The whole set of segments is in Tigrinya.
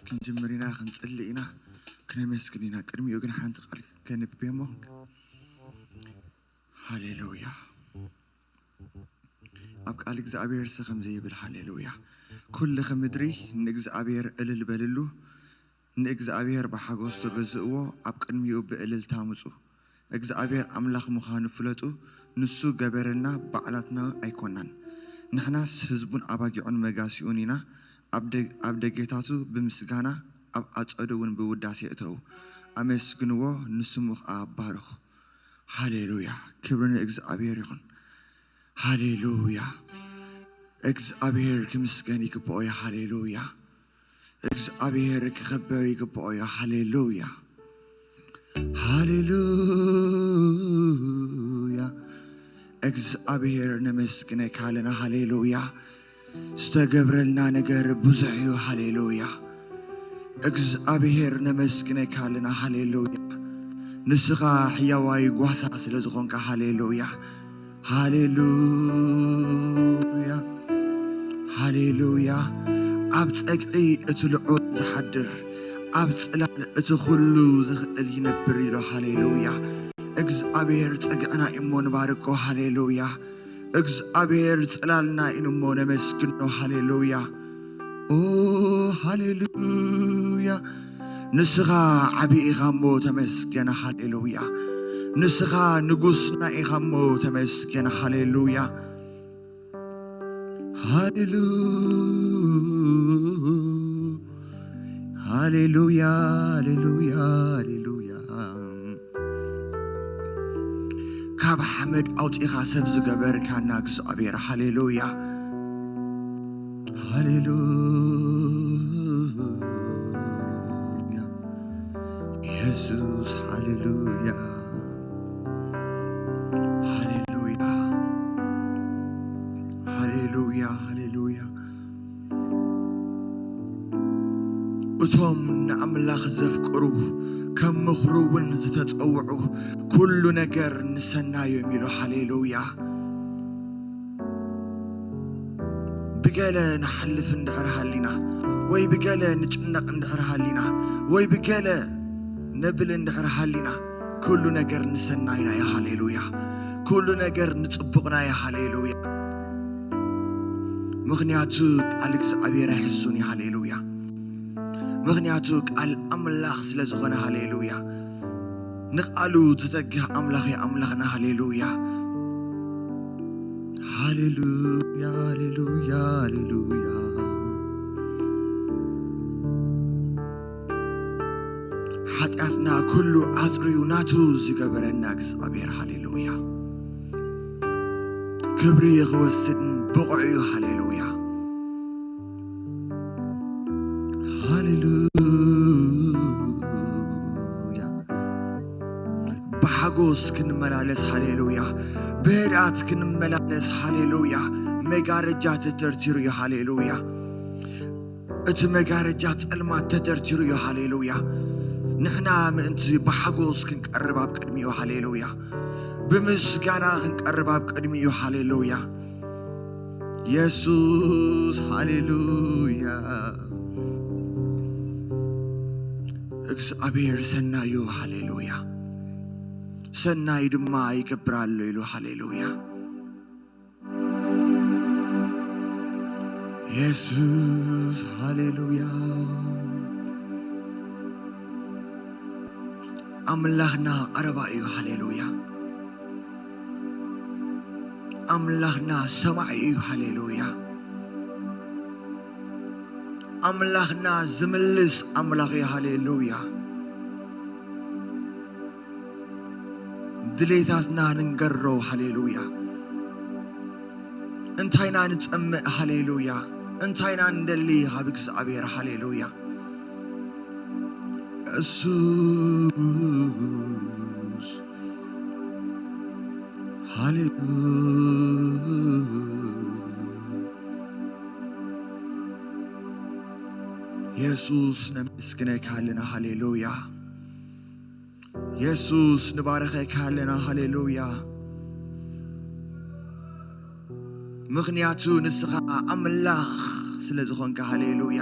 ክንጅምር ኢና፣ ክንጽሊ ኢና፣ ክነመስግን ኢና። ቅድሚኡ ግን ሓንቲ ቃል ከንብብ እሞ። ሃሌሉያ። ኣብ ቃል እግዚኣብሔር ሰ ከምዚ ይብል፣ ሃሌሉያ። ኩልኺ ምድሪ ንእግዚኣብሔር እልል በልሉ፣ ንእግዚኣብሔር ብሓጎስ ተገዝእዎ፣ ኣብ ቅድሚኡ ብእልልታ ምጹ። እግዚኣብሔር ኣምላኽ ምዃኑ ፍለጡ፣ ንሱ ገበረልና፣ ባዕላትና ኣይኮናን። ንሕናስ ህዝቡን ኣባጊዑን መጋሲኡን ኢና፣ ኣብ ደ-፣ ኣብ ደገታቱ ብምስጋና፣ ኣብ ኣጸዱ እውን ብውዳሴ እተዉ። ኣመስግንዎ፣ ንስሙ ኸኣ ባርኹ። ሃሌሉያ! ክብሪ ንእግዚኣብሔር ይኹን። ሃሌሉያ! እግዚኣብሔር ክምስገን ይግብኦ እዩ። ሃሌሉያ! እግዚኣብሔር ክኽበር ይግብኦ እዩ። ሃሌሉያ! ሃሌሉያ! እግዚኣብሔር ነመስግነካ ኣለና። ሃሌሉያ! ዝተገብረልና ነገር ብዙሕ እዩ። ሃሌሉያ! እግዚኣብሔር ነመስግነካ ኣለና። ሃሌሉያ! ንስኻ ሕያዋይ ጓሳ ስለ ዝኾንካ፣ ሃሌሉያ! ሃሌሉያ! ሃሌሉያ! ኣብ ጸግዒ እቲ ልዑል ዝሓድር፣ ኣብ ጽላል እቲ ኩሉ ዝኽእል ይነብር ኢሉ። ሃሌሉያ! እግዚኣብሔር ጸግዕና እዩ እሞ ንባርኮ። ሃሌሉያ! እግዚኣብሔር ጽላልና እዩ እሞ ነመስግኖ። ሃሌሉያ! ኦ ሃሌሉያ! ንስኻ ዓቢ ኢኻ እሞ ተመስገን። ሃሌሉያ! ንስኻ ንጉስና ኢኻ እሞ ተመስገን። ሃሌሉያ! ሃሌሉ-፣ ሃሌሉያ፣ ሃሌሉያ፣ ሃሌሉያ። ካብ ሓመድ ኣውጺኻ ሰብ ዝገበርካና እግዚኣብሔር፣ ሃሌሉያ፣ ሃሌሉያ፣ የሱስ፣ ሃሌሉያ፣ ሃሌሉያ፣ ሃሌሉያ፣ ሃሌሉያ። እቶም ንኣምላኽ ዘፍቅሩ፣ ከም ምኽሩ እውን ዝተጸውዑ፣ ኩሉ ነገር ንሰናዮም ኢሉ። ሃሌሉያ። ብገለ ንሓልፍ እንድሕር ሃሊና፣ ወይ ብገለ ንጭነቕ እንድሕር ሃሊና፣ ወይ ብገለ ነብል እንድሕር ሃሊና፣ ኩሉ ነገር ንሰናይና እዩ። ሃሌሉያ። ኩሉ ነገር ንጽቡቕና እዩ። ሃሌሉያ። ምኽንያቱ ቃል እግዚኣብሔር ኣይሕሱን እዩ። ሃሌሉያ። ምኽንያቱ ቃል ኣምላኽ ስለ ዝኾነ፣ ሃሌሉያ። ንቃሉ ትተግህ ኣምላኽ እዩ ኣምላኽና። ሃሌሉያ። ሃሌሉያ፣ ሃሌሉያ፣ ሃሌሉያ። ሓጢኣትና ኩሉ ኣጽርዩ ናቱ ዝገበረና እግዚኣብሔር፣ ሃሌሉያ። ክብሪ ክወስድን ብቑዕ እዩ። ሃሌሉያ። ሃሌሉያ። ብሓጎስ ክንመላለስ፣ ሃሌሉያ። ብህድኣት ክንመላለስ፣ ሃሌሉያ። መጋረጃ ተተርቲሩ እዩ። ሃሌሉያ። እቲ መጋረጃ ጸልማት ተተርቲሩ እዩ። ሃሌሉያ። ንሕና ምእንቲ ብሓጎስ ክንቀርብ ኣብ ቅድሚኡ፣ ሃሌሉያ። ብምስጋና ክንቀርብ ኣብ ቅድሚኡ፣ ሃሌሉያ። የሱስ፣ ሃሌሉያ። እግዚኣብሔር ሰናዩ፣ ሃሌሉያ። ሰናይ ድማ ይገብር ኣሎ ኢሉ፣ ሃሌሉያ። የሱስ፣ ሃሌሉያ። ኣምላኽና ቀረባ እዩ። ሃሌሉያ። ኣምላኽና ሰማዒ እዩ። ሃሌሉያ። ኣምላኽና ዝምልስ ኣምላኽ እዩ። ሃሌሉያ። ድሌታትና ንንገሮ። ሃሌሉያ። እንታይና ንጸምእ። ሃሌሉያ። እንታይና ንደሊ ካብ እግዚኣብሔር። ሃሌሉያ። የሱስ፣ ሃሌሉያ። የሱስ፣ ነመስግነካ ኣለና። ሃሌሉያ። የሱስ፣ ንባርኸካ ኣለና። ሃሌሉያ። ምኽንያቱ ንስኻ ኣምላኽ ስለ ዝኾንካ፣ ሃሌሉያ።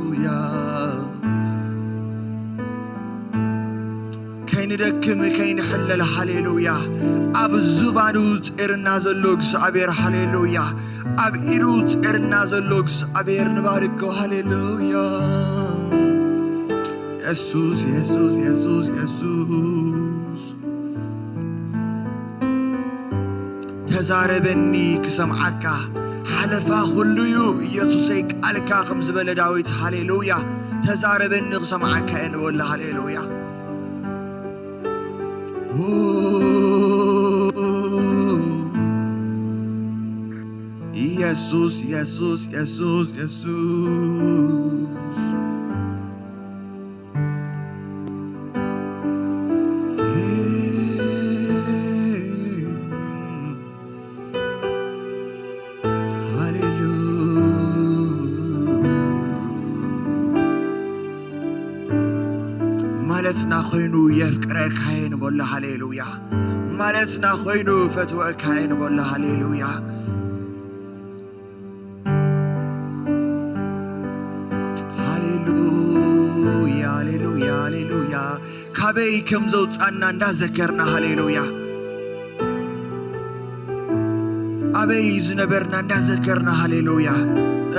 ንደክም ከይንሕለል፣ ሃሌሉያ። ኣብ ዝባኑ ጼርና ዘሎ እግዚኣብሔር፣ ሃሌሉያ። ኣብ ኢዱ ጼርና ዘሎ እግዚኣብሔር ንባርኮ፣ ሃሌሉያ። የሱስ፣ የሱስ፣ የሱስ፣ የሱስ። ተዛረበኒ ክሰምዓካ፣ ሓለፋ ኩሉ እዩ ኢየሱሰይ ቃልካ፣ ከም ዝበለ ዳዊት፣ ሃሌሉያ። ተዛረበኒ ክሰምዓካ እየ ንበሎ፣ ሃሌሉያ። ኦ፣ ኢየሱስ፣ ኢየሱስ፣ ኢየሱስ፣ ኢየሱስ። ሃሌሉያ። ማለትና ኮይኑ የፍቅረካ እየ ንበሎ፣ ሃሌሉያ። ማለትና ኮይኑ ፈትወካ እየ ንበሎ፣ ሃሌሉያ። ሃሌሉያ፣ ሃሌሉያ፣ ሃሌሉያ። ካበይ ከም ዘውጻና እንዳዘከርና፣ ሃሌሉያ። ኣበይ ዝነበርና እንዳዘከርና፣ ሃሌሉያ።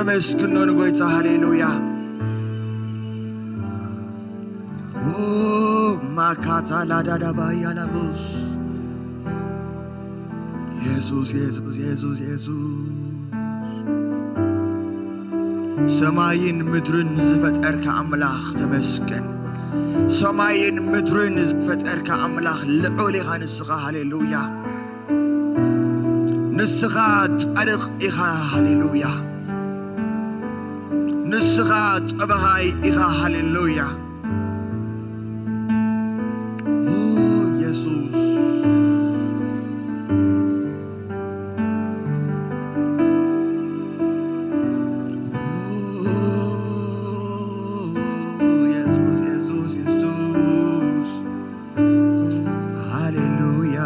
እመስግኖ ንጎይታ፣ ሃሌሉያ። ኦ፣ ማካታ ላዳዳባ ያላቦስ። የሱስ፣ የሱስ፣ የሱስ፣ የሱስ። ሰማይን ምድርን ዝፈጠርካ ኣምላኽ ተመስገን። ሰማይን ምድርን ዝፈጠርካ ኣምላኽ ልዑል ኢኻ ንስኻ፣ ሃሌሉያ። ንስኻ ጻድቕ ኢኻ፣ ሃሌሉያ። ንስኻ ጠበቓይ ኢኻ፣ ሃሌሉያ። ኦ፣ የሱስ። ኦ፣ የሱስ፣ የሱስ፣ የሱስ። ሃሌሉያ።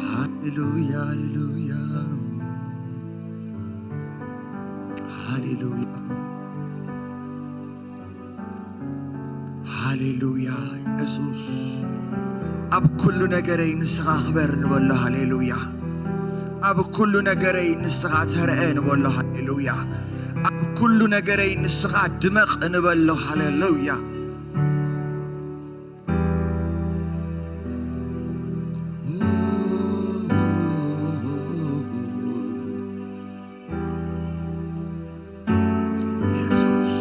ሃሌሉያ፣ ሃሌሉያ። ሃሌሉያ። ሃሌሉያ። የሱስ፣ ኣብ ኩሉ ነገረይ ንስኻ ክበር ንበሎ፣ ሃሌሉያ። ኣብ ኩሉ ነገረይ ንስኻ ተረአ ንበሎ፣ ሃሌሉያ። ኣብ ኩሉ ነገረይ ንስኻ ድመቕ ንበሎ፣ ሃሌሉያ። የሱስ።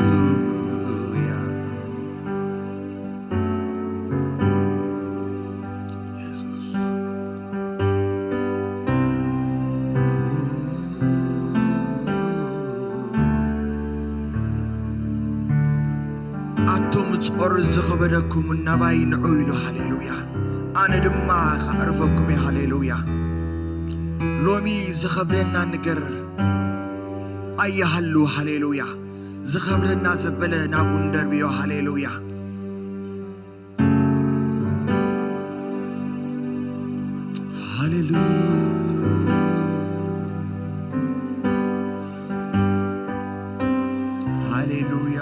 ሃሌሉያ። የሱስ። ኣቱም ጾር ዝኸበደኩም ናባይ ንዑ ኢሉ፣ ሃሌሉያ። ኣነ ድማ ከዕርፈኩም እየ፣ ሃሌሉያ። ሎሚ ዝኸብደና ነገር ኣይሃሉ፣ ሃሌሉያ። ዝኸብደና ዘበለ ናብኡ ንደርብዮ፣ ሃሌሉያ። ሃሌሉያ። ሃሌሉያ፣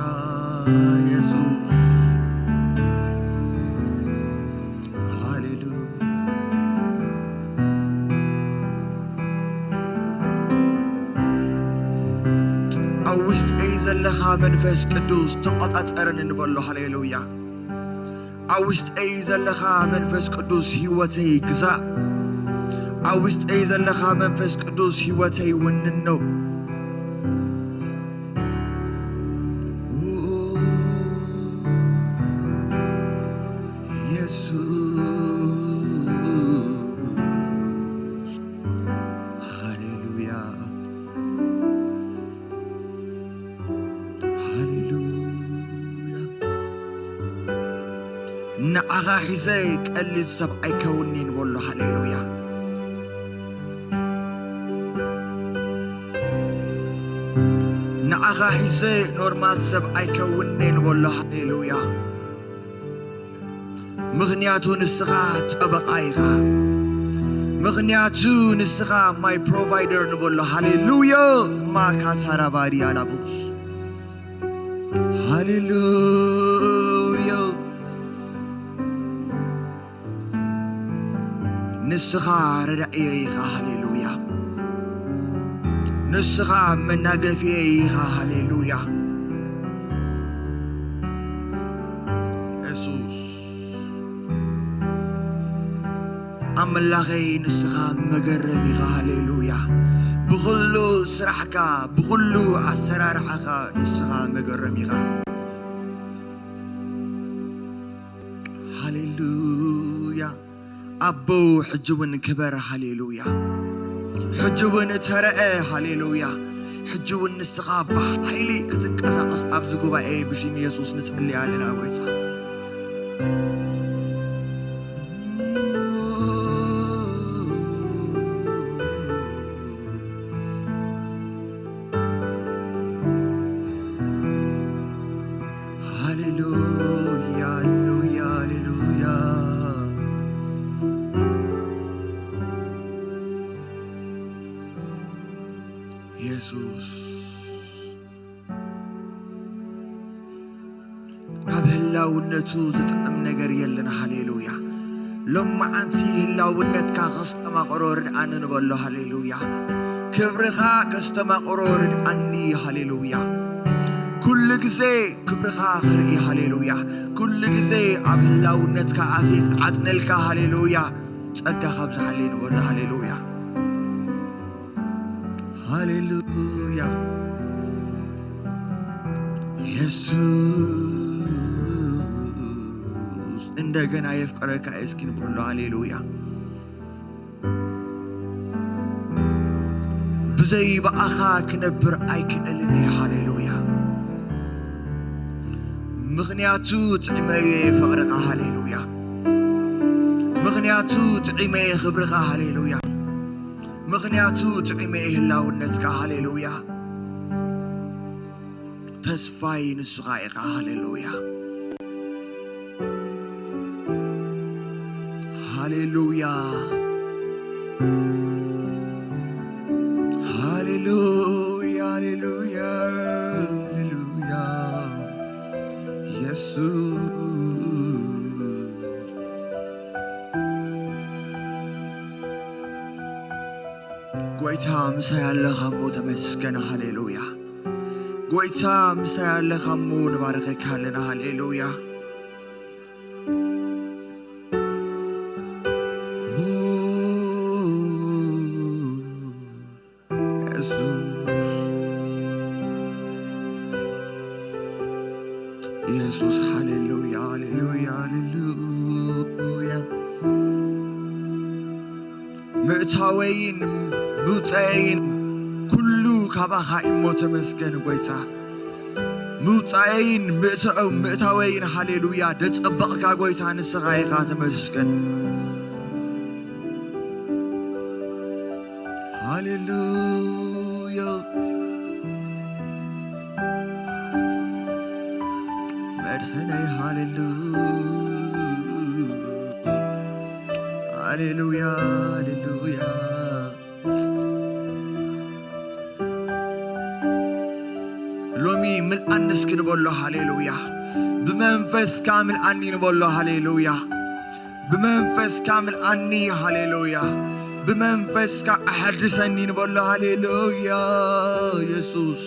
የሱስ። ሃሌሉያ። ኣብ ውሽጠይ ዘለኻ መንፈስ ቅዱስ ተቖጻጸረኒ ንበሎ። ሃሌሉያ። ኣብ ውሽጠይ ዘለኻ መንፈስ ቅዱስ ህይወተይ ግዛእ። ኣብ ውሽጠይ ዘለኻ መንፈስ ቅዱስ ህይወተይ ወንኖ። የሱስ። ሃሌሉያ። ሃሌሉያ። ንዓኻ ሒዘ ቀሊል ሰብ ኣይከውንን በሎ። ሃሌሉያ። ሒዘ ኖርማል ሰብ ኣይከውንን እየ ንበሎ። ሃሌሉያ። ምኽንያቱ ንስኻ ጠበቓ ኢኻ። ምኽንያቱ ንስኻ ማይ ፕሮቫይደር ንበሎ። ሃሌሉያ። ማካሳራባሪ ኣላቡስ። ሃሌሉያ። ንስኻ ረዳእየ ኢኻ። ሃሌሉያ። ንስኻ መናገፍየ ኢኻ። ሃሌሉያ። የሱስ ኣምላኸይ፣ ንስኻ መገረም ኢኻ። ሃሌሉያ። ብኹሉ ስራሕካ፣ ብኹሉ ኣሰራርሓኻ ንስኻ መገረም ኢኻ። ሃሌሉያ። ኣቦ፣ ሕጂ እውን ክበር። ሃሌሉያ። ሕጂ እውን ተረአ። ሃሌሉያ። ሕጂ እውን ንስኻ ብሓይሊ ክትንቀሳቐስ ኣብዚ ጉባኤ ብሽም የሱስ ንጸሊ ኣለና፣ ጎይታ። ሃሌሉያ፣ ሃሌሉያ፣ ሃሌሉያ። የሱስ ካብ ህላውነቱ ዝጥዕም ነገር የለን። ሃሌሉያ። ሎማዓንቲ ህላውነትካ ከስተማቕሮ ርድኣኒ ንበሎ። ሃሌሉያ። ክብርኻ ከስተማቕሮ ርድኣኒ። ሃሌሉያ። ኩሉ ግዜ ክብርኻ ክርኢ። ሃሌሉያ። ኩሉ ግዜ ኣብ ህላውነትካ ኣትየ ክዓጥነልካ። ሃሌሉያ። ጸጋ ካብዝሓለይ ንበሎ። ሃሌሉያ። ሃሌሉያ። የሱስ እንደገና የፍቅረካ እስኪ ንበሎ። ሃሌሉያ። ብዘይ ብኣኻ ክነብር ኣይክእልን እየ። ሃሌሉያ። ምኽንያቱ ጥዕመ እየ ፍቕርኻ። ሃሌሉያ። ምኽንያቱ ጥዕመ እየ ክብርኻ። ሃሌሉያ። ምኽንያቱ ጥዕመ እየ ህላውነትካ። ሃሌሉያ። ተስፋይ ንስኻ ኢኻ። ሃሌሉያ። ሃሌሉያ። ሃሌሉያ፣ ሃሌሉያ፣ ሃሌሉያ። የሱስ። ጎይታ ምሳይ ኣለኻ እሞ ተመስገን። ሃሌሉያ። ጎይታ ምሳይ ኣለኻ እሞ ንባርኸካ ኣለና። ሃሌሉያ። የሱስ፣ የሱስ፣ ሃሌሉያ፣ ሃሌሉያ፣ ሃሌሉያ። ምእታወይን ምውፃየይን ኩሉ ካባኻ እሞ ተመስገን ጎይታ። ምውፃየይን ምእተ-፣ ምእታወይን ሃሌሉያ ደፀበቕካ ጎይታ ንስኻ ኢኻ ተመስገን። ሃሌሉያ መድሕነይ ሃሌሉያ፣ ሃሌሉያ፣ ሃሌሉያ። ሎሚ ምልኣኒ እስኪ ንበሎ። ሃሌሉያ። ብመንፈስካ ምልኣኒ ንበሎ። ሃሌሉያ። ብመንፈስካ ምልኣኒ። ሃሌሉያ። ብመንፈስካ ኣሐድሰኒ ንበሎ። ሃሌሉያ። የሱስ።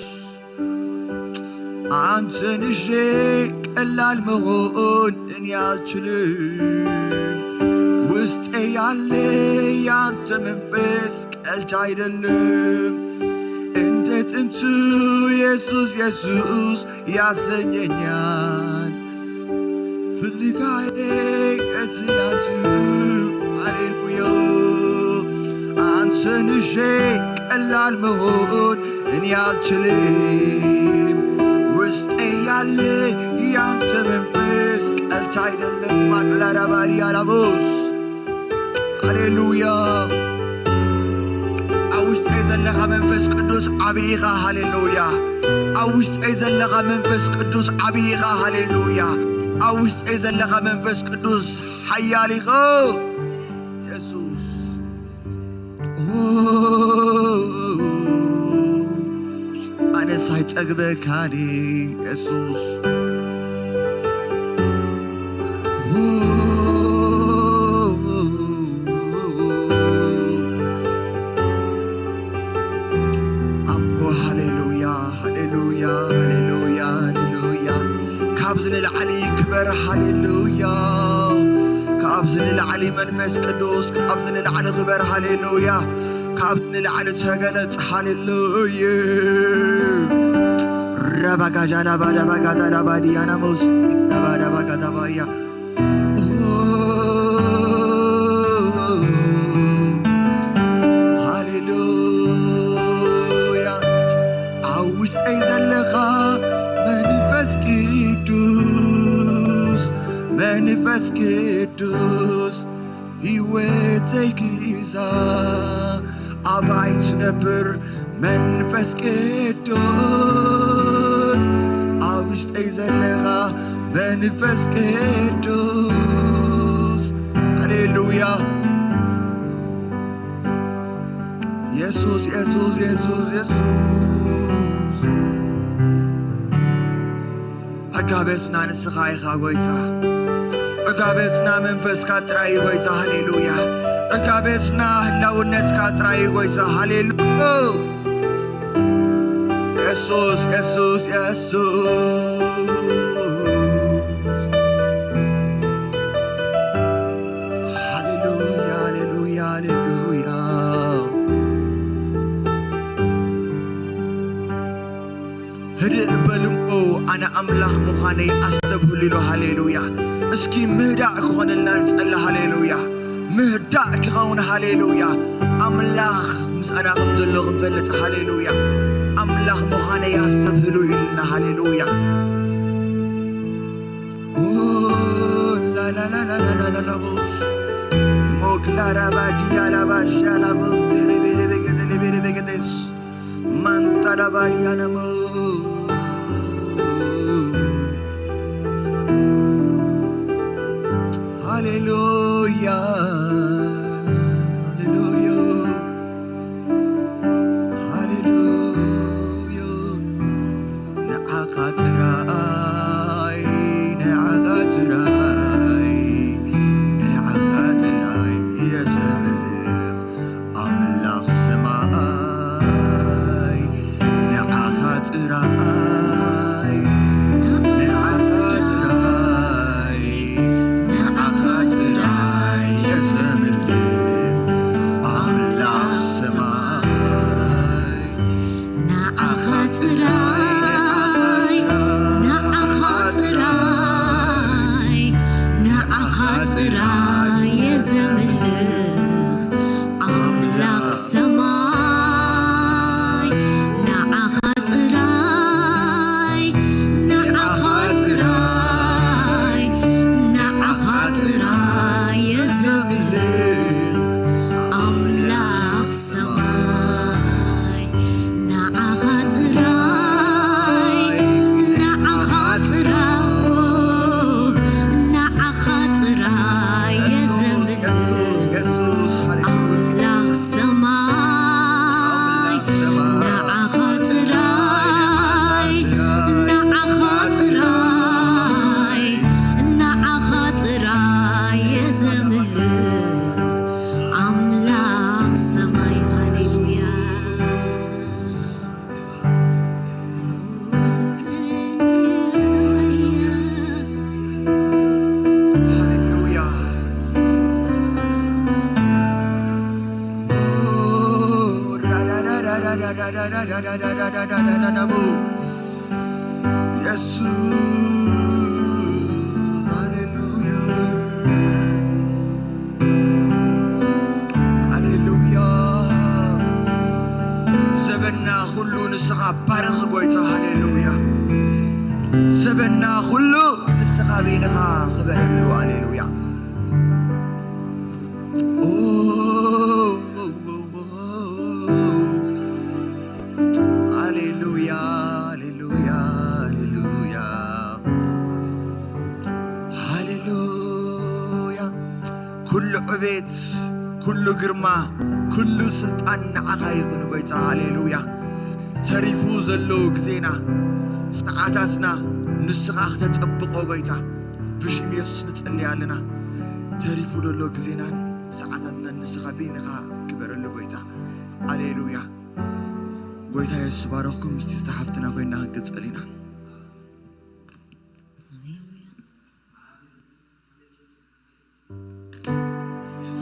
አንተን ይዤ ቀላል መሆን እኔ አልችልም። ውስጤ ያለ ያንተ መንፈስ ቀልድ አይደለም። እንደ ጥንቱ ኢየሱስ ኢየሱስ ያሰኘኛል። ፍልጋዬ ከትናንቱ። ሃሌሉያ። አንተን ይዤ ቀላል መሆን እኔ አልችልም። ውስጤ ያለ ያንተ መንፈስ ቀልድ አይደለም። ማቅላዳ ባሪ አላቦስ። ሃሌሉያ። ኣብ ውሽጠይ ዘለኻ መንፈስ ቅዱስ ዓብዪ ኢኻ። ሃሌሉያ። ኣብ ውሽጠይ ዘለኻ መንፈስ ቅዱስ ዓብዪ ኢኻ። ሃሌሉያ። ኣብ ውሽጠይ ዘለኻ መንፈስ ቅዱስ ሓያል ኢኻ። የሱስ። ኣነስ ኣይጸግበካን የሱስ። ኣቦ፣ ሃሌሉያ፣ ሃሌሉያ፣ ሃሌሉያ፣ ሃሌሉያ። ካብዚ ንላዕሊ ክበር፣ ሃሌሉያ። ካብዚ ንላዕሊ መንፈስ ቅዱስ፣ ካብዚ ንላዕሊ ክበር፣ ሃሌሉያ። ካብዚ ንላዕሊ ተገለጽ፣ ሃሌሉያ። ረባጋጃ ላባዳ ባጋዳ ላባዲያና መውስ ላባዳ ባጋዳ ባያ። ሃሌሉያ። ኣብ ውሽጠይ ዘለኻ መንፈስ ቅዱስ፣ መንፈስ ቅዱስ፣ ህይወተይ ግዛ፣ ኣባይ ትነብር መንፈስ ቅዱስ፣ ኣብ ውሽጠይ ዘለኻ መንፈስ ቅዱስ። ሃሌሉያ። የሱስ፣ የሱስ፣ የሱስ፣ የሱስ። ዕጋበትና ንስኻ ኢኻ ጎይታ። ዕጋበትና መንፈስካ ጥራይ እዩ ጎይታ። ሃሌሉያ። ዕጋበትና ህላውነትካ ጥራይ እዩ ጎይታ። ሃሌሉያ። የሱስ፣ የሱስ፣ የሱስ። ሃሌሉያ፣ ሃሌሉያ፣ ሃሌሉያ። ህድእ በሉ እሞ ኣነ ኣምላኽ ምዃነይ ኣስተብህሉ ኢሉ። ሃሌሉያ። እስኪ ምህዳእ ክኾነልና ንጸሊ። ሃሌሉያ። ምህዳእ ክኸውን። ሃሌሉያ። ኣምላኽ ምሳና ከም ዘሎ ክንፈልጥ። ሃሌሉያ። ኣምላኽ ምዃነይ ኣስተብህሉ ኢልና። ሃሌሉያ። ኦ፣ ላላላላላላላቦስ። ሞክላራባዲያላባሻላቦ፣ ደረቤረቤገደሌቤረቤገደስ። ማንታላባዲያናሞ። ሃሌሉያ፣ ሃሌሉያ፣ ሃሌሉያ። ንዓኻ ጥራይ፣ ንዓኻ ጥራይ፣ ንዓኻ ጥራይ እየ ዘምልኽ። ኣምላኽ ሰማይ፣ ንዓኻ ጥራይ፣ ንዓኻ ጥራይ፣ ንዓኻ ጥራይ እየ ዘምልኽ። ኣምላኽ ሰማይ፣ ንዓኻ ጥራይ፣ ንዓኻ ጥራይ፣ ንዓኻ ጥራይ እየ ዘምልኽ። ኣምላኽ ሰማይ፣ ንዓኻ ጥራይ፣ ንዓኻ ጥራይ፣ ንዓኻ ጥራይ እየ ዘምልኽ። ኣምላኽ ሰማይ፣ ንዓኻ ጥራይ፣ ንዓኻ ጥራይ፣ ንዓኻ ጥራይ እየ ዘምልኽ። ኣምላኽ ሰማይ፣ ንዓኻ ጥራይ፣ ንዓኻ ጥራይ፣ ንዓኻ ጥራይ እየ ዘምልኽ። ኣምላኽ ሰማይ፣ ሃሌሉያ። ሃሌሉያ። የሱስ፣ ሃሌሉያ፣ ሃሌሉያ። ዘበንና ኩሉ ንስኻ ባርኽ ጎይታ፣ ሃሌሉያ። ዘበንና ኩሉ ንስኻ በይንኻ ክበረሉ፣ ሃሌሉያ። ኦ፣ ኦ፣ ኦ፣ ኦ። ኩሉ ግርማ፣ ኩሉ ስልጣን ንዓኻ ይኹን ጎይታ። ሃሌሉያ። ተሪፉ ዘሎ ግዜና፣ ሰዓታትና ንስኻ ክተጸብቆ ጎይታ፣ ብሽም የሱስ ንጸልይ ኣለና። ተሪፉ ዘሎ ግዜናን ሰዓታትናን ንስኻ በይንኻ ክበረሉ ጎይታ። ሃሌሉያ። ጎይታ የሱስ ባረኽኩም። ምስቲ ዝተሓፍትና ኮይና ክንቅጽል ኢና።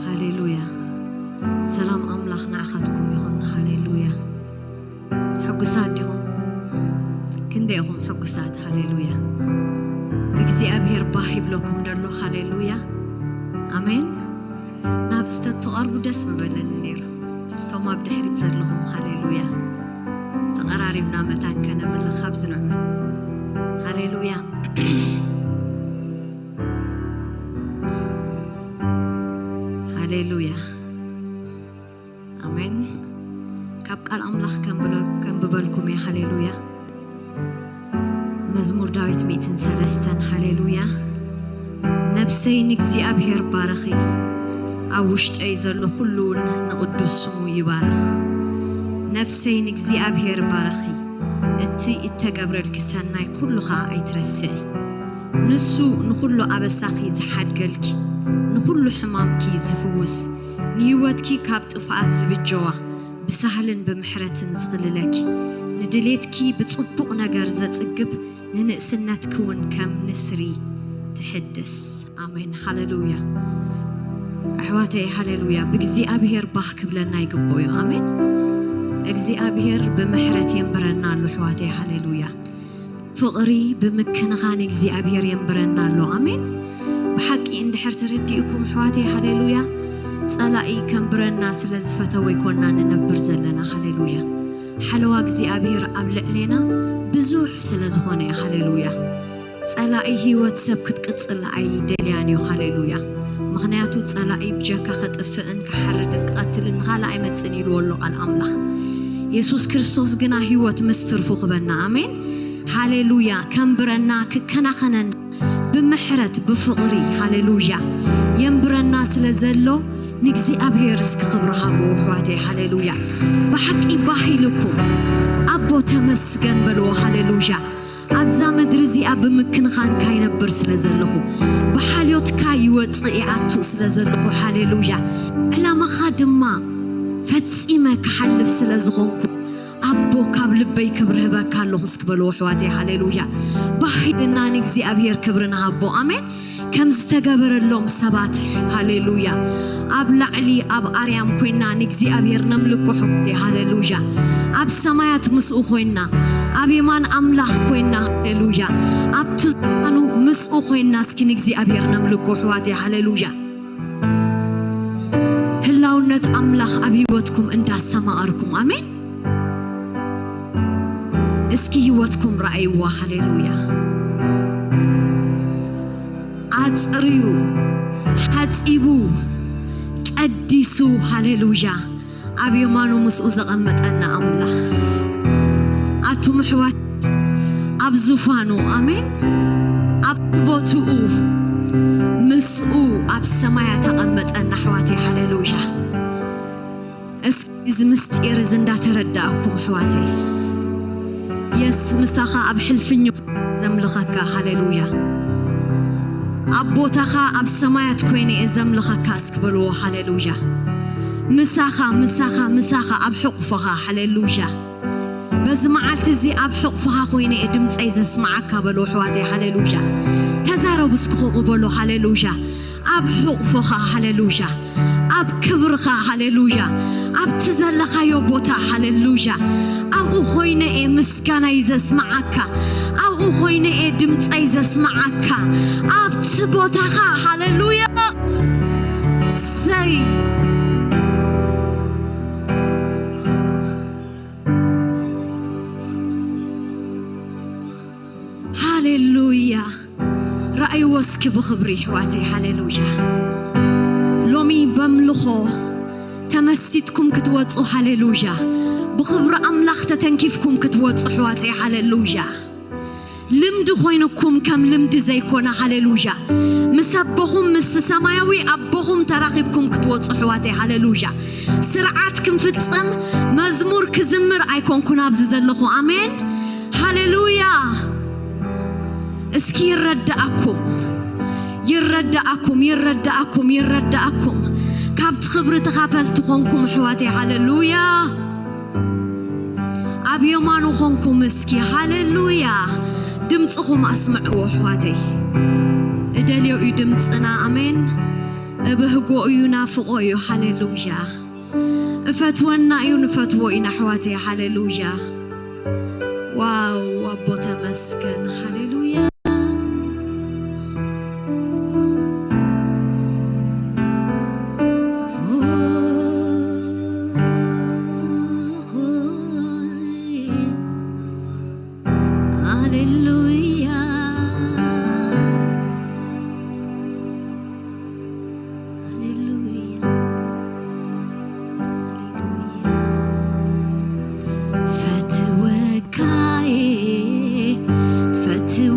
ሃሌሉያ። ሰላም ኣምላኽ ንዓኻትኩም ይኹን። ሃሌሉያ። ሕጉሳት ዲኹም? ክንደይ ኢኹም ሕጉሳት? ሃሌሉያ። ብእግዚኣብሔር ባህ ይብለኩም ደሎ። ሃሌሉያ። ኣሜን። ናብ ዝተትቐርቡ ደስ ምበለኒ ነይሩ። እቶም ኣብ ድሕሪት ዘለኹም፣ ሃሌሉያ። ተቐራሪብና መታን ከነምልኽ ኣብዚ ንዕመ። ሃሌሉያ። ሃሌሉያ። ኣሜን። ካብ ቃል ኣምላኽ ከንብሎ-፣ ከንብበልኩም እየ። ሃሌሉያ። መዝሙር ዳዊት ሚእትን ሰለስተን። ሃሌሉያ። ነብሰይ ንእግዚኣብሔር ባርኺ፣ ኣብ ውሽጠይ ዘሎ ኩሉ እውን ንቕዱስ ስሙ ይባርኽ። ነብሰይ ንእግዚኣብሔር ባርኺ፣ እቲ እተገብረልኪ ሰናይ ኩሉ ኸኣ ኣይትረስዒ። ንሱ ንኹሉ ኣበሳኺ ዝሓድገልኪ፣ ንኹሉ ሕማምኪ ዝፍውስ፣ ንህይወትኪ ካብ ጥፍኣት ዝብጀዋ፣ ብሳህልን ብምሕረትን ዝኽልለኪ፣ ንድሌትኪ ብጽቡቕ ነገር ዘጽግብ፣ ንንእስነትኪ እውን ከም ንስሪ ትሕድስ። ኣሜን። ሃሌሉያ። ኣሕዋተይ፣ ሃሌሉያ። ብእግዚኣብሔር ባህ ክብለና ይግብኦ እዩ። ኣሜን። እግዚኣብሔር ብምሕረት የንብረና ኣሎ፣ ኣሕዋተይ። ሃሌሉያ። ፍቕሪ ብምክንኻን እግዚኣብሔር የንብረና ኣሎ። ኣሜን። ብሓቂ እንድሕር ተረዲእኩም፣ ኣሕዋተይ፣ ሃሌሉያ፣ ጸላኢ ከንብረና ስለ ዝፈተወ ኣይኮና ንነብር ዘለና። ሃሌሉያ። ሓለዋ እግዚኣብሔር ኣብ ልዕሌና ብዙሕ ስለ ዝኾነ እዩ። ሃሌሉያ። ጸላኢ ህይወት ሰብ ክትቅጽል ኣይደልያን እዩ። ሃሌሉያ። ምኽንያቱ ጸላኢ ብጀካ ከጥፍእን ክሓርድን ክቐትልን ንኻልእ ኣይመጽእን ኢልዎ ኣሎ ቃል ኣምላኽ። የሱስ ክርስቶስ ግና ህይወት ምስ ትርፉ ክበና። ኣሜን። ሃሌሉያ። ከንብረና፣ ክከናኸነን ብምሕረት ብፍቕሪ፣ ሃሌሉያ፣ የንብረና ስለ ዘሎ ንእግዚኣብሔር እስኪ ክብሪ ሃብዎ፣ ኣሕዋተይ። ሃሌሉያ። ብሓቂ ባህ ኢልኩም ኣቦ ተመስገን በልዎ። ሃሌሉያ። ኣብዛ ምድሪ እዚኣ ብምክንኻንካ ይነብር ስለ ዘለኹ፣ ብሓልዮትካ ይወጽእ ይኣቱ ስለ ዘለኹ፣ ሃሌሉያ፣ ዕላማኻ ድማ ፈጺመ ክሓልፍ ስለ ዝኾንኩ፣ ኣቦ፣ ካብ ልበይ ክብሪ ህበካ ኣለኹ እስኪ በልዎ፣ ኣሕዋተይ። ሃሌሉያ። ባህ ኢልና ንእግዚኣብሔር ክብሪ ንሃቦ። ኣሜን። ከም ዝተገበረሎም ሰባት፣ ሃሌሉያ፣ ኣብ ላዕሊ ኣብ ኣርያም ኮይና ንእግዚኣብሔር ነምልኮ፣ ኣሕዋተይ። ሃሌሉያ። ኣብ ሰማያት ምስኡ ኮይና፣ ኣብ የማን ኣምላኽ ኮይና፣ ሃሌሉያ፣ ኣብቲ ዙፋኑ ምስኡ ኮይና እስኪ ንእግዚኣብሔር ነምልኮ፣ ኣሕዋተይ። ሃሌሉያ። ህላውነት ኣምላኽ ኣብ ህይወትኩም እንዳስተማቐርኩም፣ ኣሜን። እስኪ ህይወትኩም ረኣይዋ። ሃሌሉያ። ኣጽርዩ፣ ሓጺቡ፣ ቀዲሱ፣ ሃሌሉያ፣ ኣብ የማኑ ምስኡ ዘቐመጠና ኣምላኽ። ኣቱም ኣሕዋት፣ ኣብ ዙፋኑ፣ ኣሜን፣ ኣብ ቦትኡ ምስኡ ኣብ ሰማያት ኣቐመጠና፣ ኣሕዋተይ። ሃሌሉያ። እስኪ እዚ ምስጢር እዚ እንዳተረዳእኩም፣ ኣሕዋተይ፣ የስ፣ ምሳኻ ኣብ ሕልፍኝ ዘምልኸካ፣ ሃሌሉያ። ኣብ ቦታኻ ኣብ ሰማያት ኮይነ እየ ዘምልኸካ እስኪ በልዎ፣ ሃሌሉያ። ምሳኻ፣ ምሳኻ፣ ምሳኻ ኣብ ሕቑፍኻ፣ ሃሌሉያ። በዚ መዓልቲ እዚ ኣብ ሕቑፍኻ ኮይነ እየ ድምፀይ ዘስምዓካ በልዎ፣ ኣሕዋተይ። ሃሌሉያ። ተዛረቡ እስኪ ከምኡ በሉ፣ ሃሌሉያ። ኣብ ሕቑፍኻ፣ ሃሌሉያ። ኣብ ክብርኻ፣ ሃሌሉያ። ኣብቲ ዘለኻዮ ቦታ፣ ሃሌሉያ። ኣብኡ ኮይነ እየ ምስጋናይ ዘስምዓካ፣ ኣብኡ ኮይነ እየ ድምፀይ ዘስምዓካ፣ ኣብቲ ቦታኻ፣ ሃሌሉያ። ሰይ፣ ሃሌሉያ። ረኣይዎ እስኪ ብኽብሪ፣ ኣሕዋተይ። ሃሌሉያ። ሎሚ በምልኾ ተመሲጥኩም ክትወጹ፣ ሃሌሉያ፣ ብኽብሪ ኣምላኽ ተተንኪፍኩም ክትወጹ፣ ኣሕዋተይ። ሃሌሉያ። ልምዲ ኮይኑኩም ከም ልምዲ ዘይኮነ፣ ሃሌሉያ፣ ምስ ኣቦኹም፣ ምስ ሰማያዊ ኣቦኹም ተራኺብኩም ክትወጹ፣ ኣሕዋተይ። ሃሌሉያ። ስርዓት ክንፍጽም፣ መዝሙር ክዝምር ኣይኮንኩን ኣብዚ ዘለኹ። ኣሜን። ሃሌሉያ። እስኪ ይረዳእኩም፣ ይረዳእኩም፣ ይረዳእኩም፣ ይረዳእኩም። ካብቲ ክብሪ ተኻፈልቲ ኾንኩም፣ ኣሕዋተይ። ሃሌሉያ። ኣብ የማኑ ኾንኩም እስኪ፣ ሃሌሉያ፣ ድምፅኹም ኣስምዕዎ፣ ኣሕዋተይ። እደልዮ እዩ ድምፅና። ኣሜን። እብህጎ እዩ፣ ናፍቆ እዩ። ሃሌሉያ። እፈትወና እዩ፣ ንፈትዎ ኢና፣ ኣሕዋተይ። ሃሌሉያ። ዋው፣ ኣቦ ተመስገን። ሃሌሉያ። ሃሌሉያ። ሃሌሉያ። ሃሌሉያ። ፈትወካ እየ፣ ፈትወካ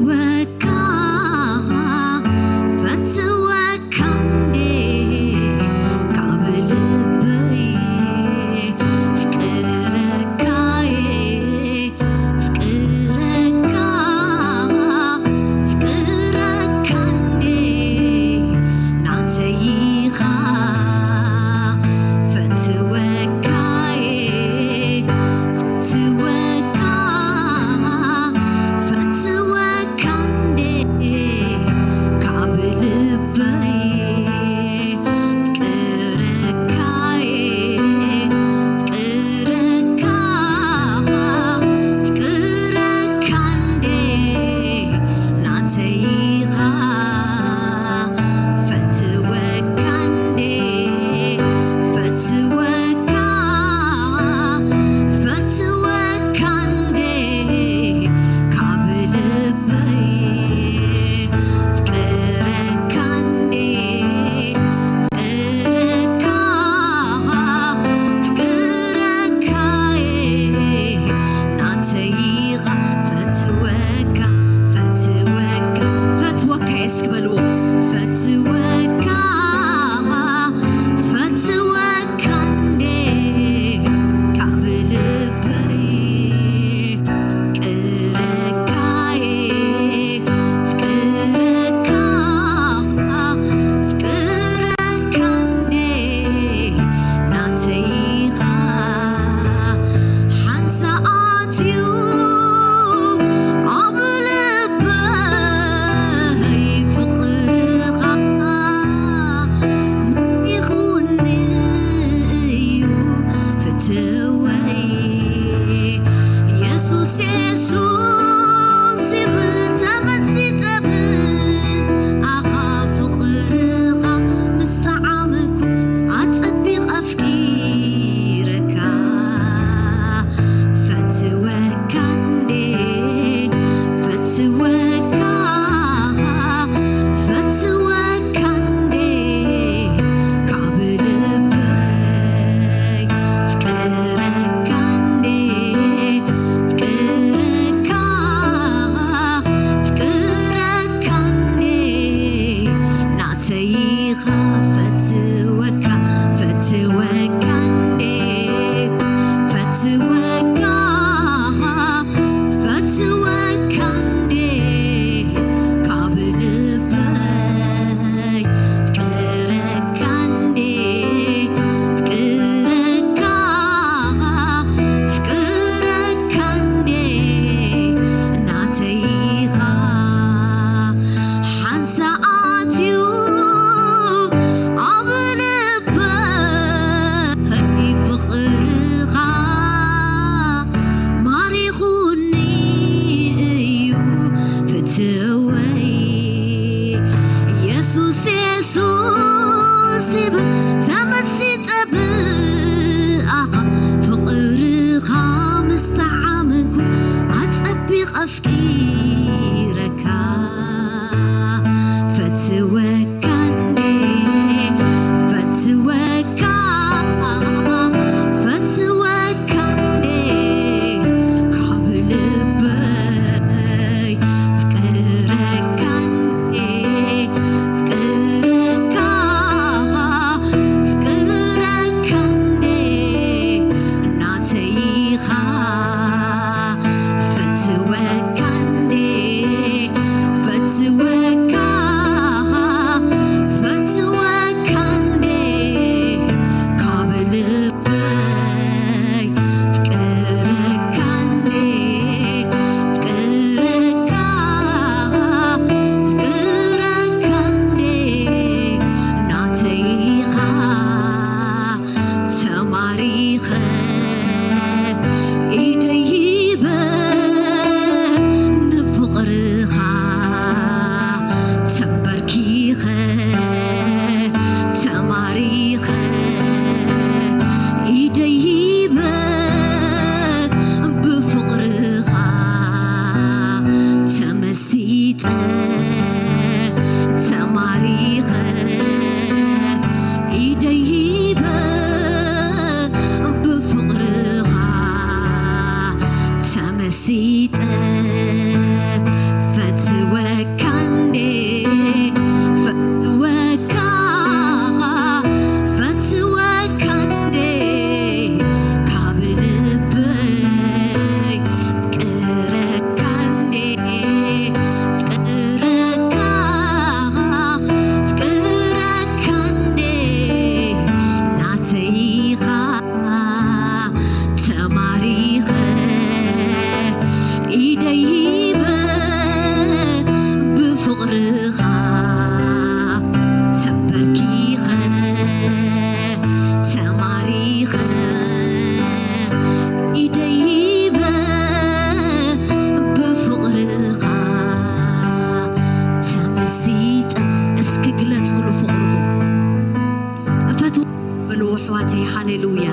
ኣሕዋተይ፣ ሃሌሉያ።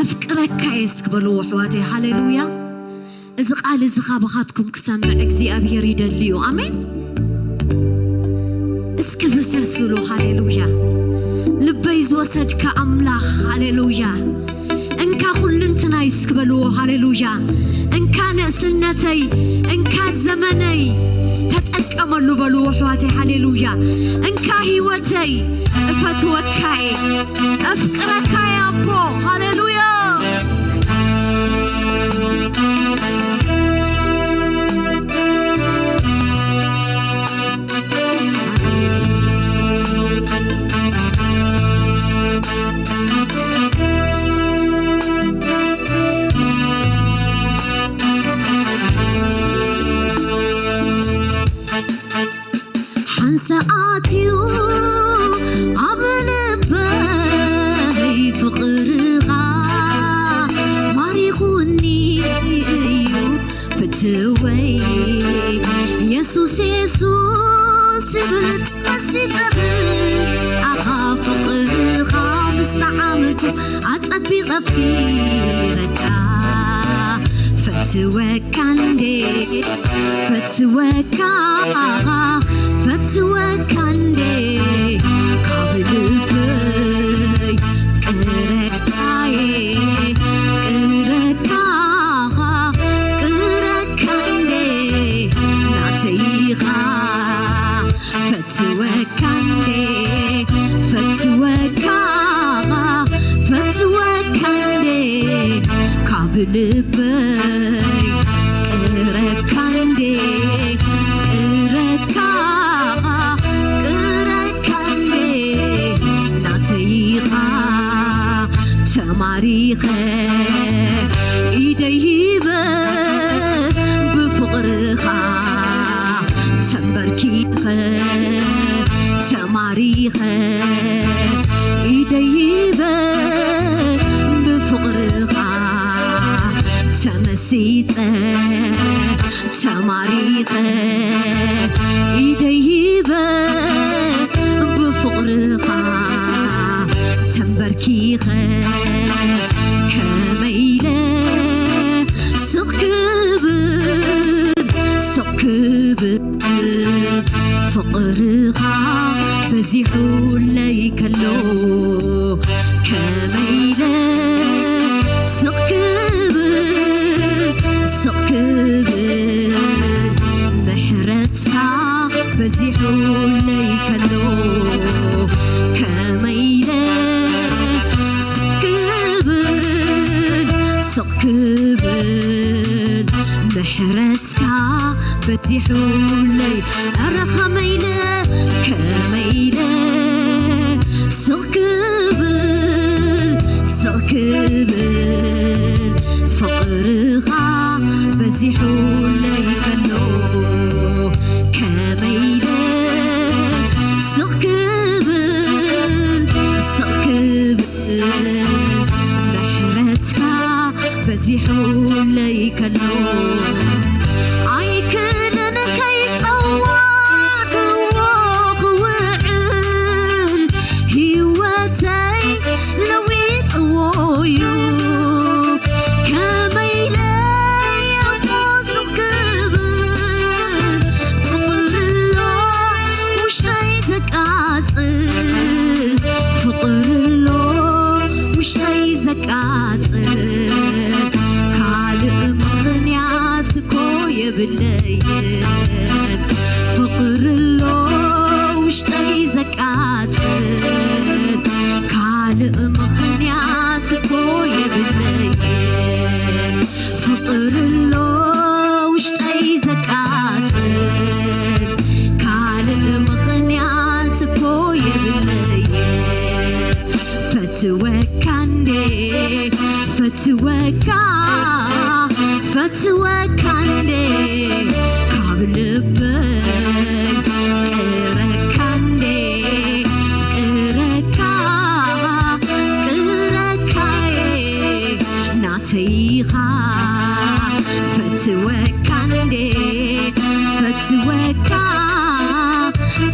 ኣፍቅረካ እየ እስኪ በልዎ ኣሕዋተይ፣ ሃሌሉያ። እዚ ቃል እዚ ካባኻትኩም ክሰምዕ እግዚኣብሔር ይደሊ እዩ። ኣሜን። እስኪ ፍሰስሉ፣ ሃሌሉያ። ልበይ ዝወሰድካ ኣምላኽ፣ ሃሌሉያ። እንካ ኩልንትናይ እስኪ በልዎ፣ ሃሌሉያ። እንካ ንእስነተይ፣ እንካ ዘመነይ ተጠቀመሉ በልዎ ኣሕዋተይ፣ ሃሌሉያ። እንካ ህይወተይ እፈትወካ እየ፣ ኣፍቅረካ እየ ኣቦ፣ ሃሌሉያ። ሓንሳእ ኣትዩ ኣብ ልበይ ፍቕርኻ ማሪኹኒ እዩ ፍትወይ የሱስ የሱስ ይብል ተመሲጠ ብኣኻ ፍቕርኻ ምስ ጠዓመልኩ ኣጸቢቐ ኣፍቂረካ ፈትወካ እንዴ ፈትወካ ፈትወካ እንዴ ካብ ልበይ ፍቅረካየ ፍቅረካ ፍቅረካ እንዴ ናተይ ኢኻ ፈትወካ እንዴ ፈትወካ ፈትወካ እንዴ ካብ ልበይ ፍቅረካ እንዴ ፍቅረካ ፍቅረካ እንዴ ናተይ ኢኻ ተማሪኸ ኢደይ ሂበ ብፍቕርኻ ተንበርኪኸ ተማሪኸ ኢደይ ሂበ ብፍቕርኻ ተመሲጠ ተማሪኸ ኢደይ ሂበ ብፍቕርኻ ተንበርኪኸ ከመይ ኢለ ስቕ ክብል ስቕ ክብል ፍቕርኻ በዚሑለይ ከሎ ከመይ ኢለ ስቕ ክብል ስቕ ክብል ምሕረትካ በዚሑለይ ከሎ ከመይ ኢለ ስቕ ክብል ስቕ ክብል ምሕረትካ በዚሑለይ ኧረ ከመይ ኢለ ከመይ ኢለ ስቕ ክብል ስቕ ክብል ፍቕርኻ በዚሑለይ ከሎ ከመይ ኢለ ስቕ ክብል ስቕ ክብል ምሕረትካ በዚሑለይ ከሎ ኣይክእልን ከይጸዋዕክዎ ክውዕል ህይወተይ ለዊጥዎ እዩ ከመይ ኢለ እሞ ስቕ ክብል ፍቕሪ ኣሎ ውሽጠይ ዘቃጽል ፍቕሪ ኣሎ ውሽጠይ ዘቃጽል ካልእ ምኽንያት እኮ የብለይን ፍቕሪ ኣሎ ውሽጠይ ዘቃጽል ካልእ ምኽንያት እኮ የብለይን ፍቕሪ ኣሎ ውሽጠይ ዘቃጽል ካልእ ምኽንያት እኮ የብለይን ፈትወካ እንዴ ፈትወካ ፈትወካ እንዴ ካብ ልበይ ፍቅረካ እንዴ ፍቅረካ ፍቅረካዬ ናተይ ኢኻ ፈትወካ እንዴ ፈትወካ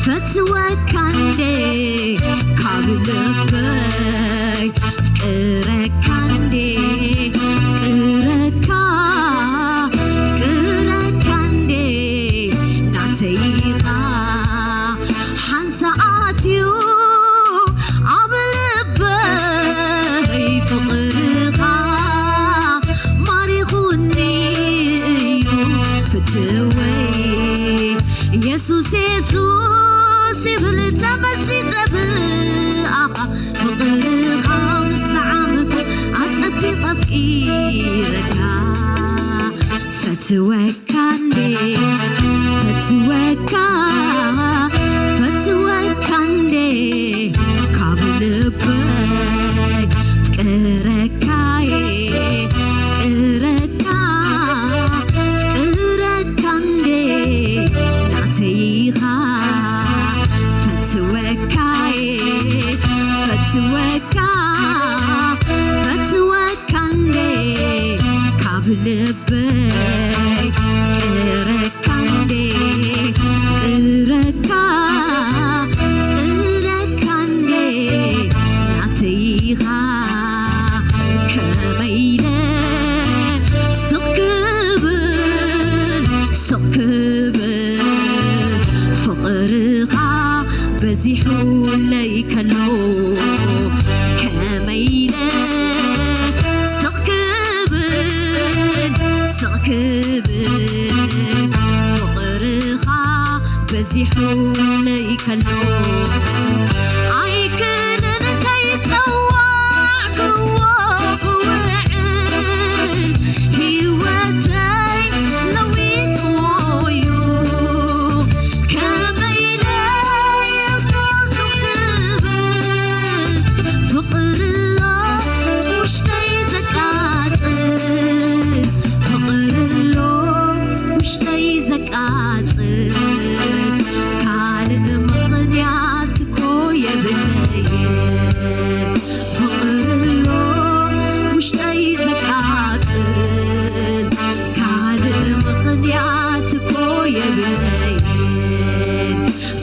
ፈትወካ እንዴ ካብ ልበይ ኢረካ ፈትወካ እንዴ ፈትወካ ፈትወካ እንዴ ካብ ልበይ ፍቅረካየ ፍቅረካ ፍቅረካ እንዴ ናተይ ኢኻ ፈትወካየ ፈትወካ ፈትወካ እንዴ ካብ ልበይ ፍቅረካ እንዴ ፍቅረካ ፍቅረካ እንዴ ናተይ ኢኻ ከመይ ኢለ ስቕ ክብል ስቕ ክብል ፍቕርኻ በዚሑለይ ከሎ ከመይ ኢለ ስቕ ክብል ስቕ ክብል ፍቕርኻ በዚሑለይ ከሎ ኣይክንን ከይጸዋዕክዎ ክውዕል ህይወተይ ለዊጥዎ'ዩ ከመይ ኢለ ፍቕሪ ኣሎ ውሽጠይ ዘቃጽል ፍቕሪ ኣሎ ውሽጠይ ዘቃጽል ካልእ ምኽንያት እኮ የብለይን ፍቕሪ ኣሎ ውሽጠይ ዘቃጽል ካልእ ምኽንያት እኮ የብለይን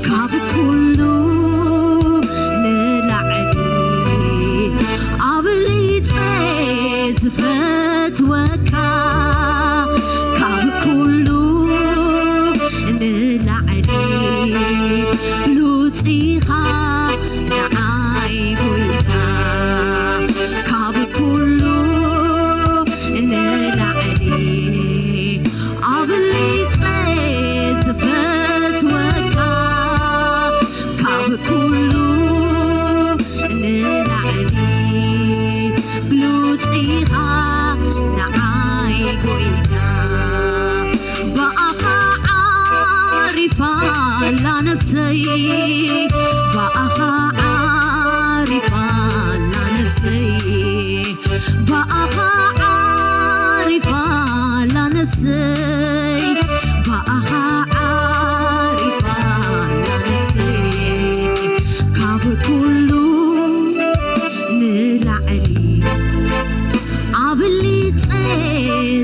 ካብ ኩሉ ንላዕሊ ኣብሊጸ ዝፈትወካ ካብ ኩሉ ንላዕሊ ብሉጽ ኢኻ ንዓይ ጎይታ ካብ ኩሉ ንላዕሊ ኣብሊጸ ዝፈትወካ ካብ ኩሉ ንላዕሊ ብሉጽ ኢኻ ንዓይ ጎይታ ብኣኻ ዓሪፋ ኣላ ነፍሰይ ብኣኻ ዓሪፋ ኣላ ነፍሰይ ብኣኻ ዓሪፋ ኣላ ነፍሰይ ብኣኻ ዓሪፋ ኣላ ነፍሰይ ካብ ኩሉ ንላዕሊ ኣብሊጸ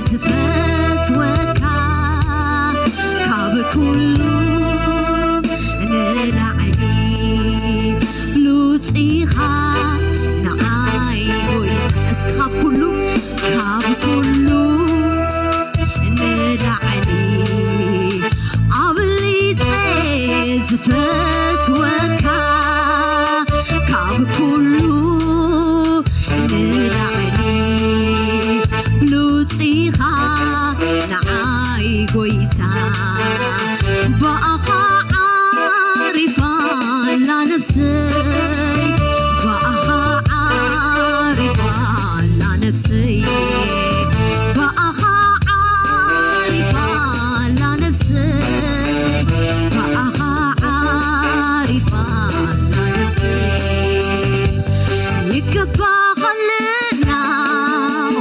ዝፈትወካ ካብ ኩሉ ንላዕሊ ብሉጽ ኢኻ ንዓይ ጎይታ እስኪ ካብ ኩሉ ካብ ኩሉ ንላዕሊ ኣብሊጸ ዝፈትወካ ካብ ኩሉ ንላዕሊ ብሉጽ ኢኻ ንዓይ ጎይታ ብኣኻ ዓሪፋ ኣላ ነፍሰይ ብኣኻ ዓሪፋ ኣላ ነፍሰይ ብኣኻ ዓሪፋ ኣላ ነፍሰይ ብኣኻ ዓሪፋ ኣላ ነፍሰይ ይገባኸልና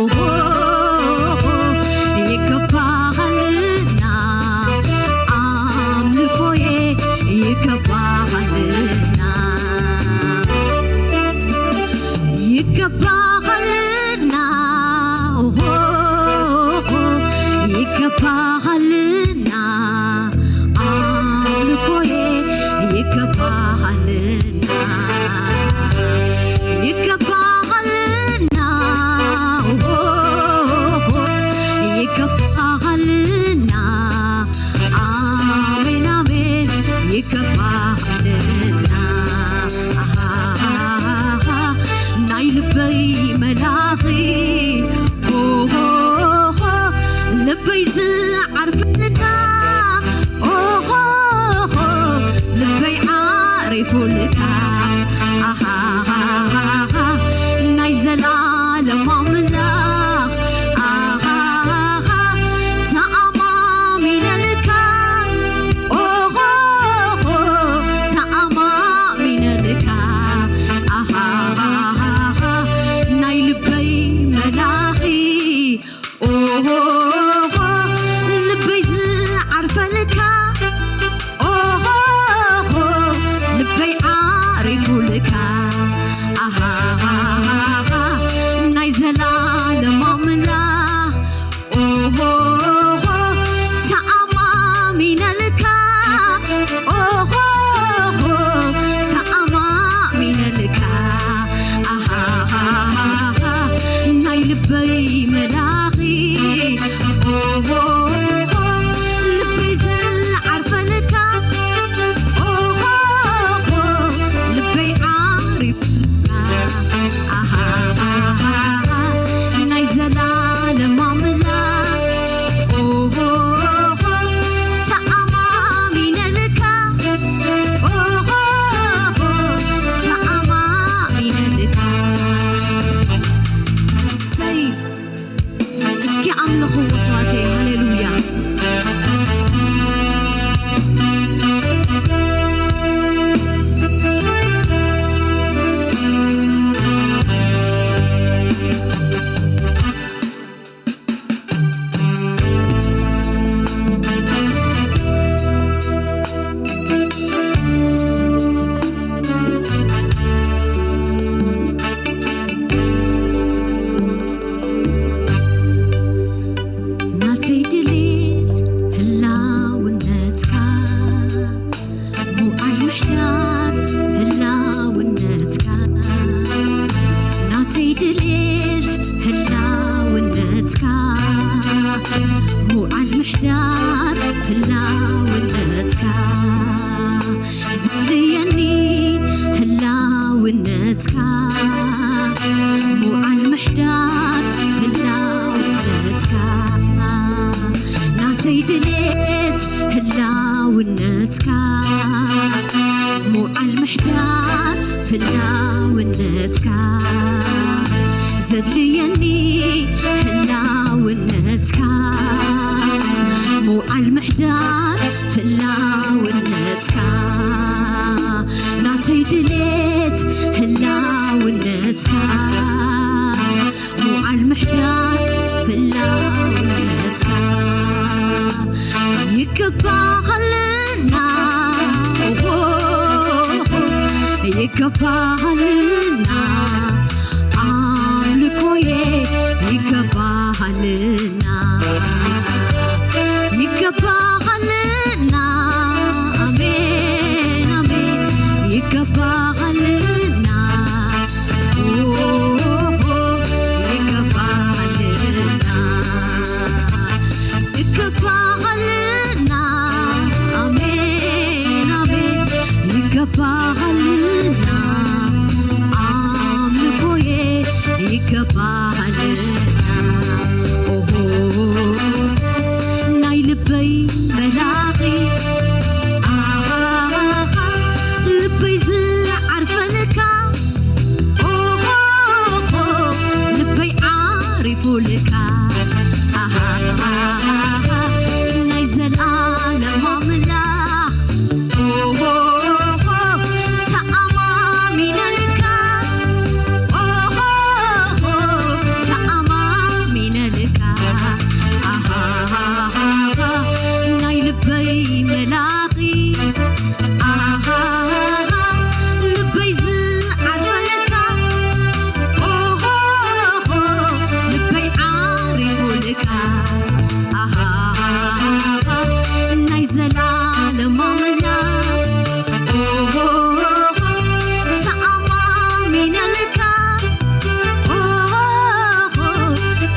ኦሆ ይገባኸልና ኣምልኮዬ ይገባኸልና ይገባኸልና ኦሆ ይገባኸልና ኣምልኮዬ ይገባኸልና ይገባኸልና ኦሆ ይገባኸልና ኣሜን ኣሜን ይገባኸልና ኣሃሃሃ ናይ ልበይ መላኺ ኦሆ ልበይ ዝዓርፈልካ ኦሆ ልበይ ዓሪፉልካ ኣሃሃሃ ናይ ዘላለም ኣምላኽ ምሕዳር ህላውነትካ ዘድልየኒ ህላውነትካ ምውዓል ምሕዳር ህላውነትካ ናተይ ድሌት ህላውነትካ ምውዓል ምሕዳር ህላውነትካ ዘድልየኒ ህላውነትካ ምውዓል ምሕዳር ህላውነትካ ናተይ ድሌት ህላውነትካ ምውዓል ምሕዳር ህላውነትካ ይገባኸልና ይገባሃልና ኣምልኮዬ ይገባሃልና ይገባሃልና ኣሜን ኣሜን ይገባሃልና ይገባሃልና ይገባሃልና ኣሜን ኣሜን ይገባሃልና ኣምልኮዬ ይገባሃልና ኦሆ ናይ ልበይ መላኺ ኣሃ ልበይ ዝዓርፈልካ ኦሆ ልበይ ዓሪፉልካ ኣሃ ናይ ዘልኣለም ኣምላኽ ኦሆ ተኣማሚነልካ ኦሆ ተኣማሚነልካ ኣሃ ናይ ልበይ መላኺ ኣሃ ልበይ ዝዓርፈለካ ኦሆ ልበይ ዓሪፉልካ ኣሃ ናይ ዘላለም ኣምላኽ ኦሆ ተኣማሚነልካ ኦሆ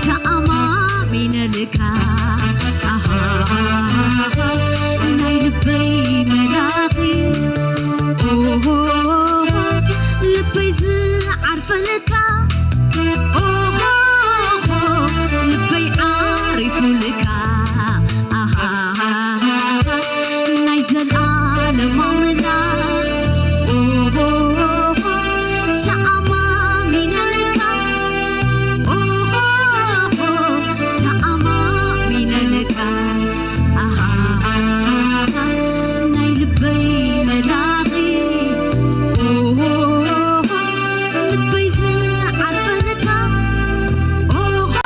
ተኣማሚነልካ ኣሃ ናይ ልበይ መላኺ ኦሆ ልበይ ዝዓርፈልካ ኦሆ ልበይ ዓሪፉልካ ኣሃ ናይ ዘልኣለም ኣምላኽ ኦሆ ተኣማሚነልካ ኦሆ ተኣማሚነልካ ኣሃ ናይ ልበይ መላኺ ኦሆ ልበይ ዝዓርፈልካ ኦሆ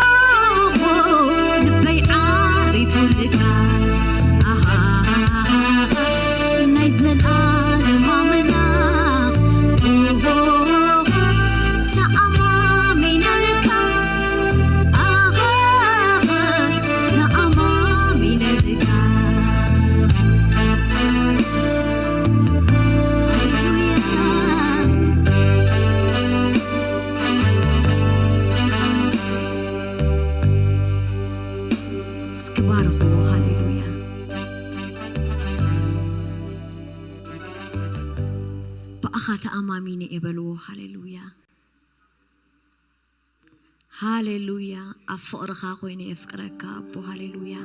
ልበይ ዓሪፉልካ ኣሃ ናይ ዘልኣለም ኣምላኽ ኦሆ ተኣማሚነልካ ኣሃ ተኣማሚነልካ ሃሌሉያ እስኪ ባርኽዎ ሃሌሉያ ብኣኻ ተኣማሚነ እየ በልዎ ሃሌሉያ ሃሌሉያ ኣብ ፍቕርኻ ኮይነ የፍቅረካ ኣቦ ሃሌሉያ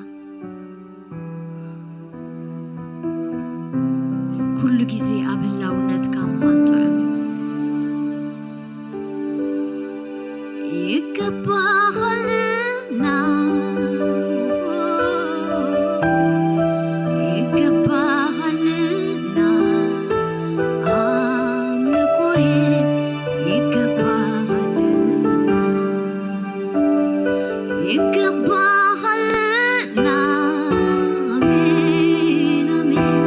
ኩሉ ግዜ ኣብ ህላውነትካ ምዃን ጥዑም እዩ ይገባኸልና ይገባኸልና ኣምልኮዬ ይገባኸልና ይገባኸልና ኣሜን ኣሜን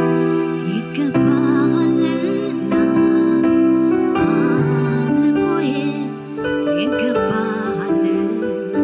ይገባኸልና ኣምልኮዬ ይገባኸልና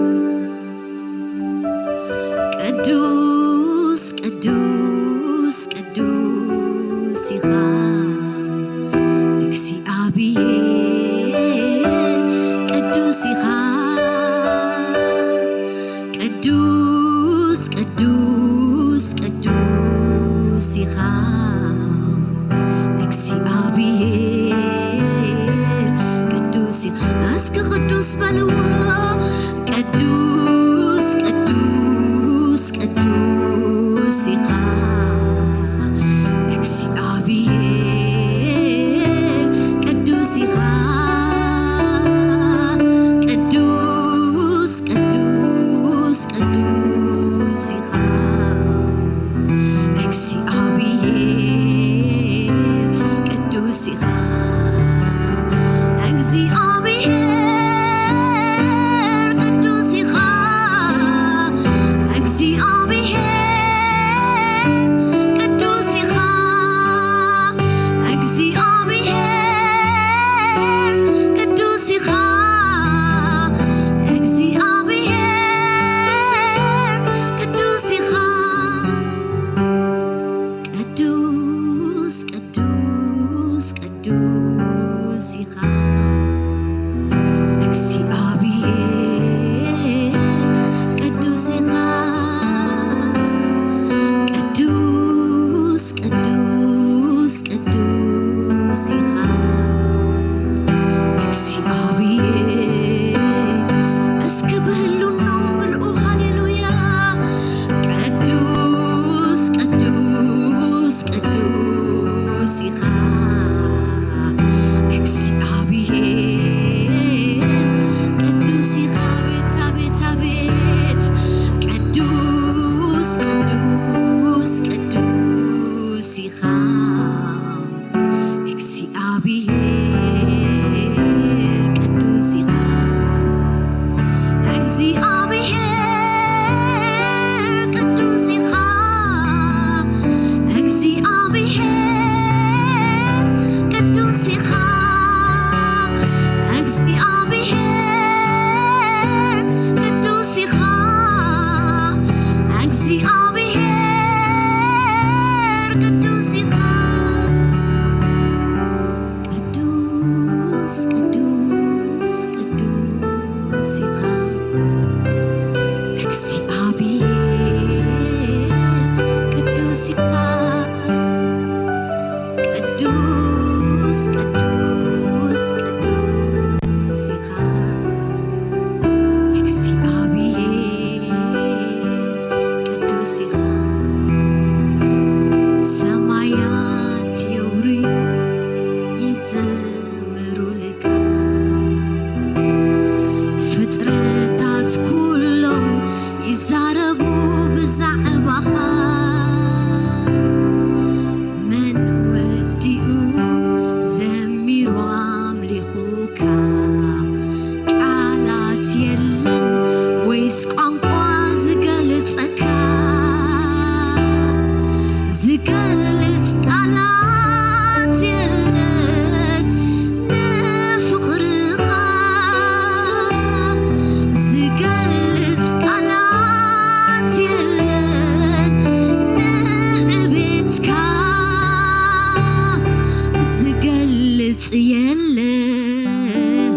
እስኪ ቅዱስ በልዎ። ቅዱስ ቅዱስ ቅዱስ ኢኻ እግዚኣብሔር፣ ቅዱስ ኢኻ። ቅዱስ ቅዱስ ቅዱስ ኢኻ እግዚኣብሔር፣ ቅዱስ ኢኻ። እግዚኣብሔር ቅዱስ ኢኻ። እግዚኣብሔር ቅዱስ ኢኻ። እግዚኣብሔር ቅዱስ ኢኻ። እግዚኣብሔር ቅዱስ ኢኻ። ቅዱስ ቅዱስ ቅዱስ ኢኻ እግዚኣብሔር፣ ቅዱስ ኢኻ። ቅዱስ ቅዱስ ቅዱስ ኢኻ እግዚኣብሔር። እስኪ ብህልውናኡ ምልኡ፣ ሃሌሉያ። ቅዱስ ቅዱስ ቅዱስ ኢኻ እግዚኣብሔር። ቅዱስ ኢኻ፣ ቤት ቤት ቤት። ቅዱስ ቅዱስ ቅዱስ ኢኻ እግዚኣብሔር፣ ቅዱስ ኢኻ። እግዚኣብሔር ቅዱስ ኢኻ። እግዚኣብሔር ቅዱስ ኢኻ። እግዚኣብሔር ቅዱስ ኢኻ። እግዚኣብሔር ቅዱስ ኢኻ። ቅዱስ ቅዱስ ቅዱስ ኢኻ እግዚኣብሔር፣ ቅዱስ ኢኻ። ቅዱስ ቅዱስ ቅዱስ ኢኻ እግዚኣብሔር፣ ቅዱስ ኢኻ። ሰማያት የውርዩ ይዘምሩልካ፣ ፍጥረታት ኩሎም ይዛረቡ ብዛዕባኻ። መን ወዲኡ ዘሚሩ ኣምሊኹካ? ቃላት የለን ወይስ ቋንቋ ዝገልጸካ? ዝገልጽ ቃላት የለን ንፍቕርኻ፣ ዝገልጽ ቃላት የለን ንዕቤትካ፣ ዝገልጽ የለን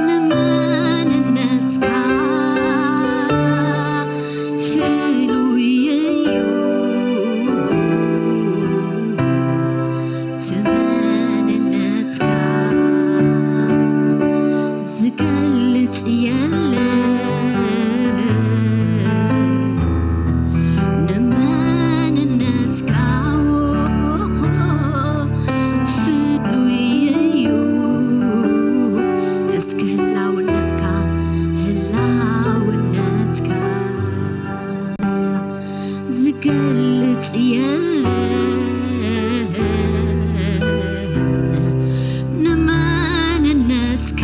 ንመንነትካ። ፍሉይ እዩ እቲ መንነትካ፣ ዝገልጽ የለን ንመንነትካ። ፍሉይ እዩ እስኪ ህላውነትካ፣ ህላውነትካ ዝገልጽ የለን ንመንነትካ።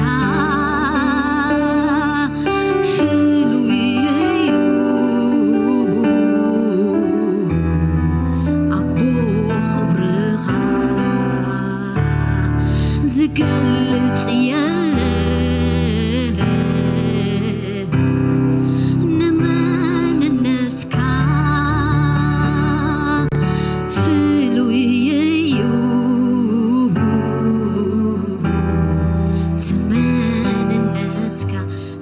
ፍሉይ እዩ ኣቦ ክብርኻ፣ ዝገልጽ የለን ንመንነትካ። ፍሉይ እዩ እቲ መንነትካ።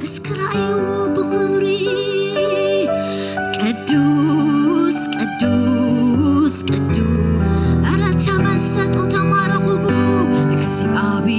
እስኪ ረኣይዎ ብኽብሪ። ቅዱስ ቅዱስ ቅዱስ። ኧረ ተመሰጡ፣ ተማረኹ ብኡ። እግዚኣብሔር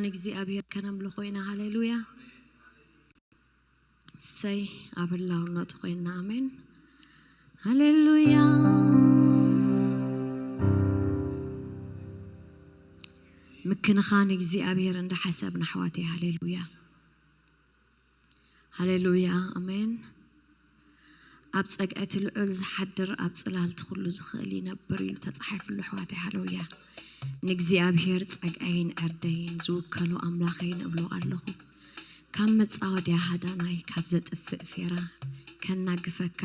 ንእግዚኣብሔር ከነምልኾ ኢና። ሃሌሉያ። እሰይ፣ ኣብ ህላውነቱ ኮይና። ኣሜን። ሃሌሉያ። ምክንኻን እግዚኣብሔር እንዳሓሰብና ኣሕዋተይ። ሃሌሉያ። ሃሌሉያ። ኣሜን። ኣብ ጸግዒ እቲ ልዑል ዝሓድር ኣብ ጽላልቲ ኩሉ ዝኽእል ይነብር ኢሉ ተጻሒፉሉ ኣሕዋተይ። ሃሌሉያ። ንእግዚኣብሔር ጸግዐይን ዕርደይን ዝውከሎ ኣምላኸይ ንብሎ ኣለኹ። ካብ መጻወድያ ሃዳናይ ካብ ዘጥፍእ ፌራ ከናግፈካ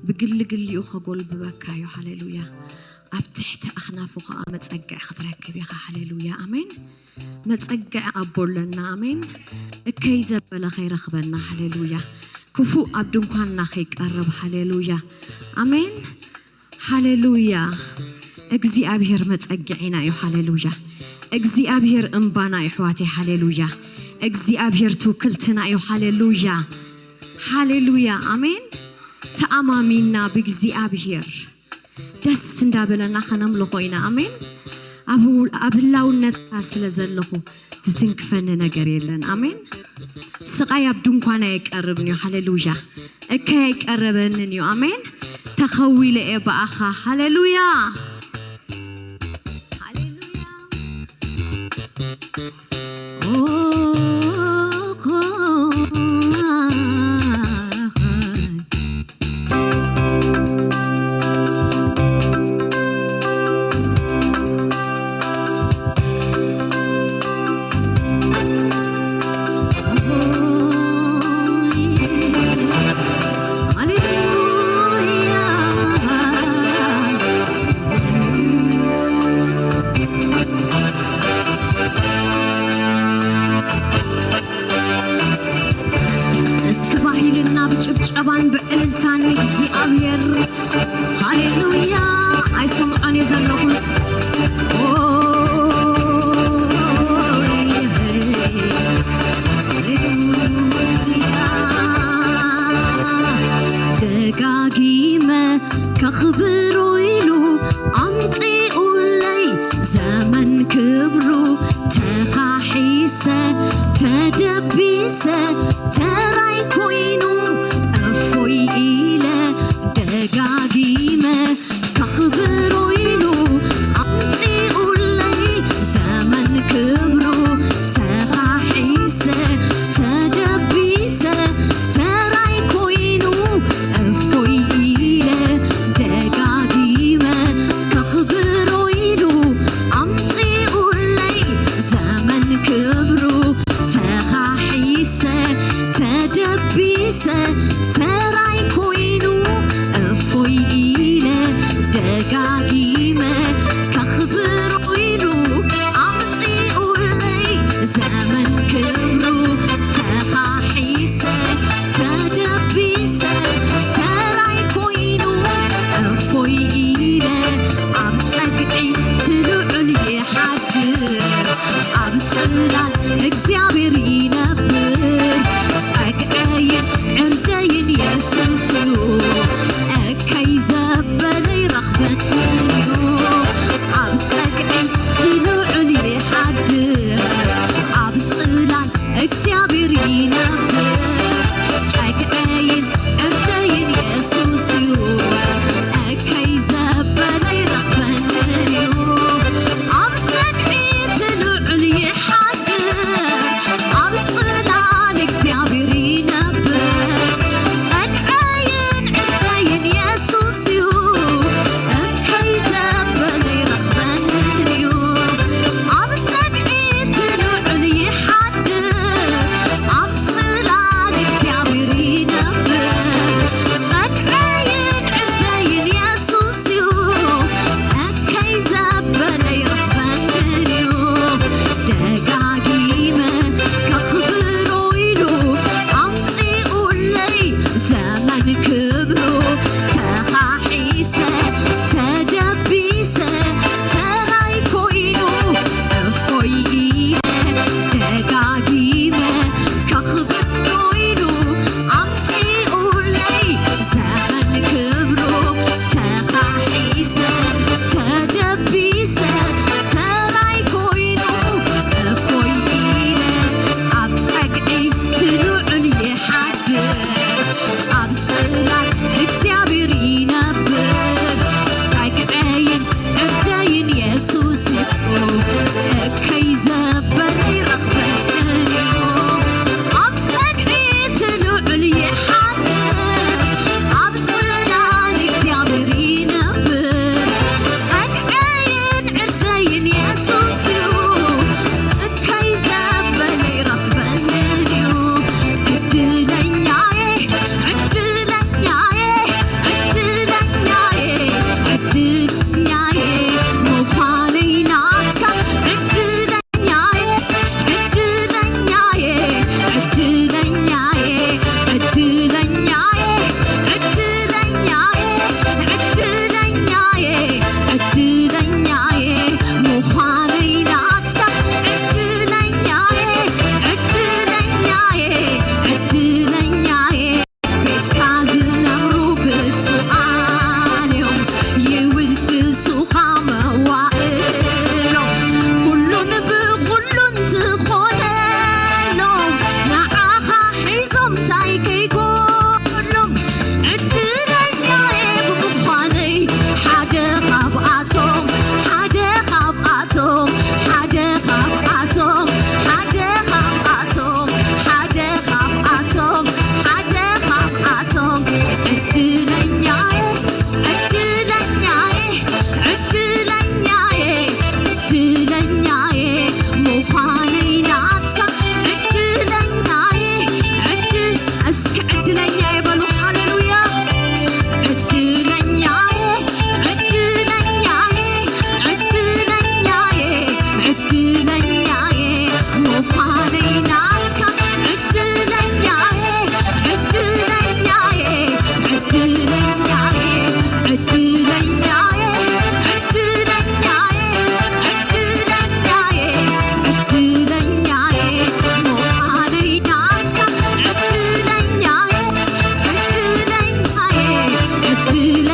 ብግሊ ግሊኡ ከጎልብበካ እዩ። ሃሌሉያ። ኣብ ትሕቲ ኣኽናፉ ኸዓ መጸግዕ ክትረክብ ኢኻ። ሃሌሉያ። ኣሜን። መጸግዕ ኣቦ ኣለና። ኣሜን። እከይ ዘበለ ከይረኽበና። ሃሌሉያ። ክፉእ ኣብ ድንኳንና ከይቀርብ። ሃሌሉያ። ኣሜን። ሃሌሉያ። እግዚኣብሔር መጸግዒና እዩ። ሃሌሉያ። እግዚኣብሔር እምባና እዩ ኣሕዋተይ። ሃሌሉያ። እግዚኣብሔር ትውክልትና እዩ። ሃሌሉያ። ሃሌሉያ። ኣሜን። ተኣማሚና ብእግዚኣብሔር ደስ እንዳበለና ከነምልኾ ኢና። ኣሜን። ኣብ ኣብ ህላውነትካ ስለ ዘለኹ ዝትንክፈኒ ነገር የለን። ኣሜን። ስቓይ ኣብ ድንኳን ኣይቀርብን እዩ። ሃሌሉያ። እከይ ኣይቀረበንን እዩ። ኣሜን። ተኸዊለ እየ ብኣኻ። ሃሌሉያ። ሃሌሉያ። ኦ፣ እስኪ ባህ ኢልና ብጭብጨባን ብዕልልታን ንእግዚኣብሔር። ሃሌሉያ። ኣይሰምዖን እየ ዘለኹ። ኦ፣ ሃሌሉያ። ደጋጊመ ከኽብሮ ኢሉ ኣምጺኡለይ ዘመን ክብሩ ተኻሒሰ ተደቢሰ ተራይ ኮይኑ እፎይ ኢለ ደጋጊመ ከኽብሮ ኢሉ ኣምጺኡለይ ዘመን ክብሩ ተኻሒሰ ተደቢሰ ተራይ ኮይኑ እፎይ ኢለ ደጋጊመ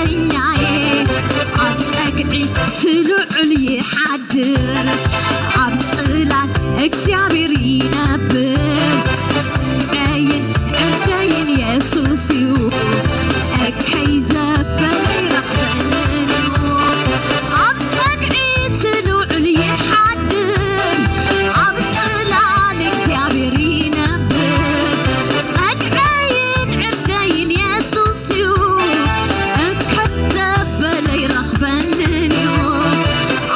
እኛዬ ኣብ ጸግዒ ትልዑል ይሓድር፣ ኣብ ጽላል እግዚኣብሔር ይነብር። ዕረይን ዕርደይን የሱስ እዩ፣ እከይ ዘበለ ይረኽበንን እዩ። ኣብ ጸግዒ ትልዑል ይሓድር፣ ኣብ ጽላል እግዚኣብሔር ይነብር። ጸግዐይን ዕርደይን የሱስ እዩ፣ እከይ ዘበለ ይረኽበንን እዩ።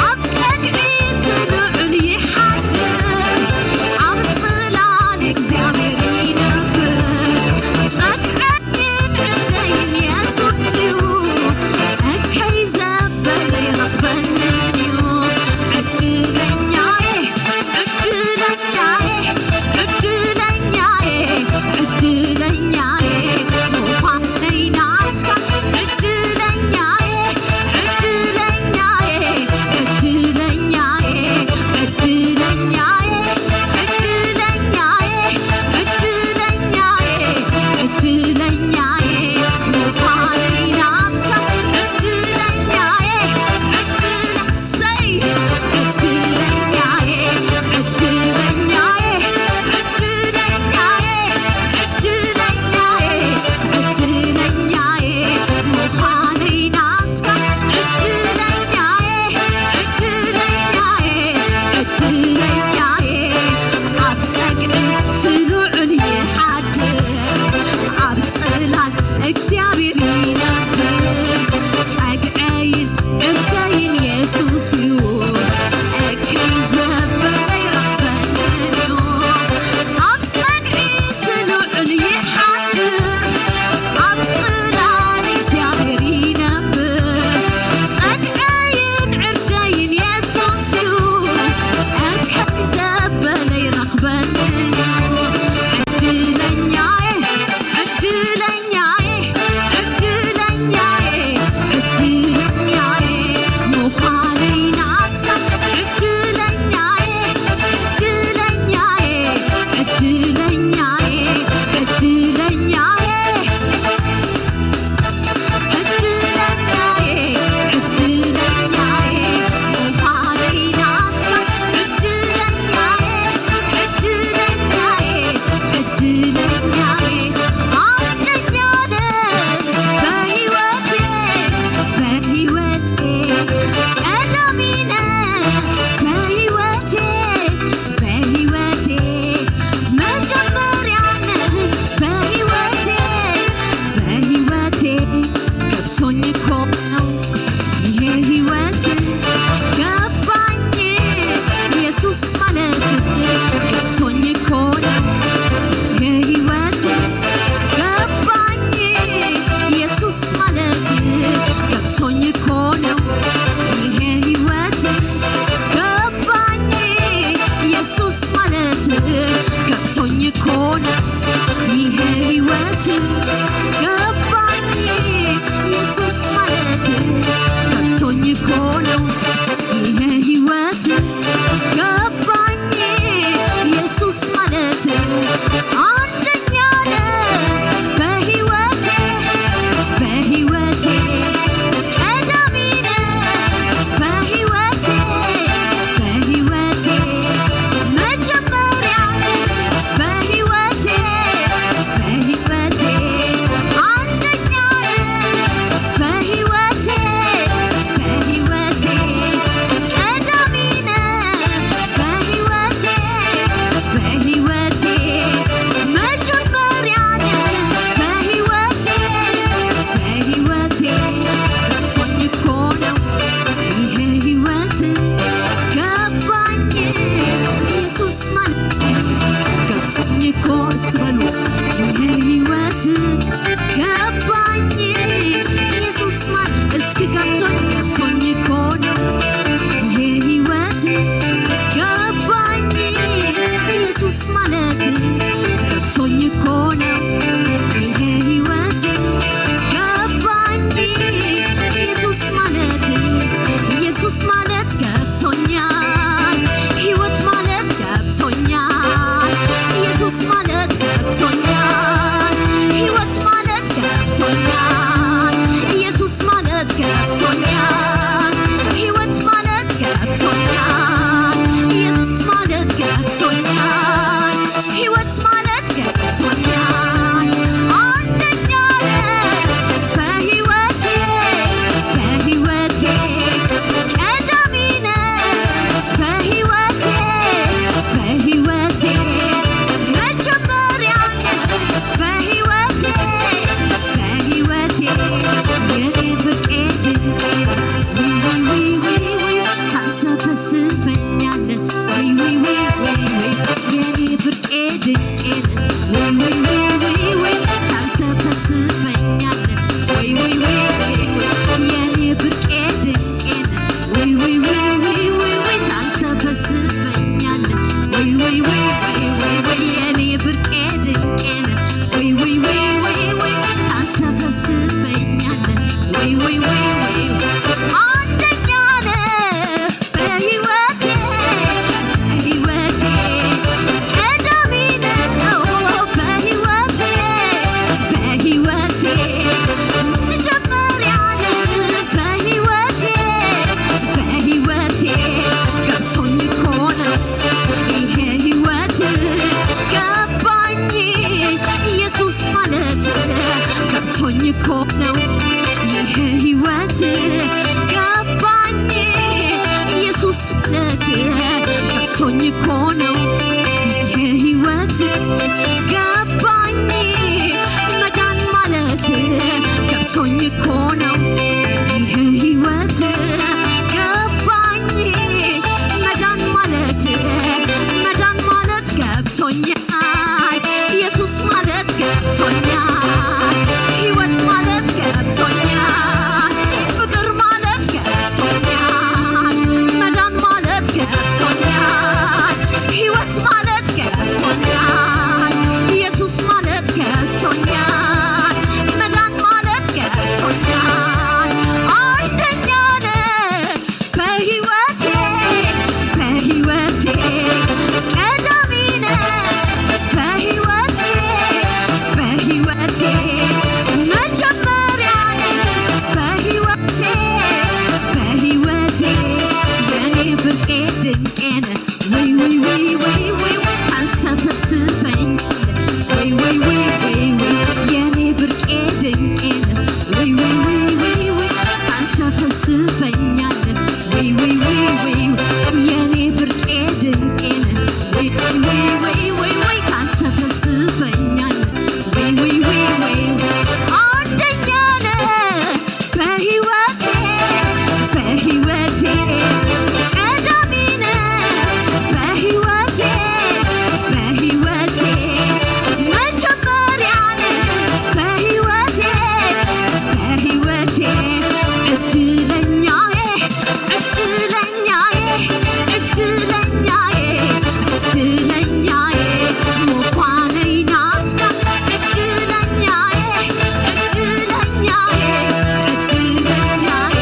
ኣብ ህይወት ገባኝ ኢየሱስ ማለት ገብቶኝ እኮ ነው። ይሄ ህይወት ገባኝ መዳን ማለት ገብቶኝ እኮ ነው። ይሄ ህይወት ገባኝ መዳን ማለት መዳን ማለት ገብቶኛል። ኢየሱስ ማለት ገብቶኛል። ህይወት ማለት ገብቶኛል። ፍቅር ማለት ገብቶኛል። መዳን ማለት ገብቶኛል። ህይወት ማለት ገብቶኛል። ኢየሱስ ማለት ገብቶኛል። መዳን ማለት ገብቶኛል። አንደኛ ነህ በህይወቴ፣ በህይወቴ ቀዳሚ ነህ በህይወቴ፣ በህይወቴ መጀመሪያ ነህ በህይወቴ፣ በህይወቴ የኔ ብርቄ ድንቄ ነህ። ወይ ወይ ወይ ወይ ወይ ታንሰፈስፈኛለህ። ወይ ወይ ወይ ወይ ወይ የኔ ብርቄ ድንቄ ነህ። ወይ ወይ ወይ ወይ ወይ ታንሰፈስፈኛለህ። ወይ ወይ ወይ ወይ ወይ የኔ ብርቄ ድንቄ ነህ። ወይ ወይ ወይ ወይ ወይ ወይ ታንሰፈስፈኛለህ። ወይ ወይ ወይ ወይ ወይ አንደኛ ነህ በህይወቴ፣ በህይወቴ ቀዳሚ ነህ በህይወቴ፣ በህይወቴ መጀመሪያ ነህ በህይወቴ፣ በህይወቴ እድለኛዬ፣ እድለኛዬ፣ እድለኛዬ፣ እድለኛዬ ምዃነይ ናትካ እድለኛዬ፣ እድለኛዬ፣ እድለኛዬ፣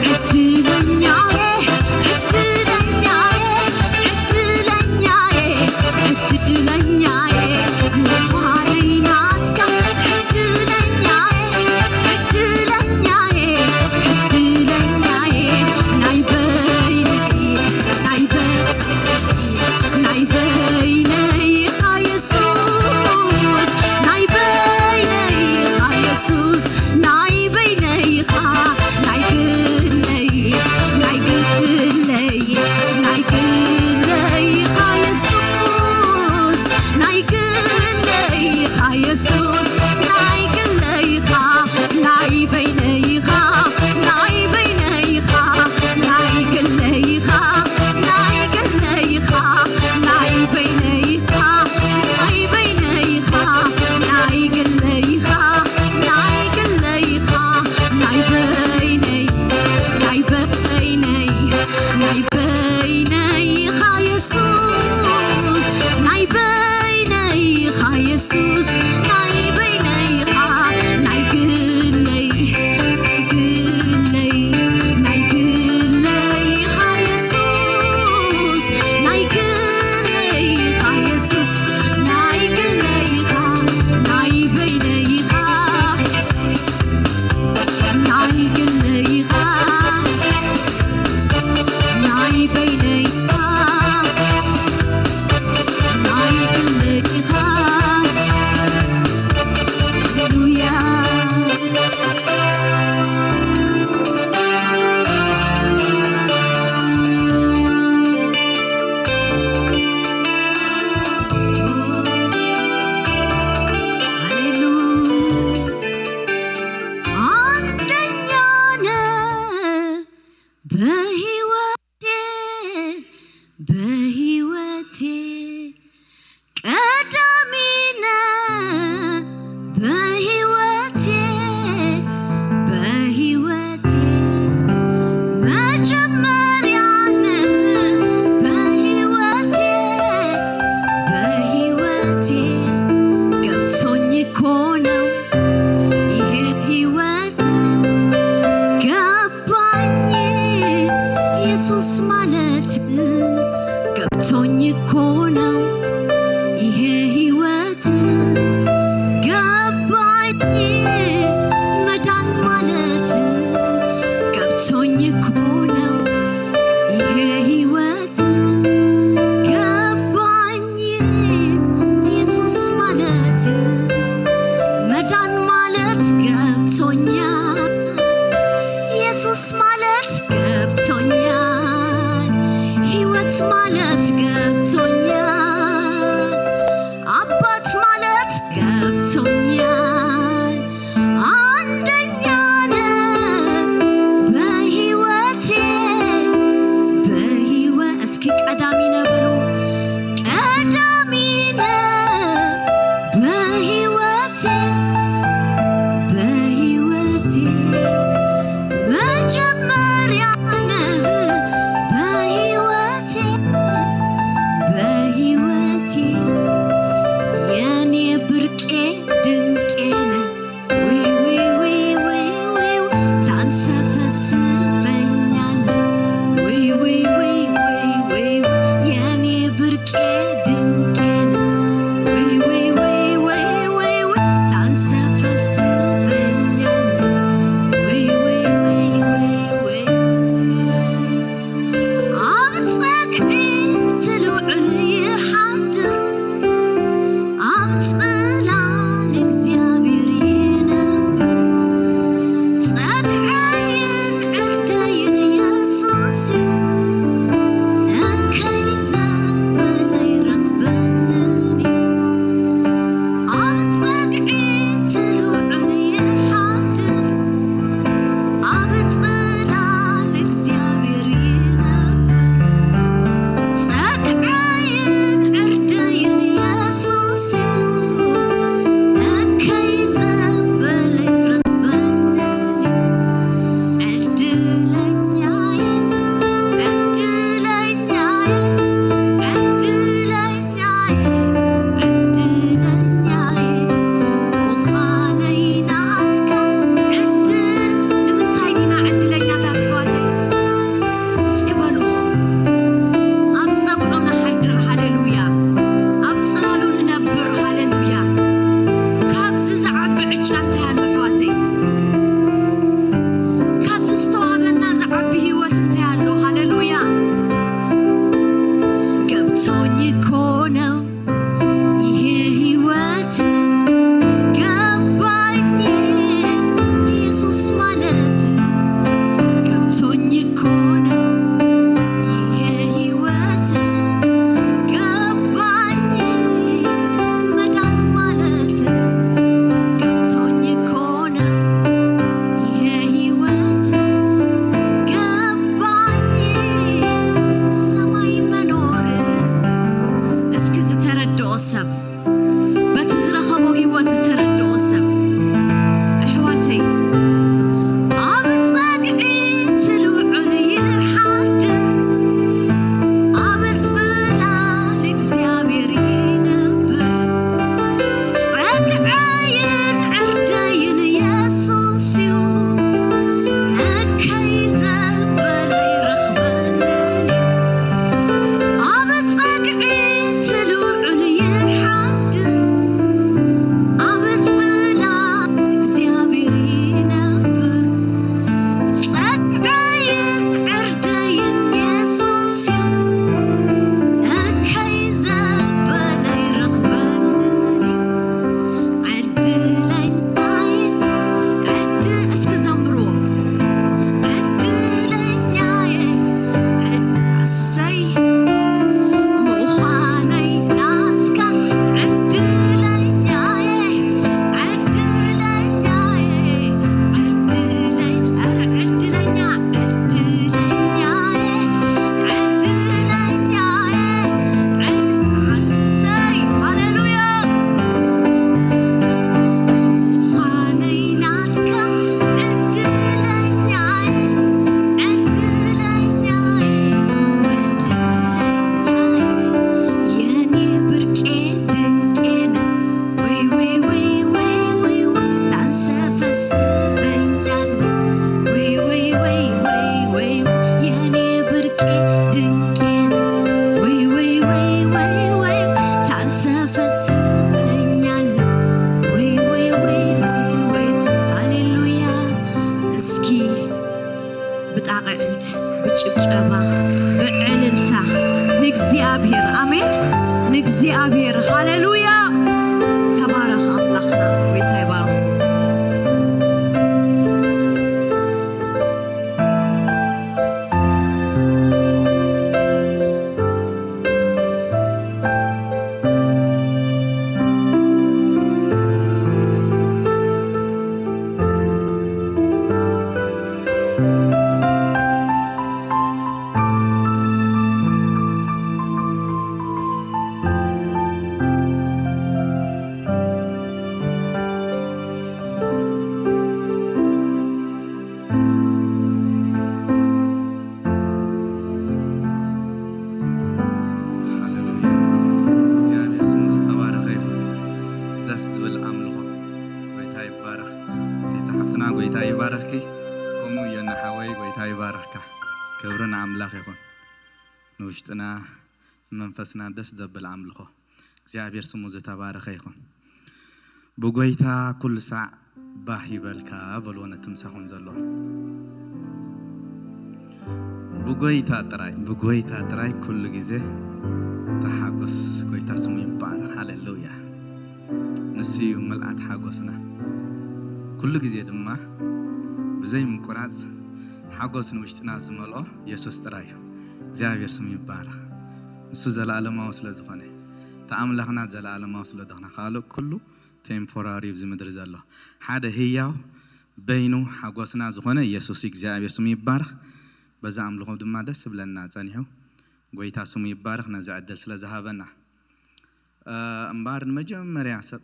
እድለኛዬ፣ እድለኛዬ፣ እድለኛዬ፣ እድለኛዬ ምዃነይ ናትካ እድለኛዬ፣ እድለኛዬ፣ እድለኛዬ ናይ በይነይ፣ ናይ በይነይ፣ ናይ በይነይ ኢኻ የሱስ፣ ናይ በይነይ ኢኻ የሱስ፣ ናይ በይነይ ኢኻ፣ ናይ ግለይ፣ ናይ ግለይ፣ ናይ ግለይ ኢኻ የሱስ፣ ናይ ግለይ ኢኻ የሱስ፣ ናይ ግለይ ኢኻ፣ ናይ በይነይ ኢኻ፣ ናይ በይነይ ኢኻ፣ ናይ ግለይ ኢኻ፣ ናይ ግለይ ኢኻ፣ ናይ በይነይ ኢኻ፣ ናይ በይነይ ኢኻ፣ ናይ ግለይ ኢኻ፣ ናይ ግለይ ኢኻ፣ ናይ በይነይ፣ ናይ በይነይ፣ ናይ በይነይ ኢኻ የሱስ፣ ናይ በይነይ ኢኻ የሱስ፣ ናይ በይነይ ኢኻ፣ ናይ ግለይ፣ ናይ ግለይ፣ ናይ ግለይ ኢኻ የሱስ፣ ናይ ግለይ ኢኻ የሱስ፣ ናይ ግለይ ኢኻ፣ ናይ በይነይ ኢኻ፣ ናይ ግለይ ኢኻ፣ ናይ በይነይ ኢኻ፣ ናይ ግለይ ኢኻ። ሃሌሉያ። ሃሌሉያ። አንደኛ ነህ በህይወቴ፣ በህይወቴ ቀዳሚ ነህ በህይወቴ፣ በህይወቴ መጀመሪያ ነህ በህይወቴ፣ በህይወቴ ገብቶኝ እኮ ነው ይሄ ህይወት ገባኝ ኢየሱስ ማለት ገብቶኝ እኮ ነው ይሄ ህይወት ገባኝ መዳን ማለት ገብቶኝ እኮ ነው ይሄ ህይወት ገባኝ ኢየሱስ ማለት መዳን ማለት ገብቶኛል ብጣቕዒት፣ ብጭብጨባ፣ ብዕልልታ ንእግዚኣብሔር፣ ኣሜን፣ ንእግዚኣብሔር። ሃሌሉያ። ተባረኽ ኣምላኽና። ጎይታ ይባርኽ። ሃሌሉያ። እግዚኣብሔር ስሙ ዝተባረኸ ይኹን። ደስ ትብል ኣምልኾ። ጎይታ ይባረኽ። ቴታ ሓፍትና ጎይታ ይባረኽኪ። ከምኡ እዮና ሓወይ ጎይታ ይባረኽካ። ክብሪ ንኣምላኽ ይኹን። ንውሽጥና ንመንፈስና ደስ ዘብል ኣምልኾ። እግዚኣብሔር ስሙ ዝተባረኸ ይኹን። ብጎይታ ኩሉ ሳዕ ባህ ይበልካ በልዎ ነቲ ምሳኹም ዘሎ። ብጎይታ ጥራይ፣ ብጎይታ ጥራይ ኩሉ ግዜ ተሓጎስ። ጎይታ ስሙ ይባረኽ። ሃሌሉያ። ንሱ እዩ ምልኣት ሓጎስና። ኩሉ ግዜ ድማ ብዘይ ምቁራጽ ሓጎስ ንውሽጥና ዝመልኦ የሱስ ጥራይ እዩ። እግዚኣብሔር ስሙ ይባረኽ። ንሱ ዘለኣለማዊ ስለ ዝኾነ፣ እቲ ኣምላኽና ዘለኣለማዊ ስለ ዝኾነ፣ ካልእ ኩሉ ቴምፖራሪ ኣብዚ ምድሪ ዘሎ። ሓደ ህያው በይኑ ሓጎስና ዝኾነ የሱስ እዩ። እግዚኣብሔር ስሙ ይባረኽ። በዛ ኣምልኾ ድማ ደስ ዝብለና ጸኒሑ። ጎይታ ስሙ ይባረኽ ነዚ ዕድል ስለ ዝሃበና። እ፣ እምበኣር ንመጀመርያ ሰብ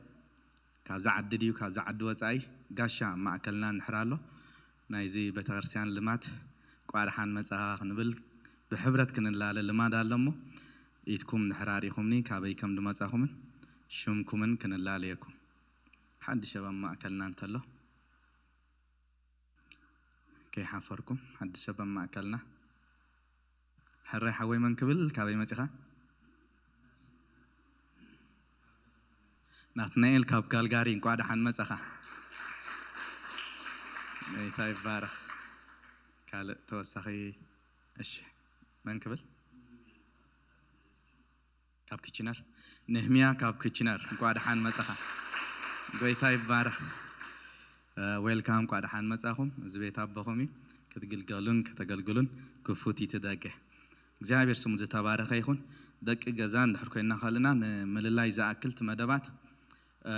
ካብዛ ዓዲ ድዩ ካብዛ ዓዲ ወጻኢ ጋሻ ኣብ ማእከልና እንድሕር ኣሎ፣ ናይዚ ቤተክርስትያን ልማድ እንቋዕ ደሓን መጻኻ ክንብል ብሕብረት ክንላለ ልማድ ኣሎ እሞ፣ ኢድኩም እንድሕር ኣርኢኹምኒ ካበይ ከም ዝመጻኹምን ሽምኩምን ክንላለየኩም። ሓድሽ ሰብ ኣብ ማእከልና እንተሎ፣ ከይሓፈርኩም፣ ሓድሽ ሰብ ኣብ ማእከልና። ሕራይ ሓወይ መን ክብል፣ ካበይ መጺኻ? ናትናኤል ካብ ካልጋሪ፣ እንቋዕ ደሓን መጻኻ። ጎይታ ይባረኽ። ካልእ ተወሳኺ? እሺ፣ መን ክብል? ካብ ክችነር። ነህምያ ካብ ክችነር፣ እንቋዕ ደሓን መጻኻ። ጎይታ ይባረኽ። እ፣ ዌልካም፣ እንቋዕ ደሓን መጻኹም። እዚ ቤት ኣቦኹም እዩ። ክትግልገሉን ከተገልግሉን ክፉት እዩ እቲ ደገ። እግዚኣብሔር ስሙ ዝተባረኸ ይኹን። ደቂ ገዛ እንድሕር ኮይንና ከለና ንምልላይ ዝኣክል እቲ መደባት፣ እ፣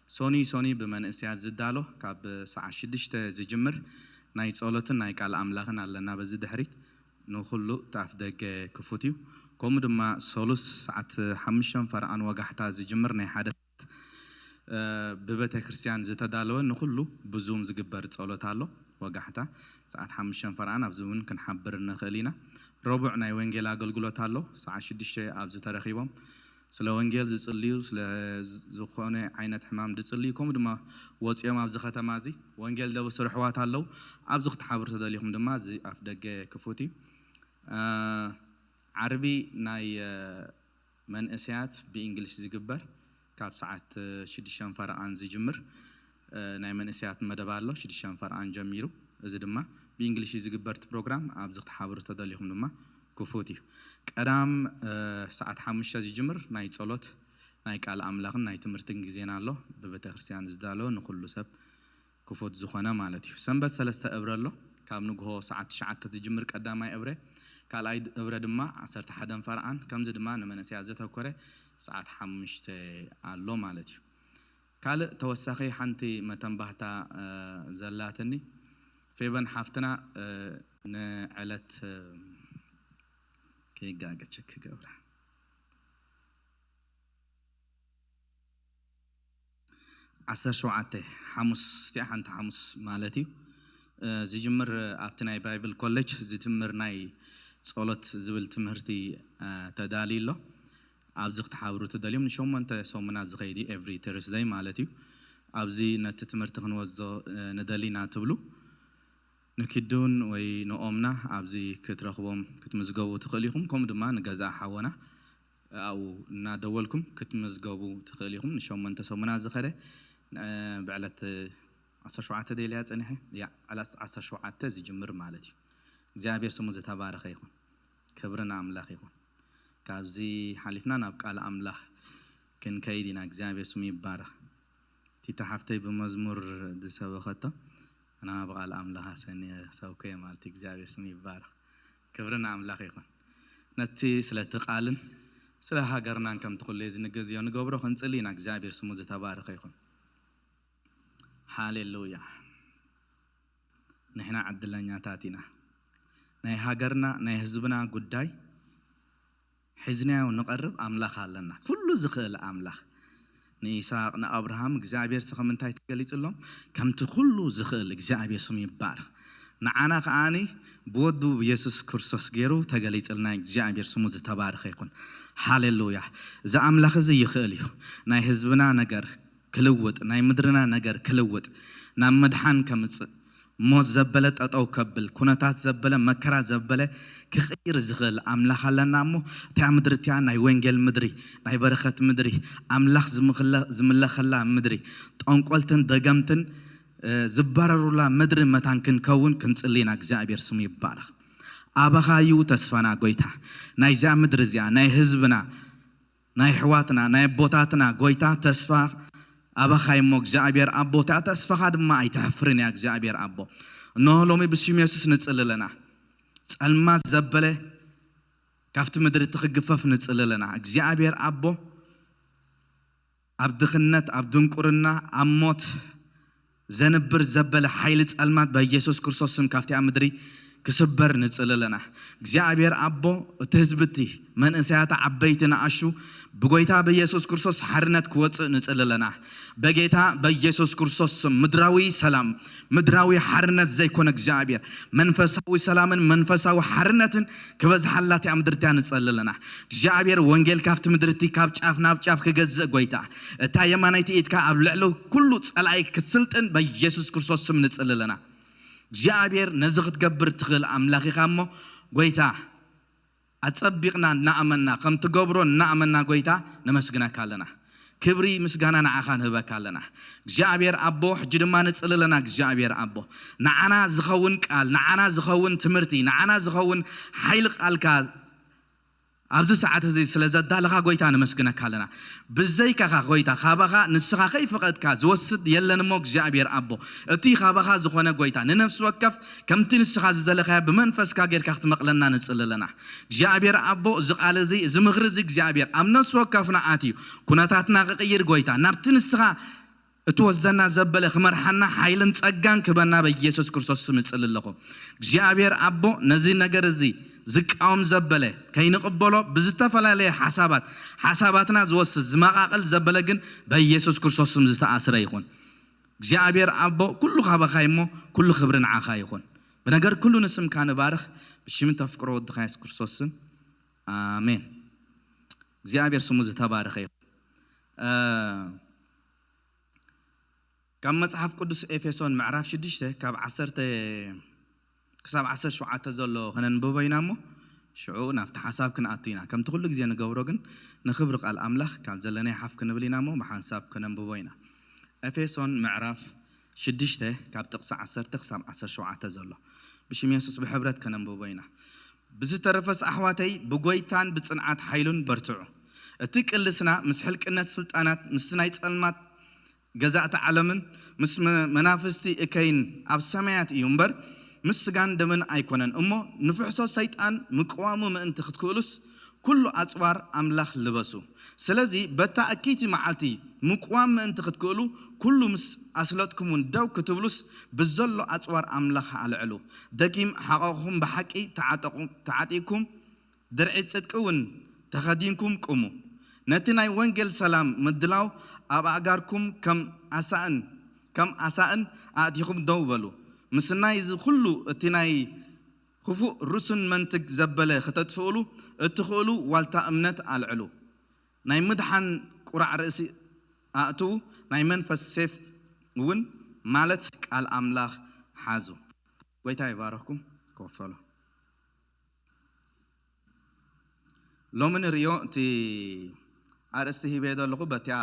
ሶኒ ሶኒ ብመንእሰያት ዝዳሎ ካብ ሰዓት ሽዱሽተ ዝጅምር ናይ ጸሎትን ናይ ቃል ኣምላኽን ኣለና። በዚ ድሕሪት ንኹሉ እቲ ኣፍ ደገ ክፉት እዩ። ከምኡ ድማ ሰሉስ ሰዓት ሓሙሽተ ፈረቓን ወጋሕታ ዝጅምር ናይ ሓደ፣ እ፣ ብቤተ ክርስቲያን ዝተዳለወ ንኹሉ ብዙም ዝግበር ጸሎት ኣሎ። ወጋሕታ ሰዓት ሓሙሽተ ፈረቓን ኣብዚ እውን ክንሓብር ንኽእል ኢና። ረቡዕ ናይ ወንጌል ኣገልግሎት ኣሎ። ሰዓት ሽዱሽተ ኣብዚ ተረኺቦም ስለ ወንጌል ዝጽልዩ፣ ስለ ዝኾነ ዓይነት ሕማም ዝጽልዩ፣ ከምኡ ድማ ወጺኦም ኣብዚ ከተማ እዚ ወንጌል ዘብስሩ ኣሕዋት ኣለዉ። ኣብዚ ክትሓብሩ ተደሊኹም ድማ እዚ ኣፍ ደገ ክፉት እዩ። እ፣ ዓርቢ ናይ፣ እ፣ መንእሰያት ብእንግሊሽ ዝግበር ካብ ሰዓት ሽዱሽተ ፈረቓን ዝጅምር፣ እ፣ ናይ መንእሰያት መደብ ኣሎ። ሽዱሽተ ፈረቓን ጀሚሩ። እዚ ድማ ብእንግሊሽ እዩ ዝግበር እቲ ፕሮግራም። ኣብዚ ክትሓብሩ ተደሊኹም ድማ ክፉት እዩ። ቀዳም፣ እ፣ ሰዓት ሓሙሽተ ዝጅምር ናይ ጸሎት፣ ናይ ቃል ኣምላኽን ናይ ትምህርትን ግዜና ኣሎ። ብቤተ ክርስቲያን ዝዳሎ ንኹሉ ሰብ ክፉት ዝኾነ ማለት እዩ። ሰንበት ሰለስተ እብረ ኣሎ። ካብ ንግሆ ሰዓት ትሽዓተ ትጅምር ቀዳማይ እብረ፣ ካልኣይ እብረ ድማ ዓሰርተ ሓደን ፈርዓን፣ ከምዚ ድማ ንመንእሰያት ዘተኮረ ሰዓት ሓሙሽተ ኣሎ ማለት እዩ። ካልእ ተወሳኺ ሓንቲ መተንባህታ፣ እ፣ ዘላትኒ፣ ፌበን ሓፍትና፣ እ፣ ንዕለት፣ እ፣ ከይጋገ ቸክ ክገብራ። ዓሰርተ ሸውዓተ ሓሙስ፣ እቲኣ ሓንቲ ሓሙስ ማለት እዩ። እ፣ ዝጅምር ኣብቲ ናይ ባይብል ኮሌጅ ዝጅምር ናይ ጸሎት ዝብል ትምህርቲ፣ እ፣ ተዳልዩ ኣሎ። ኣብዚ ክትሓብሩ ትደልዮም ንሸሞንተ ሰሙናት ዝኸይድ እዩ፣ ኤቭሪ ተርስደይ ማለት እዩ። ኣብዚ ነቲ ትምህርቲ ክንወስዶ፣ እ፣ ንደሊና ትብሉ፣ ንኪዱን ወይ ንኦምና ኣብዚ ክትረኽቦም ክትምዝገቡ ትኽእሉ ኢኹም። ከምኡ ድማ ንገዛ ሓወና ኣብኡ እናደወልኩም ክትምዝገቡ ትኽእሉ ኢኹም። ንሸሞንተ ሰሙናት ዝኸደ፣ እ፣ ብዕለት ዓሰርተ ሸውዓተ ደልያ ጸኒሐ። ያ፣ ዕላስ ዓሰርተ ሸውዓተ ዝጅምር ማለት እዩ። እግዚኣብሔር ስሙ ዝተባረኸ ይኹን። ክብሪ ንኣምላኽ ይኹን። ካብዚ ሓሊፍና ናብ ቃል ኣምላኽ ክንከይድ ኢና። እግዚኣብሔር ስሙ ይባረኽ። ቲታ ሓፍተይ ብመዝሙር ዝሰበኸቶ፣ ኣና ብቓል ኣምላኽ ኣሰንየ ሰብከዮ ማለት እዩ። እግዚኣብሔር ስሙ ይባረኽ። ክብሪ ንኣምላኽ ይኹን። ነቲ ስለቲ ቃልን ስለ ሃገርናን ከምቲ ኩሉ እዚ ንግዝዮ ንገብሮ ክንጽሊ ኢና። እግዚኣብሔር ስሙ ዝተባረኸ ይኹን። ሃሌሉያ። ንሕና ዕድለኛታት ኢና። ናይ ሃገርና ናይ ህዝብና ጉዳይ ሒዝናዮ ንቐርብ ኣምላኽ ኣለና። ኩሉ ዝኽእል ኣምላኽ። ንይስሐቅ ንኣብርሃም እግዚኣብሔር ስኸም እንታይ ተገሊጽሎም? ከምቲ ኩሉ ዝኽእል እግዚኣብሔር ስም ይባረኽ። ንዓና ከኣኒ ብወዱ ብየሱስ ክርስቶስ ገይሩ ተገሊጽልና። እግዚኣብሔር ስሙ ዝተባረኸ ይኹን። ሃሌሉያ። እዚ ኣምላኽ እዚ ይኽእል እዩ። ናይ ህዝብና ነገር ክልውጥ፣ ናይ ምድርና ነገር ክልውጥ፣ ናብ ምድሓን ከምጽእ፣ ሞት ዘበለ ጠጠው ከብል፣ ኩነታት ዘበለ፣ መከራ ዘበለ ክቕይር ዝኽእል ኣምላኽ ኣለና እሞ፣ እታ ምድሪ እቲኣ ናይ ወንጌል ምድሪ፣ ናይ በረኸት ምድሪ፣ ኣምላኽ ዝምኽለ-፣ ዝምለኸላ ምድሪ፣ ጠንቆልትን ደገምትን፣ እ፣ ዝበረሩላ ምድሪ መታን ክንከውን ክንጽሊ ኢና። እግዚኣብሔር ስሙ ይባረኽ። ኣባኻ እዩ ተስፋና ጎይታ። ናይዛ ምድሪ እዚኣ፣ ናይ ህዝብና፣ ናይ ኣሕዋትና፣ ናይ ኣቦታትና ጎይታ ተስፋ ኣባኻ እሞ እግዚኣብሔር ኣቦ፣ እታ ተስፋኻ ድማ ኣይተሕፍርን እያ እግዚኣብሔር ኣቦ። እንሆ ሎሚ ብስም የሱስ ንጽሊ ኣለና። ጸልማት ዘበለ ካብቲ ምድሪ እቲ ክግፈፍ ንጽሊ ኣለና። እግዚኣብሔር ኣቦ፣ ኣብ ድኽነት፣ ኣብ ድንቁርና፣ ኣብ ሞት ዘንብር ዘበለ ሓይሊ ጸልማት በኢየሱስ ክርስቶስ ስም ካብቲኣ ምድሪ ክስበር ንጽሊ ኣለና። እግዚኣብሔር ኣቦ፣ እቲ ህዝቢ እቲ መንእሰያት፣ ዓበይቲ ንኣሹ ብጎይታ በኢየሱስ ክርስቶስ ሓርነት ክወጽእ ንጽሊ ኣለና። በጌታ በኢየሱስ ክርስቶስ ስም ምድራዊ ሰላም፣ ምድራዊ ሓርነት ዘይኮነ እግዚኣብሔር መንፈሳዊ ሰላምን መንፈሳዊ ሓርነትን ክበዝሓላ እቲኣ ምድሪ እቲኣ ንጸሊ ኣለና። እግዚኣብሔር ወንጌል ካብቲ ምድሪ እቲ ካብ ጫፍ ናብ ጫፍ ክገዝእ ጎይታ፣ እታ የማናይቲ ኢድካ ኣብ ልዕሊ ኩሉ ጸላኢ ክትስልጥን በኢየሱስ ክርስቶስ ስም ንጽሊ ኣለና። እግዚኣብሔር ነዚ ክትገብር ትኽእል ኣምላኽ ኢኻ እሞ ጎይታ፣ ኣጸቢቕና እናኣመና፣ ከም ትገብሮ እናኣመና ጎይታ ነመስግነካ ኣለና። ክብሪ ምስጋና ንዓኻ ንህበካ ኣለና። እግዚኣብሔር ኣቦ፣ ሕጂ ድማ ንጽሊ ኣለና። እግዚኣብሔር ኣቦ፣ ንዓና ዝኸውን ቃል፣ ንዓና ዝኸውን ትምህርቲ፣ ንዓና ዝኸውን ሓይሊ ቃልካ ኣብዚ ሰዓት እዚ ስለ ዘዳለኻ ጎይታ ነመስግነካ ኣለና። ብዘይካኻ ጎይታ፣ ካባኻ ንስኻ ከይፈቐድካ ዝወስድ የለን እሞ እግዚኣብሔር ኣቦ፣ እቲ ካባኻ ዝኾነ ጎይታ ንነፍሲ ወከፍ ከምቲ ንስኻ ዝደለኻያ ብመንፈስካ ጌርካ ክትመቕለና ንጽሊ ኣለና። እግዚኣብሔር ኣቦ፣ እዚ ቃል እዚ፣ እዚ ምኽሪ እዚ እግዚኣብሔር ኣብ ነፍሲ ወከፍና ኣትዩ ኩነታትና ክቕይር ጎይታ፣ ናብቲ ንስኻ እትወስደና ዘበለ ክመርሓና ሓይልን ጸጋን ክበና በኢየሱስ ክርስቶስ ስም እጽሊ ኣለኹ። እግዚኣብሔር ኣቦ፣ ነዚ ነገር እዚ ዝቃወም ዘበለ ከይንቕበሎ ብዝተፈላለየ ሓሳባት፣ ሓሳባትና ዝወስድ ዝመቓቕል ዘበለ ግን በኢየሱስ ክርስቶስ ስም ዝተኣስረ ይኹን። እግዚኣብሔር ኣቦ፣ ኩሉ ካባኻ እሞ ኩሉ ክብሪ ንዓኻ ይኹን። ብነገር ኩሉ ንስምካ ንባርኽ፣ ብሽም ተፍቅሮ ወድኻ የሱስ ክርስቶስ ስም፣ ኣሜን። እግዚኣብሔር ስሙ ዝተባረኸ ይኹን። እ፣ ካብ መጽሓፍ ቅዱስ ኤፌሶን ምዕራፍ ሽዱሽተ ካብ ዓሰርተ ክሳብ ዓሰርተ ሸውዓተ ዘሎ ከነንብቦ ኢና እሞ፣ ሽዑ ናብቲ ሓሳብ ክንኣቱ ኢና። ከምቲ ኩሉ ግዜ ንገብሮ ግን፣ ንኽብሪ ቃል ኣምላኽ ካብ ዘለናይ ሓፍ ክንብል ኢና እሞ፣ ብሓንሳብ ከነንብቦ ኢና። ኤፌሶን ምዕራፍ ሽዱሽተ ካብ ጥቕሲ ዓሰርተ ክሳብ ዓሰርተ ሸውዓተ ዘሎ፣ ብሽም የሱስ ብሕብረት ከነንብቦ ኢና። ብዝተረፈስ ኣሕዋተይ፣ ብጎይታን ብጽንዓት ሓይሉን በርትዑ። እቲ ቅልስና ምስ ሕልቅነት ስልጣናት፣ ምስቲ ናይ ጸልማት ገዛእቲ ዓለምን ምስ መ-፣ መናፍስቲ እከይን ኣብ ሰማያት እዩ እምበር፣ ምስ ስጋን ደምን ኣይኮነን። እሞ ንፍሕሶ ሰይጣን ምቅዋሙ ምእንቲ ክትክእሉስ፣ ኩሉ ኣጽዋር ኣምላኽ ልበሱ። ስለዚ በታ እክይቲ መዓልቲ ምቅዋም ምእንቲ ክትክእሉ፣ ኩሉ ምስ ኣስለጥኩምውን ደው ክትብሉስ፣ ብዘሎ ኣጽዋር ኣምላኽ ኣልዕሉ። ደጊም ሓቐኹም ብሓቂ ተዓጠቑ-፣ ተዓጢቕኩም፣ ድርዒ ጽድቂ እውን ተኸዲንኩም ቁሙ። ነቲ ናይ ወንጌል ሰላም ምድላው ኣብ ኣእጋርኩም ከም ኣሳእን፣ ከም ኣሳእን ኣእቲኹም ደው በሉ። ምስናይ እዚ ኩሉ እቲ ናይ ክፉእ ርሱን መንትግ ዘበለ ኽተጥፍእሉ እትኽእሉ ዋልታ እምነት ኣልዕሉ። ናይ ምድሓን ቁራዕ ርእሲ ኣእትዉ፣ ናይ መንፈስ ሴፍ እውን ማለት ቃል ኣምላኽ ሓዙ። ጐይታ ይባርኽኩም። ኮፍ በሉ። ሎሚ ንርእዮ እቲ ኣርእስቲ ሂበዮ ዘለኹ በቲያ፣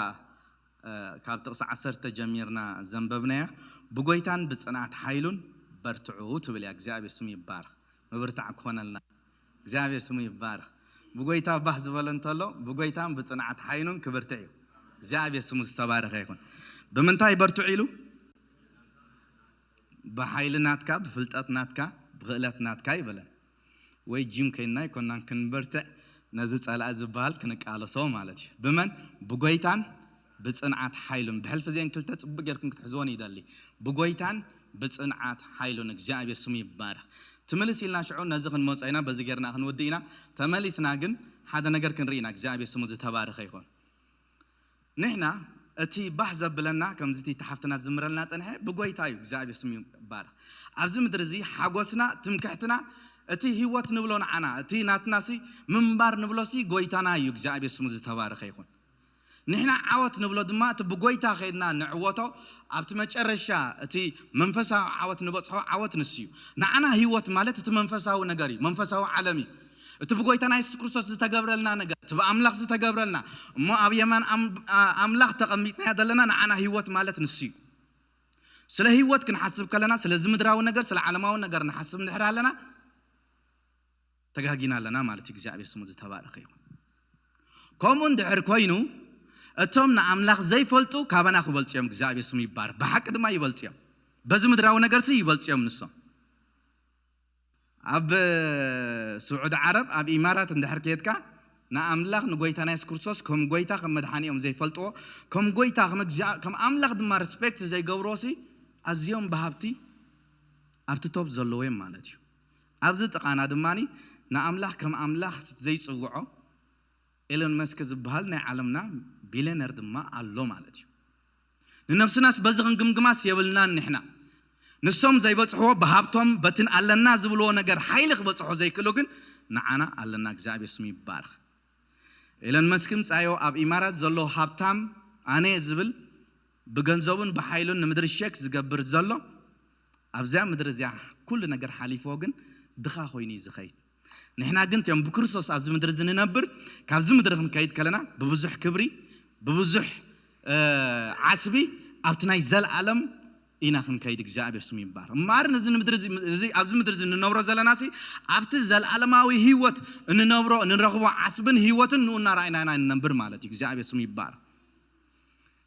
እ፣ ካብ ጥቕሲ ዓሰርተ ጀሚርና ዘንበብናያ ብጎይታን ብጽንዓት ሓይሉን በርትዑ ትብል እያ። እግዚኣብሔር ስሙ ይባረኽ። ምብርታዕ ክኾነልና። እግዚኣብሔር ስሙ ይባረኽ። ብጎይታ ባህ ዝበሎ እንተሎ፣ ብጎይታን ብጽንዓት ሓይሉን ክብርትዕ እዩ። እግዚኣብሔር ስሙ ዝተባረኸ ይኹን። ብምንታይ በርትዑ ኢሉ? ብሓይሊ ናትካ፣ ብፍልጠት ናትካ፣ ብኽእለት ናትካ ይበለን። ወይ ጂም ከይድና ኣይኮናን ክንበርትዕ፣ ነዚ ጸላኢ ዝበሃል ክንቃለሶ ማለት እዩ። ብመን? ብጎይታን ብጽንዓት ሓይሉን። ብሕልፊ እዚአን ክልተ ጽቡቅ ጌርኩም ክትሕዝወን ይደሊ። ብጎይታን ብጽንዓት ሓይሉን። እግዚኣብሔር ስሙ ይባረኽ። ትምልስ ኢልና ሽዑ ነዚ ክንመጾ ኢና፣ በዚ ጌርና ክንውድእ ኢና። ተመሊስና ግን ሓደ ነገር ክንርኢ ኢና። እግዚኣብሔር ስሙ ዝተባረኸ ይኹን። ንሕና እቲ ባህ ዘብለና፣ ከምዚ እቲ ሓፍትና ዝምረልና ጸንሐ፣ ብጎይታ እዩ። እግዚኣብሔር ስሙ ይባረኽ። ኣብዚ ምድሪ እዚ ሓጎስና፣ ትምክሕትና፣ እቲ ህይወት ንብሎ ንዓና፣ እቲ ናትናሲ ምንባር ንብሎሲ ጎይታና እዩ። እግዚኣብሔር ስሙ ዝተባረኸ ይኹን። ንሕና ዓወት ንብሎ ድማ እቲ ብጎይታ ከይድና ንዕወቶ፣ ኣብቲ መጨረሻ እቲ መንፈሳዊ ዓወት ንበጽሖ ዓወት ንሱ እዩ። ንዓና ህይወት ማለት እቲ መንፈሳዊ ነገር እዩ፣ መንፈሳዊ ዓለም እዩ። እቲ ብጎይታና የሱስ ክርስቶስ ዝተገብረልና ነገር፣ እቲ ብኣምላኽ ዝተገብረልና፣ እሞ ኣብ የማን ኣም-፣ ኣ-፣ ኣምላኽ ተቐሚጥናዮ ዘለና፣ ንዓና ህይወት ማለት ንሱ እዩ። ስለ ህይወት ክንሓስብ ከለና፣ ስለዚ ምድራዊ ነገር፣ ስለ ዓለማዊ ነገር ንሓስብ እንድሕር ኣለና፣ ተጋጊና ኣለና ማለት እዩ። እግዚኣብሔር ስሙ ዝተባረኸ ይኹን። ከምኡ እንድሕር ኮይኑ፣ እቶም ንኣምላኽ ዘይፈልጡ ካባና ክበልጹ እዮም። እግዚኣብሔር ስሙ ይባረኽ። ብሓቂ ድማ ይበልጹ እዮም። በዚ ምድራዊ ነገርሲ ይበልጹ እዮም ንሶም። ኣብ ስዑዲ ዓረብ፣ ኣብ ኢማራት እንድሕር ከየድካ፣ ንኣምላኽ ንጎይታና የሱስ ክርስቶስ ከም ጎይታ፣ ከም መድሓኒኦም ዘይፈልጥዎ፣ ከም ጎይታ፣ ከም እግዚኣብ-፣ ከም ኣምላኽ ድማ ሪስፔክት ዘይገብርዎሲ፣ ኣዝዮም ብሃብቲ ኣብቲ ቶፕ ዘለዎ እዮም ማለት እዩ። ኣብዚ ጥቓና ድማ ንኣምላኽ ከም ኣምላኽ ዘይጽውዖ ኤሎን መስክ ዝበሃል ናይ ዓለምና ቢልዮነር ድማ ኣሎ ማለት እዩ። ንነብስናስ በዚ ክንግምግማስ የብልናን ንሕና። ንሶም ዘይበጽሕዎ ብሃብቶም በትን ኣለና ዝብልዎ ነገር ሓይሊ ክበጽሖ ዘይክእሉ ግን ንዓና ኣለና። እግዚኣብሔር ስሙ ይባረኽ። ኤሎን መስክ ምጻዮ ኣብ ኢማራት ዘሎ ሃብታም ኣነ ዝብል ብገንዘቡን ብሓይሉን ንምድሪ ሸክ ዝገብር ዘሎ ኣብዚኣ ምድሪ እዚኣ ኩሉ ነገር ሓሊፍዎ ግን ድኻ ኮይኑ እዩ ዝኸይድ። ንሕና ግን እቲኦም ብክርስቶስ ኣብዚ ምድሪ እዚ ንነብር፣ ካብዚ ምድሪ ክንከይድ ከለና ብብዙሕ ክብሪ፣ ብብዙሕ፣ እ፣ ዓስቢ ኣብቲ ናይ ዘለኣለም ኢና ክንከይድ። እግዚኣብሔር ስሙ ይባረኽ። እምበኣር ነዚ ንምድሪ እዚ፣ እዚ ኣብዚ ምድሪ እዚ እንነብሮ ዘለናሲ ኣብቲ ዘለኣለማዊ ህይወት እንነብሮ፣ እንረኽቦ ዓስብን ህይወትን ንኡ እናረኣይና ኢና ንነብር ማለት እዩ። እግዚኣብሔር ስሙ ይባረኽ።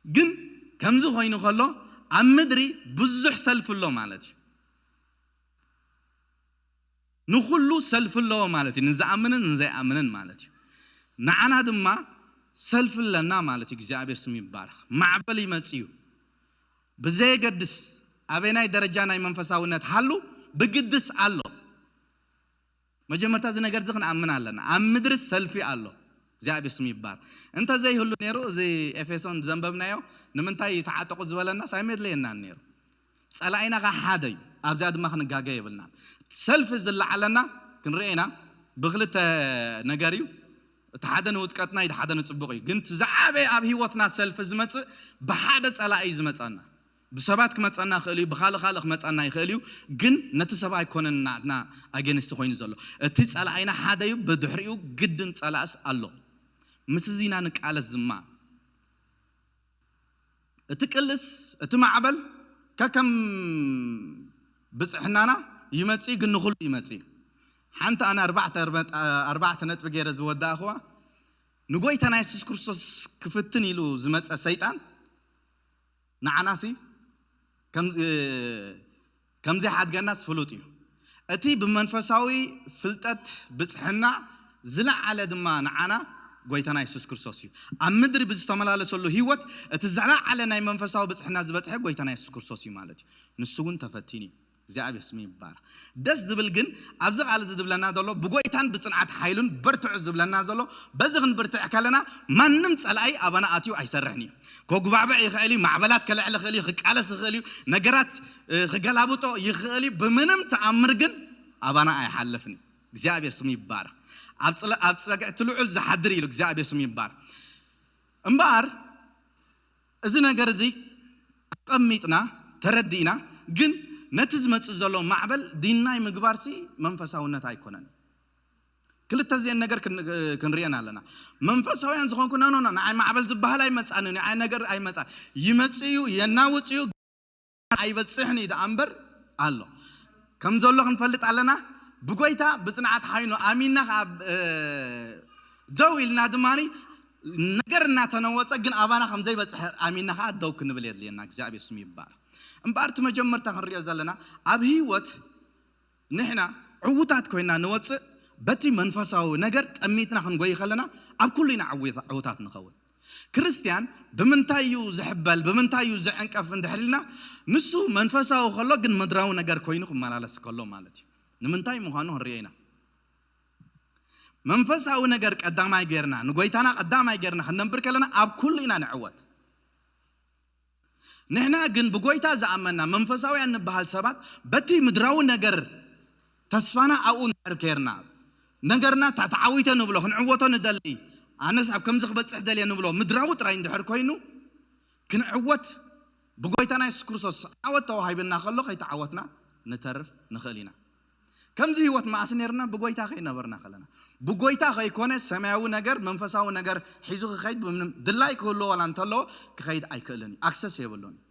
ግን ከምዚ ኮይኑ ከሎ ኣብ ምድሪ ብዙሕ ሰልፊ ኣሎ ማለት እዩ። ንኹሉ ሰልፊ ኣለዎ ማለት እዩ። ንዝኣምንን ንዘይኣምንን ማለት እዩ። ንዓና ድማ ሰልፊ ኣለና ማለት እዩ። እግዚኣብሔር ስሙ ይባረኽ። ማዕበል ይመጽእ እዩ። ብዘየገድስ ኣበናይ ደረጃ ናይ መንፈሳውነት ሃሉ፣ ብግድስ ኣሎ። መጀመርታ እዚ ነገር እዚ ክንኣምን ኣለና። ኣብ ምድሪ ሰልፊ ኣሎ። እግዚኣብሔር ስሙ ይባረኽ። እንተ ዘይህሉ ነይሩ፣ እዚ ኤፌሶን ዘንበብናዮ ንምንታይ ተዓጠቑ ዝበለናስ ኣይመድለየናን ነይሩ። ጸላኢና ከኣ ሓደ እዩ። ኣብዚኣ ድማ ክንጋገ የብልናን። ሰልፊ ዝለዓለና ክንርኢ ኢና። ብክልተ ነገር እዩ። እቲ ሓደ ንውድቀትና እዩ፣ እቲ ሓደ ንጽቡቕ እዩ። ግን እቲ ዝዓበየ ኣብ ህይወትና ሰልፊ ዝመጽእ ብሓደ ጸላኢ እዩ ዝመጸና። ብሰባት ክመጸና ይኽእል እዩ፣ ብኻልእ ካልእ ክመጸና ይኽእል እዩ። ግን ነቲ ሰብ ኣይኮነን ናትና ኣጌንስቲ ኮይኑ ዘሎ። እቲ ጸላኢና ሓደ እዩ፣ ብድሕሪኡ ግድን ጸላእስ ኣሎ። ምስ እዚ ኢና ንቃለስ ድማ። እቲ ቅልስ፣ እቲ ማዕበል ከከም ብጽሕናና ይመጽእ፣ ግን ንኹሉ ይመጽእ። ሓንቲ ኣነ ኣርባዕተ፣ ኣርባዕተ ነጥቢ ገይረ ዝወዳእኽዋ፣ ንጎይታና የሱስ ክርስቶስ ክፍትን ኢሉ ዝመጸ ሰይጣን ንዓናሲ ከም፣ እ፣ ከም ዘይሓድገናስ ፍሉጥ እዩ። እቲ ብመንፈሳዊ ፍልጠት ብጽሕና ዝለዓለ ድማ ንዓና ጎይታና የሱስ ክርስቶስ እዩ። ኣብ ምድሪ ብዝተመላለሰሉ ህይወት እቲ ዝለዓለ ናይ መንፈሳዊ ብጽሕና ዝበጽሐ ጎይታና የሱስ ክርስቶስ እዩ ማለት እዩ። ንሱ እውን ተፈቲኑ እዩ። እግዚኣብሔር ስሙ ይባረኽ። ደስ ዝብል ግን ኣብዚ ቃል እዚ ዝብለና ዘሎ ብጎይታን ብጽንዓት ሓይሉን በርትዑ ዝብለና ዘሎ፣ በዚ ክንብርትዕ ከለና ማንም ጸላኢ ኣባና ኣትዩ ኣይሰርሕን እዩ። ከጉባዕብዕ ይኽእል እዩ፣ ማዕበላት ከልዕል ይኽእል እዩ፣ ክቃለስ ይኽእል እዩ፣ ነገራት፣ እ፣ ክገላብጦ ይኽእል እዩ። ብምንም ተኣምር ግን ኣባና ኣይሓልፍን እዩ። እግዚኣብሔር ስሙ ይባረኽ። ኣብ ጽለ-፣ ኣብ ጸግዕቲ ልዑል ዝሓድር ኢሉ እግዚኣብሔር ስሙ ይባረኽ። እምበኣር እዚ ነገር እዚ ኣቐሚጥና ተረዲእና፣ ግን ነቲ ዝመጽእ ዘሎ ማዕበል ዲናይ ምግባርሲ መንፈሳውነት ኣይኮነን። ክልተ እዚአን ነገር ክን-፣ ክንሪአን ኣለና። መንፈሳውያን ዝኾንኩ፣ ኖ፣ ኖ፣ ኖ፣ ንዓይ ማዕበል ዝበሃል ኣይመጻኒ፣ ንዓይ ነገር ኣይመጻ-፣ ይመጽእ እዩ፣ የናውጽ እዩ። ኣይበጽሕን እዩ ደኣ እምበር ኣሎ። ከም ዘሎ ክንፈልጥ ኣለና። ብጎይታ ብጽንዓት ሓይሉ ኣሚንና ከኣ፣ እ፣ ደው ኢልና ድማ ነገር እናተነወጸ ግን ኣባና ከም ዘይበጽሕ ኣሚንና ከኣ ደው ክንብል የድልየና። እግዚኣብሔር ስሙ ይባረክ። እምበኣር እቲ መጀመርታ ክንሪኦ ዘለና ኣብ ህይወት ንሕና ዕዉታት ኮይና ንወጽእ በቲ መንፈሳዊ ነገር ጠሚትና ክንጎይ ከለና ኣብ ኩሉ ኢና ዕውታ-፣ ዕዉታት ንኸውን። ክርስትያን ብምንታይ እዩ ዝሕበል፣ ብምንታይ እዩ ዝዕንቀፍ እንድሕር ኢልና፣ ንሱ መንፈሳዊ ከሎ ግን ምድራዊ ነገር ኮይኑ ክመላለስ ከሎ ማለት እዩ። ንምንታይ ምዃኑ ክንሪኦ ኢና። መንፈሳዊ ነገር ቀዳማይ ጌርና፣ ንጎይታና ቀዳማይ ጌርና ክንነብር ከለና ኣብ ኩሉ ኢና ንዕወት። ንሕና ግን ብጎይታ ዝኣመና መንፈሳውያን ንበሃል ሰባት በቲ ምድራዊ ነገር ተስፋና ኣብኡ እንድሕር ኬርና፣ ነገርና እታ ተዓዊተ ንብሎ፣ ክንዕወቶ ንደሊ፣ ኣነስ ኣብ ከምዚ ክበጽሕ ደልየ ንብሎ ምድራዊ ጥራይ እንድሕር ኮይኑ፣ ክንዕወት ብጎይታና የሱስ ክርስቶስ ዓወት ተዋሂብና ከሎ ከይተዓወትና ንተርፍ ንኽእል ኢና። ከምዚ ህይወት መኣስ ነርና ብጎይታ ከይነበርና ከለና። ብጎይታ ከይኮነ ሰማያዊ ነገር፣ መንፈሳዊ ነገር ሒዙ ክኸይድ ብምንም ድላይ ክህልዎ ዋላ እንተለዎ ክኸይድ ኣይክእልን እዩ። ኣክሰስ የብሉን እዩ።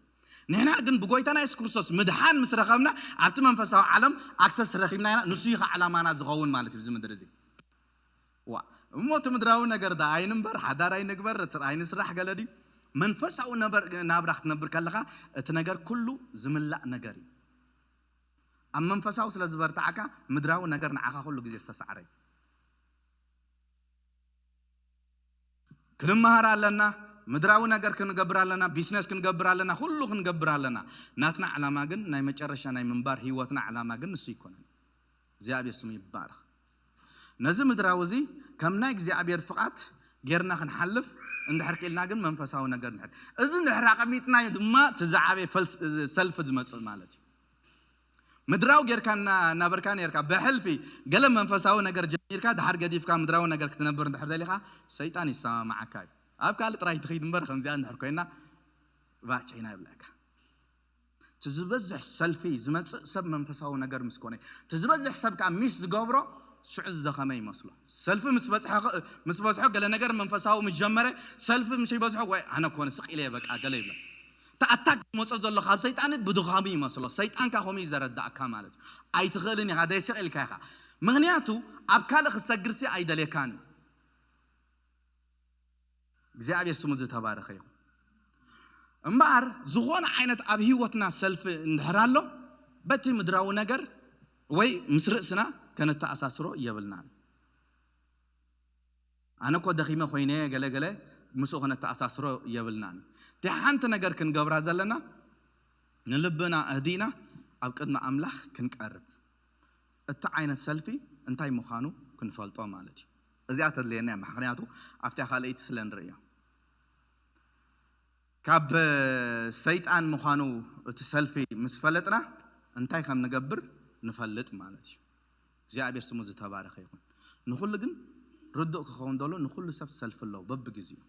ንሕና ግን ብጎይታና የሱስ ክርስቶስ ምድሓን ምስ ረኸብና ኣብቲ መንፈሳዊ ዓለም ኣክሰስ ረኺብና ኢና። ንሱ እዩ ከዓ ዕላማና ዝኸውን ማለት እዩ። እዚ ምድሪ እዚ ዋ እሞ እቲ ምድራዊ ነገር ዳ ኣይንንበር፣ ሓዳር ኣይንግበር፣ ስራ ኣይንስራሕ ገለ ድዩ? መንፈሳዊ ነበር-፣ ናብራ ክትነብር ከለኻ እቲ ነገር ኩሉ ዝምላእ ነገር እዩ። ኣብ መንፈሳዊ ስለ ዝበርትዓካ ምድራዊ ነገር ንዓኻ ኩሉ ግዜ ዝተሳዕረ እዩ። ክንመሃር ኣለና፣ ምድራዊ ነገር ክንገብር ኣለና፣ ቢዝነስ ክንገብር ኣለና፣ ኩሉ ክንገብር ኣለና። ናትና ዕላማ ግን ናይ መጨረሻ ናይ ምንባር ህይወትና ዕላማ ግን ንሱ ይኮነን። እግዚኣብሔር ስሙ ይባረኽ። ነዚ ምድራዊ እዚ ከም ናይ እግዚኣብሔር ፍቓድ ጌርና ክንሓልፍ እንድሕር ክኢልና ግን መንፈሳዊ ነገር ንሕር። እዚ እንድሕር ኣቐሚጥናዮ ድማ እቲ ዝዓበየ ፈልስ-፣ ሰልፊ ዝመጽእ ማለት እዩ። ምድራዊ ጌርካ እና-፣ እናበርካ ኔርካ ብሕልፊ ገለ መንፈሳዊ ነገር ጀሚርካ ድሓር ገዲፍካ ምድራዊ ነገር ክትነብር እንድሕር ደሊኻ ሰይጣን ይሰማማዓካ እዩ። ኣብ ካልእ ጥራይ ትኸይድ እምበር ከምዚኣ እንድሕር ኮይና ባጨይና ይብለካ። እቲ ዝበዝሕ ሰልፊ ዝመጽእ ሰብ መንፈሳዊ ነገር ምስ ኮነ፣ እቲ ዝበዝሕ ሰብ ከኣ ሚስ ዝገብሮ ሽዑ ዝደኸመ ይመስሎ። ሰልፊ ምስ በዝሐ፣ ምስ በዝሖ ገለ ነገር መንፈሳዊ ምስ ጀመረ፣ ሰልፊ ምስ ይበዝሖ ወይ ኣነ ኮነ ስቕ ኢለ በቃ ገለ ይብሎ። እቲ ኣታክ ዝመጾ ዘሎ ካብ ሰይጣን ብድኻሙ ይመስሎ። ሰይጣን ከኣ ከምኡ እዩ ዘረዳእካ ማለት እዩ። ኣይትኽእልን ኢኻ፣ ደይስቕ ኢልካ ኢኻ። ምኽንያቱ ኣብ ካልእ ክትሰግርሲ ኣይደልየካን እዩ። እግዚኣብሔር ስሙ ዝተባረኸ ይኹን። እምበኣር ዝኾነ ዓይነት ኣብ ህይወትና ሰልፊ እንድሕር ኣሎ በቲ ምድራዊ ነገር ወይ ምስ ርእስና ከነተኣሳስሮ የብልናን። ኣነ እኮ ደኺመ ኮይነ ገለ ገለ ምስኡ ከነተኣሳስሮ የብልናን። እቲ ሓንቲ ነገር ክንገብራ ዘለና ንልብና ኣህዲና ኣብ ቅድሚ ኣምላኽ ክንቀርብ፣ እቲ ዓይነት ሰልፊ እንታይ ምዃኑ ክንፈልጦ ማለት እዩ። እዚኣ ተድልየና እያ፣ ምኽንያቱ ኣብቲኣ ካልኣይቲ ስለ ንርእዮ። ካብ ሰይጣን ምዃኑ እቲ ሰልፊ ምስ ፈለጥና እንታይ ከም ንገብር ንፈልጥ ማለት እዩ። እግዚኣብሔር ስሙ ዝተባረኸ ይኹን። ንኹሉ ግን ርዱእ ክኸውን ደሎ ንኹሉ ሰብ ሰልፊ ኣለዎ በብግዜኡ።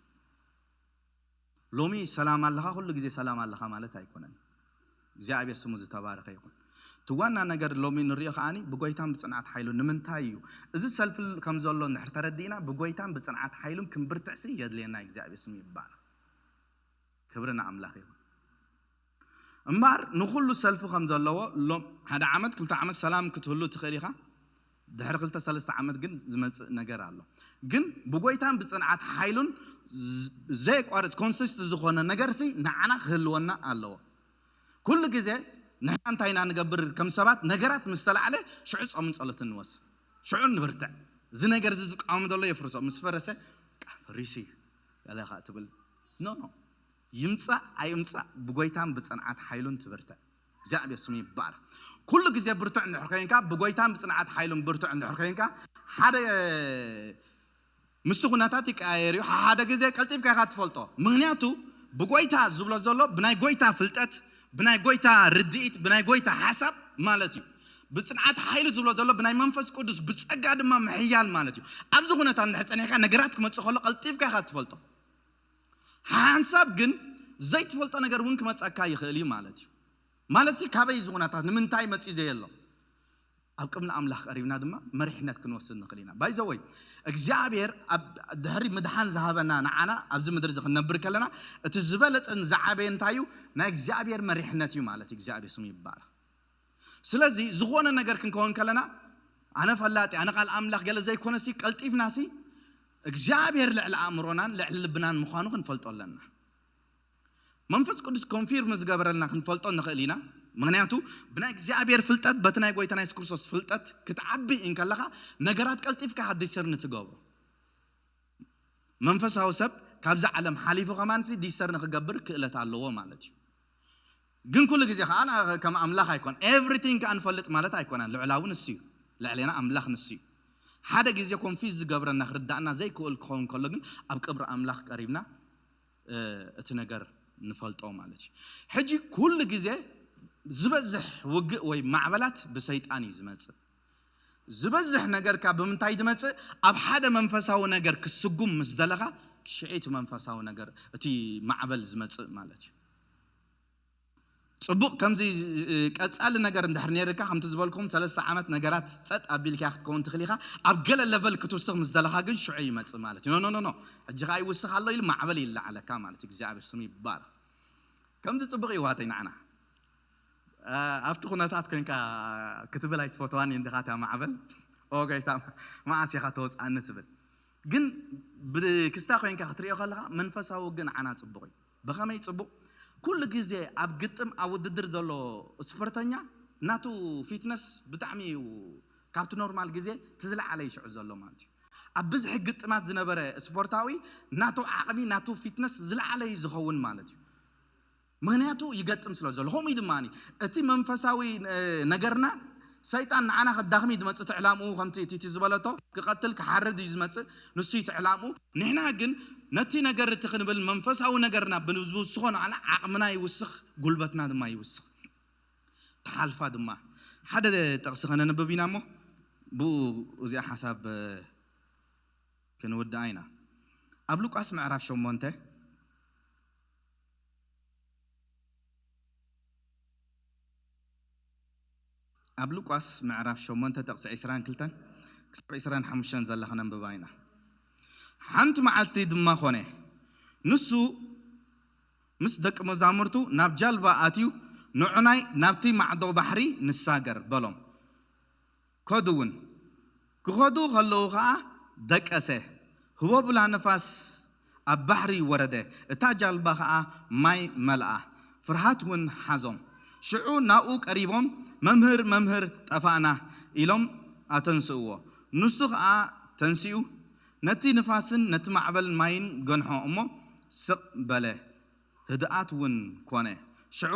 ሎሚ ሰላም ኣለኻ፣ ኩሉ ግዜ ሰላም ኣለኻ ማለት ኣይኮነን። እግዚኣብሔር ስሙ ዝተባረኸ ይኹን። እቲ ዋና ነገር ሎሚ ንሪኦ ከኣኒ ብጎይታን ብጽንዓት ሓይሉን ንምንታይ እዩ? እዚ ሰልፊ ከም ዘሎ እንድሕር ተረዲእና ብጎይታን ብጽንዓት ሓይሉን ክንብርትዕሲ የድልየና እዩ። እግዚኣብሔር ስሙ ይባረኽ። ክብሪ ንኣምላኽ ይኹን። እምበኣር ንኹሉ ሰልፊ ከም ዘለዎ ሎም ሓደ ዓመት ክልተ ዓመት ሰላም ክትህሉ ትኽእል ኢኻ። ድሕሪ ክልተ ሰለስተ ዓመት ግን ዝመጽእ ነገር ኣሎ። ግን ብጎይታን ብጽንዓት ሓይሉን ዝ-፣ ዘየቋርጽ ኮንሲስት ዝኾነ ነገርሲ ንዓና ክህልወና ኣለዎ። ኩሉ ግዜ ንሕና እንታይ ኢና ንገብር ከም ሰባት? ነገራት ምስ ተላዕለ ሽዑ ጾምን ጸሎትን ንወስድ። ሽዑ ንብርትዕ። እዚ ነገር እዚ ዝቃወም ዘሎ የፍርሶ። ምስ ፈረሰ፣ በቃ ፈሪሱ እዩ። ገለ ኸኣ ትብል። ኖ፣ ኖ። ይምጻእ ኣይምጻእ ብጎይታን ብጽንዓት ሓይሉን ትብርትዕ። እግዚኣብሔር ስሙ ይባረክ። ኩሉ ግዜ ብርቱዕ እንድሕር ኮይንካ፣ ብጎይታን ብጽንዓት ሓይሉን ብርቱዕ እንድሕር ኮይንካ፣ ሓደ ምስቲ ኩነታት ይቀያየር እዩ። ሓደ ግዜ ቀልጢፍካ ኢኻ ትፈልጦ። ምኽንያቱ ብጎይታ ዝብሎ ዘሎ ብናይ ጎይታ ፍልጠት፣ ብናይ ጎይታ ርድኢት፣ ብናይ ጎይታ ሓሳብ ማለት እዩ። ብጽንዓት ሓይሊ ዝብሎ ዘሎ ብናይ መንፈስ ቅዱስ፣ ብጸጋ ድማ ምሕያል ማለት እዩ። ኣብዚ ኩነታት እንድሕር ጸኒሕካ ነገራት ክመጽእ ከሎ ቀልጢፍካ ኢኻ ትፈልጦ። ሓንሳብ ግን ዘይትፈልጦ ነገር እውን ክመጸካ ይኽእል እዩ ማለት እዩ። ማለት እዚ ካበይ እዚ ኩነታት ንምንታይ መጺኡ ዘየሎ? ኣብ ቅድሚ ኣምላኽ ቀሪብና ድማ መሪሕነት ክንወስድ ንኽእል ኢና። ባይዘወይ እግዚኣብሔር ኣብ ድሕሪ ምድሓን ዝሃበና ንዓና ኣብዚ ምድሪ እዚ ክንነብር ከለና እቲ ዝበለጸን ዝዓበየ እንታይ እዩ? ናይ እግዚኣብሔር መሪሕነት እዩ ማለት እዩ። እግዚኣብሔር ስሙ ይባረኽ። ስለዚ ዝኾነ ነገር ክንከውን ከለና ኣነ ፈላጢ ኣነ ቃል ኣምላኽ ገለ ዘይኮነሲ ቀልጢፍናሲ እግዚኣብሔር ልዕሊ ኣእምሮናን ልዕሊ ልብናን ምዃኑ ክንፈልጦ ኣለና። መንፈስ ቅዱስ ኮንፊርም ዝገበረልና ክንፈልጦ ንኽእል ኢና። ምክንያቱ ብናይ እግዚኣብሔር ፍልጠት በቲ ናይ ጎይታና የሱስ ክርስቶስ ፍልጠት ክትዓቢ እንከለኻ ነገራት ቀልጢፍካ ዲሰርን ትገብሮ። መንፈሳዊ ሰብ ካብዛ ዓለም ሓሊፉ ከማንሲ ዲሰርን ክገብር ክእለት ኣለዎ ማለት እዩ። ግን ኩሉ ግዜ ከዓ ከም ኣምላኽ ኣይኮን ኤቭሪቲንግ ከዓ ንፈልጥ ማለት ኣይኮነን። ልዕላዊ ንሱ እዩ። ልዕሌና ኣምላኽ ንሱ እዩ። ሓደ ግዜ ኮንፊዝ ዝገብረና ክርዳእና ዘይክእል ክኸውን ከሎ ግን ኣብ ቅብሪ ኣምላኽ ቀሪብና እቲ ነገር ንፈልጦ ማለት እዩ። ሕጂ ኩሉ ግዜ ዝበዝሕ ውግእ ወይ ማዕበላት ብሰይጣን እዩ ዝመፅእ። ዝበዝሕ ነገርካ ብምንታይ ዝመፅእ? ኣብ ሓደ መንፈሳዊ ነገር ክስጉም ምስ ዘለኻ ሽዒ እቲ መንፈሳዊ ነገር እቲ ማዕበል ዝመፅእ ማለት እዩ። ፅቡቕ ከምዚ ቀፃሊ ነገር እንድሕር ነይርካ ከምቲ ዝበልኩም ሰለስተ ዓመት ነገራት ፀጥ ኣቢልካ ክትከውን ትኽእል ኢኻ። ኣብ ገለ ለቨል ክትውስኽ ምስ ዘለኻ ግን ሽዑ ይመፅእ ማለት እዩ። ኖ ኖ ኖ ሕጂ ከዓ ይውስኽ ኣሎ ኢሉ ማዕበል ይለዓለካ ማለት እዩ። እግዚኣብሔር ስሙ ይባረኽ። ከምዚ ፅቡቕ ይዋተይ ንዓና ኣብቲ ኩነታት ኮንካ ክትብል ኣይትፈትዋን እንዲኻ እታ ማዕበል ኦገይታ መዓስ ኢኻ ተወፅኣኒ ትብል። ግን ብክስታ ኮንካ ክትሪኦ ከለኻ መንፈሳዊ ግን ዓና ፅቡቕ እዩ። ብኸመይ ፅቡቕ? ኩሉ ግዜ ኣብ ግጥም ኣብ ውድድር ዘሎ ስፖርተኛ ናቱ ፊትነስ ብጣዕሚ እዩ ካብቲ ኖርማል ግዜ ትዝለዓለ ይሽዑ ዘሎ ማለት እዩ። ኣብ ብዝሒ ግጥማት ዝነበረ ስፖርታዊ ናቱ ዓቕሚ ናቱ ፊትነስ ዝለዓለ እዩ ዝኸውን ማለት እዩ። ምክንያቱ ይገጥም ስለ ዘሎ ከምኡ ድማ እቲ መንፈሳዊ ነገርና ሰይጣን ንዓና ከዳኽም እዩ ዝመፅእ ትዕላምኡ ከምቲ እቲ ዝበለቶ ክቐትል ክሓርድ እዩ ዝመፅእ ንሱ እዩ ትዕላምኡ። ንሕና ግን ነቲ ነገር እቲ ክንብል መንፈሳዊ ነገርና ብዝውስኾ ንዓና ዓቕምና ይውስኽ፣ ጉልበትና ድማ ይውስኽ። ተሓልፋ ድማ ሓደ ጥቕሲ ከነንብብ ኢና እሞ ብኡ እዚኣ ሓሳብ ክንውድኣ ኢና። ኣብ ሉቃስ ምዕራፍ ሸሞንተ ኣብ ሉቃስ ምዕራፍ ሸሞንተ ጥቕሲ ዕስራን ክልተን ክሳብ ዕስራን ሓሙሽተን ዘላ ከነንብባ ኢና። ሓንቲ መዓልቲ ድማ ኾነ፣ ንሱ ምስ ደቂ መዛሙርቱ ናብ ጃልባ ኣትዩ፣ ንዑናይ ናብቲ ማዕዶ ባሕሪ ንሳገር በሎም። ከዱ እውን ክኸዱ ከለዉ ኸዓ ደቀሰ። ህቦብላ ንፋስ ኣብ ባሕሪ ወረደ፣ እታ ጃልባ ኸዓ ማይ መልኣ፣ ፍርሃት እውን ሓዞም። ሽዑ ናብኡ ቀሪቦም፣ መምህር፣ መምህር፣ ጠፋእና ኢሎም ኣተንስእዎ። ንሱ ኸዓ ተንሲኡ ነቲ ንፋስን ነቲ ማዕበል ማይን ገንሖ እሞ ስቕ በለ፣ ህድኣት እውን ኮነ። ሽዑ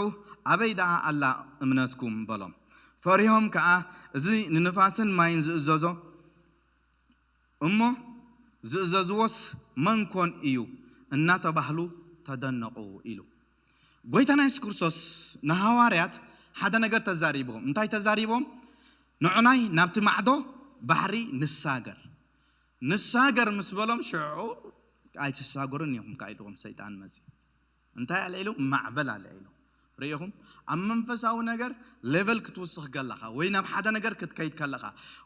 ኣበይ ደኣ ኣላ እምነትኩም በሎም። ፈሪሆም ከኣ እዚ ንንፋስን ማይን ዝእዘዞ እሞ ዝእዘዝዎስ መን ኮን እዩ እናተባህሉ ተደነቑ ኢሉ። ጎይታና የሱስ ክርስቶስ ንሃዋርያት ሓደ ነገር ተዛሪብዎም። እንታይ ተዛሪቦም? ንዑናይ ናብቲ ማዕዶ ባሕሪ ንሳገር። ንሳገር ምስ በሎም ሽዑ ኣይትሳገሩን ኢኹም ከኣ ኢልዎም ሰይጣን መጺ። እንታይ ኣልዒሉ? ማዕበል ኣልዒሉ። ርኢኹም ኣብ መንፈሳዊ ነገር ሌቨል ክትውስኽ ከለኻ ወይ ናብ ሓደ ነገር ክትከይድ ከለኻ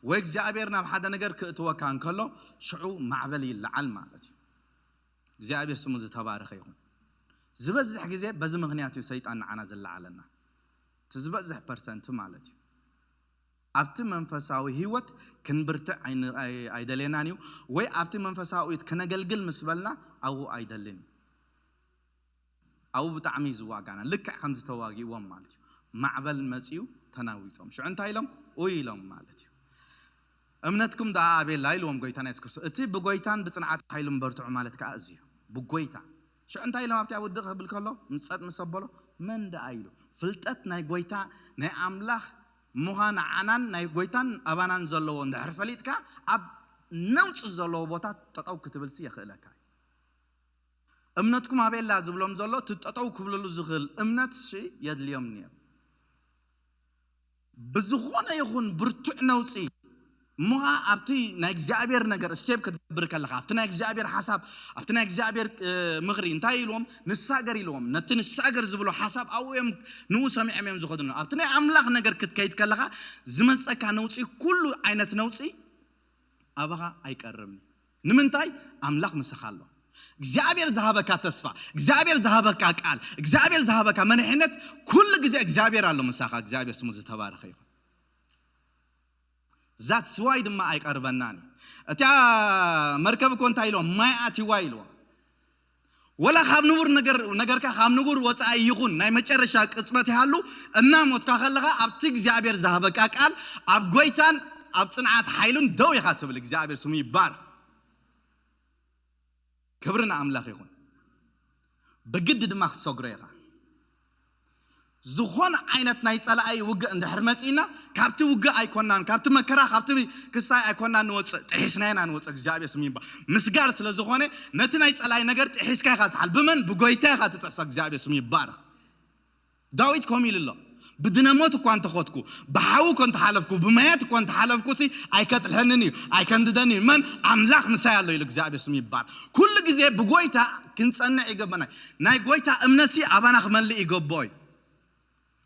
ወይ እግዚኣብሔር ናብ ሓደ ነገር ክእትወካ እንከሎ ሽዑ ማዕበል ይለዓል ማለት እዩ። እግዚኣብሔር ስሙ ዝተባረኸ ይኹን። ዝበዝሕ ግዜ በዚ ምኽንያት እዩ ሰይጣን ንዓና ዝለዓለና። እቲ ዝበዝሕ ፐርሰንት ማለት እዩ። ኣብቲ መንፈሳዊ ህይወት ክንብርትዕ ኣይደልየናን እዩ ወይ ኣብቲ መንፈሳዊ ህይወት ከነገልግል ምስ በልና ኣብኡ ኣይደልን እዩ። ኣብኡ ብጣዕሚ እዩ ዝዋጋና። ልክዕ ከም ዝተዋግእዎም ማለት እዩ። ማዕበል መፅዩ ተናዊፆም ሽዑ እንታይ ኢሎም? ኡይ ኢሎም ማለት እዩ። እምነትኩም ደኣ ኣበየላ ኢልዎም ጎይታና የሱስ ክርስቶስ። እቲ ብጎይታን ብፅንዓት ሓይሉን በርትዑ ማለት ከዓ እዚ እዩ። ብጎይታ ሽዑ እንታይ ኢሎም ኣብቲ ውድቕ ክብል ከሎ ምፀጥ ምስ ኣበሎ መን ደኣ ኢሉ ፍልጠት ናይ ጎይታ ናይ ኣምላኽ ምዃን ዓናን ናይ ጎይታን ኣባናን ዘለዎ እንድሕር ፈሊጥካ ኣብ ነውፂ ዘለዎ ቦታ ጠጠው ክትብልሲ የኽእለካ እዩ። እምነትኩም ኣበየላ ዝብሎም ዘሎ እቲ ጠጠው ክብልሉ ዝኽእል እምነት ሲ የድልዮም ነይሩ። ብዝኾነ ይኹን ብርቱዕ ነውፂ እሞ ኸዓ ኣብቲ ናይ እግዚኣብሔር ነገር ስቴፕ ክትገብር ከለኻ፣ ኣብቲ ናይ እግዚኣብሔር ሓሳብ፣ ኣብቲ ናይ እግዚኣብሔር ምኽሪ እንታይ ኢልዎም? ንሳገር ኢልዎም። ነቲ ንሳገር ዝብሎ ሓሳብ ኣብኡ እዮም ንኡ ሰሚዖም እዮም ዝኸዱሉ። ኣብቲ ናይ ኣምላኽ ነገር ክትከይድ ከለኻ ዝመፀካ ነውፂ፣ ኩሉ ዓይነት ነውፂ ኣባኻ ኣይቀርብን። ንምንታይ? ኣምላኽ ምሳኻ ኣሎ። እግዚኣብሔር ዝሃበካ ተስፋ፣ እግዚኣብሔር ዝሃበካ ቃል፣ እግዚኣብሔር ዝሃበካ መሪሕነት፣ ኩሉ ግዜ እግዚኣብሔር ኣሎ ምሳኻ። እግዚኣብሔር ስሙ ዝተባረኸ ይኹን። ዛትስ ዋይ ድማ ኣይቀርበናን እዩ። እታ መርከብ እኮ እንታይ ኢልዎም? ማይ ኣትዋ ኢልዎም። ወላ ካብ ንቡር ነገር ነገርካ ካብ ንቡር ወፃኢ ይኹን፣ ናይ መጨረሻ ቅፅበት ይሃሉ፣ እናሞትካ ከለኻ ኣብቲ እግዚኣብሔር ዝሃበካ ቃል፣ ኣብ ጎይታን ኣብ ፅንዓት ሓይሉን ደው ኢኻ ትብል። እግዚኣብሔር ስሙ ይባረኽ። ክብሪ ንኣምላኽ ይኹን። ብግዲ ድማ ክትሰግሮ ኢኻ። ዝኾነ ዓይነት ናይ ጸላኢ ውግእ እንድሕር መጺእና፣ ካብቲ ውግእ ኣይኮናን፣ ካብቲ መከራ፣ ካብቲ ክሳይ ኣይኮናን ንወጽእ፣ ጥሒስና ኢና ንወጽእ። እግዚኣብሔር ስሙ ይባረክ። ምስጋር ስለ ዝኾነ፣ ነቲ ናይ ጸላኢ ነገር ጥሒስካ ኢኻ ትሓል። ብመን? ብጎይታ ኢኻ ትጥሕሶ። እግዚኣብሔር ስሙ ይባረክ። ዳዊት ከምኡ ኢሉ ኣሎ። ብድነ ሞት እኳ እንተኸድኩ፣ ብሓዊ እኳ እንተሓለፍኩ፣ ብማያት እኳ እንተሓለፍኩ ሲ ኣይከጥልሐንን እዩ፣ ኣይከንድደን እዩ። መን? ኣምላኽ ምሳይ ኣሎ ኢሉ እግዚኣብሔር ስሙ ይባረክ። ኩሉ ግዜ ብጎይታ ክንጸንዕ ይገባና። ናይ ጎይታ እምነትሲ ኣባና ክመልእ ይገብኦ እዩ።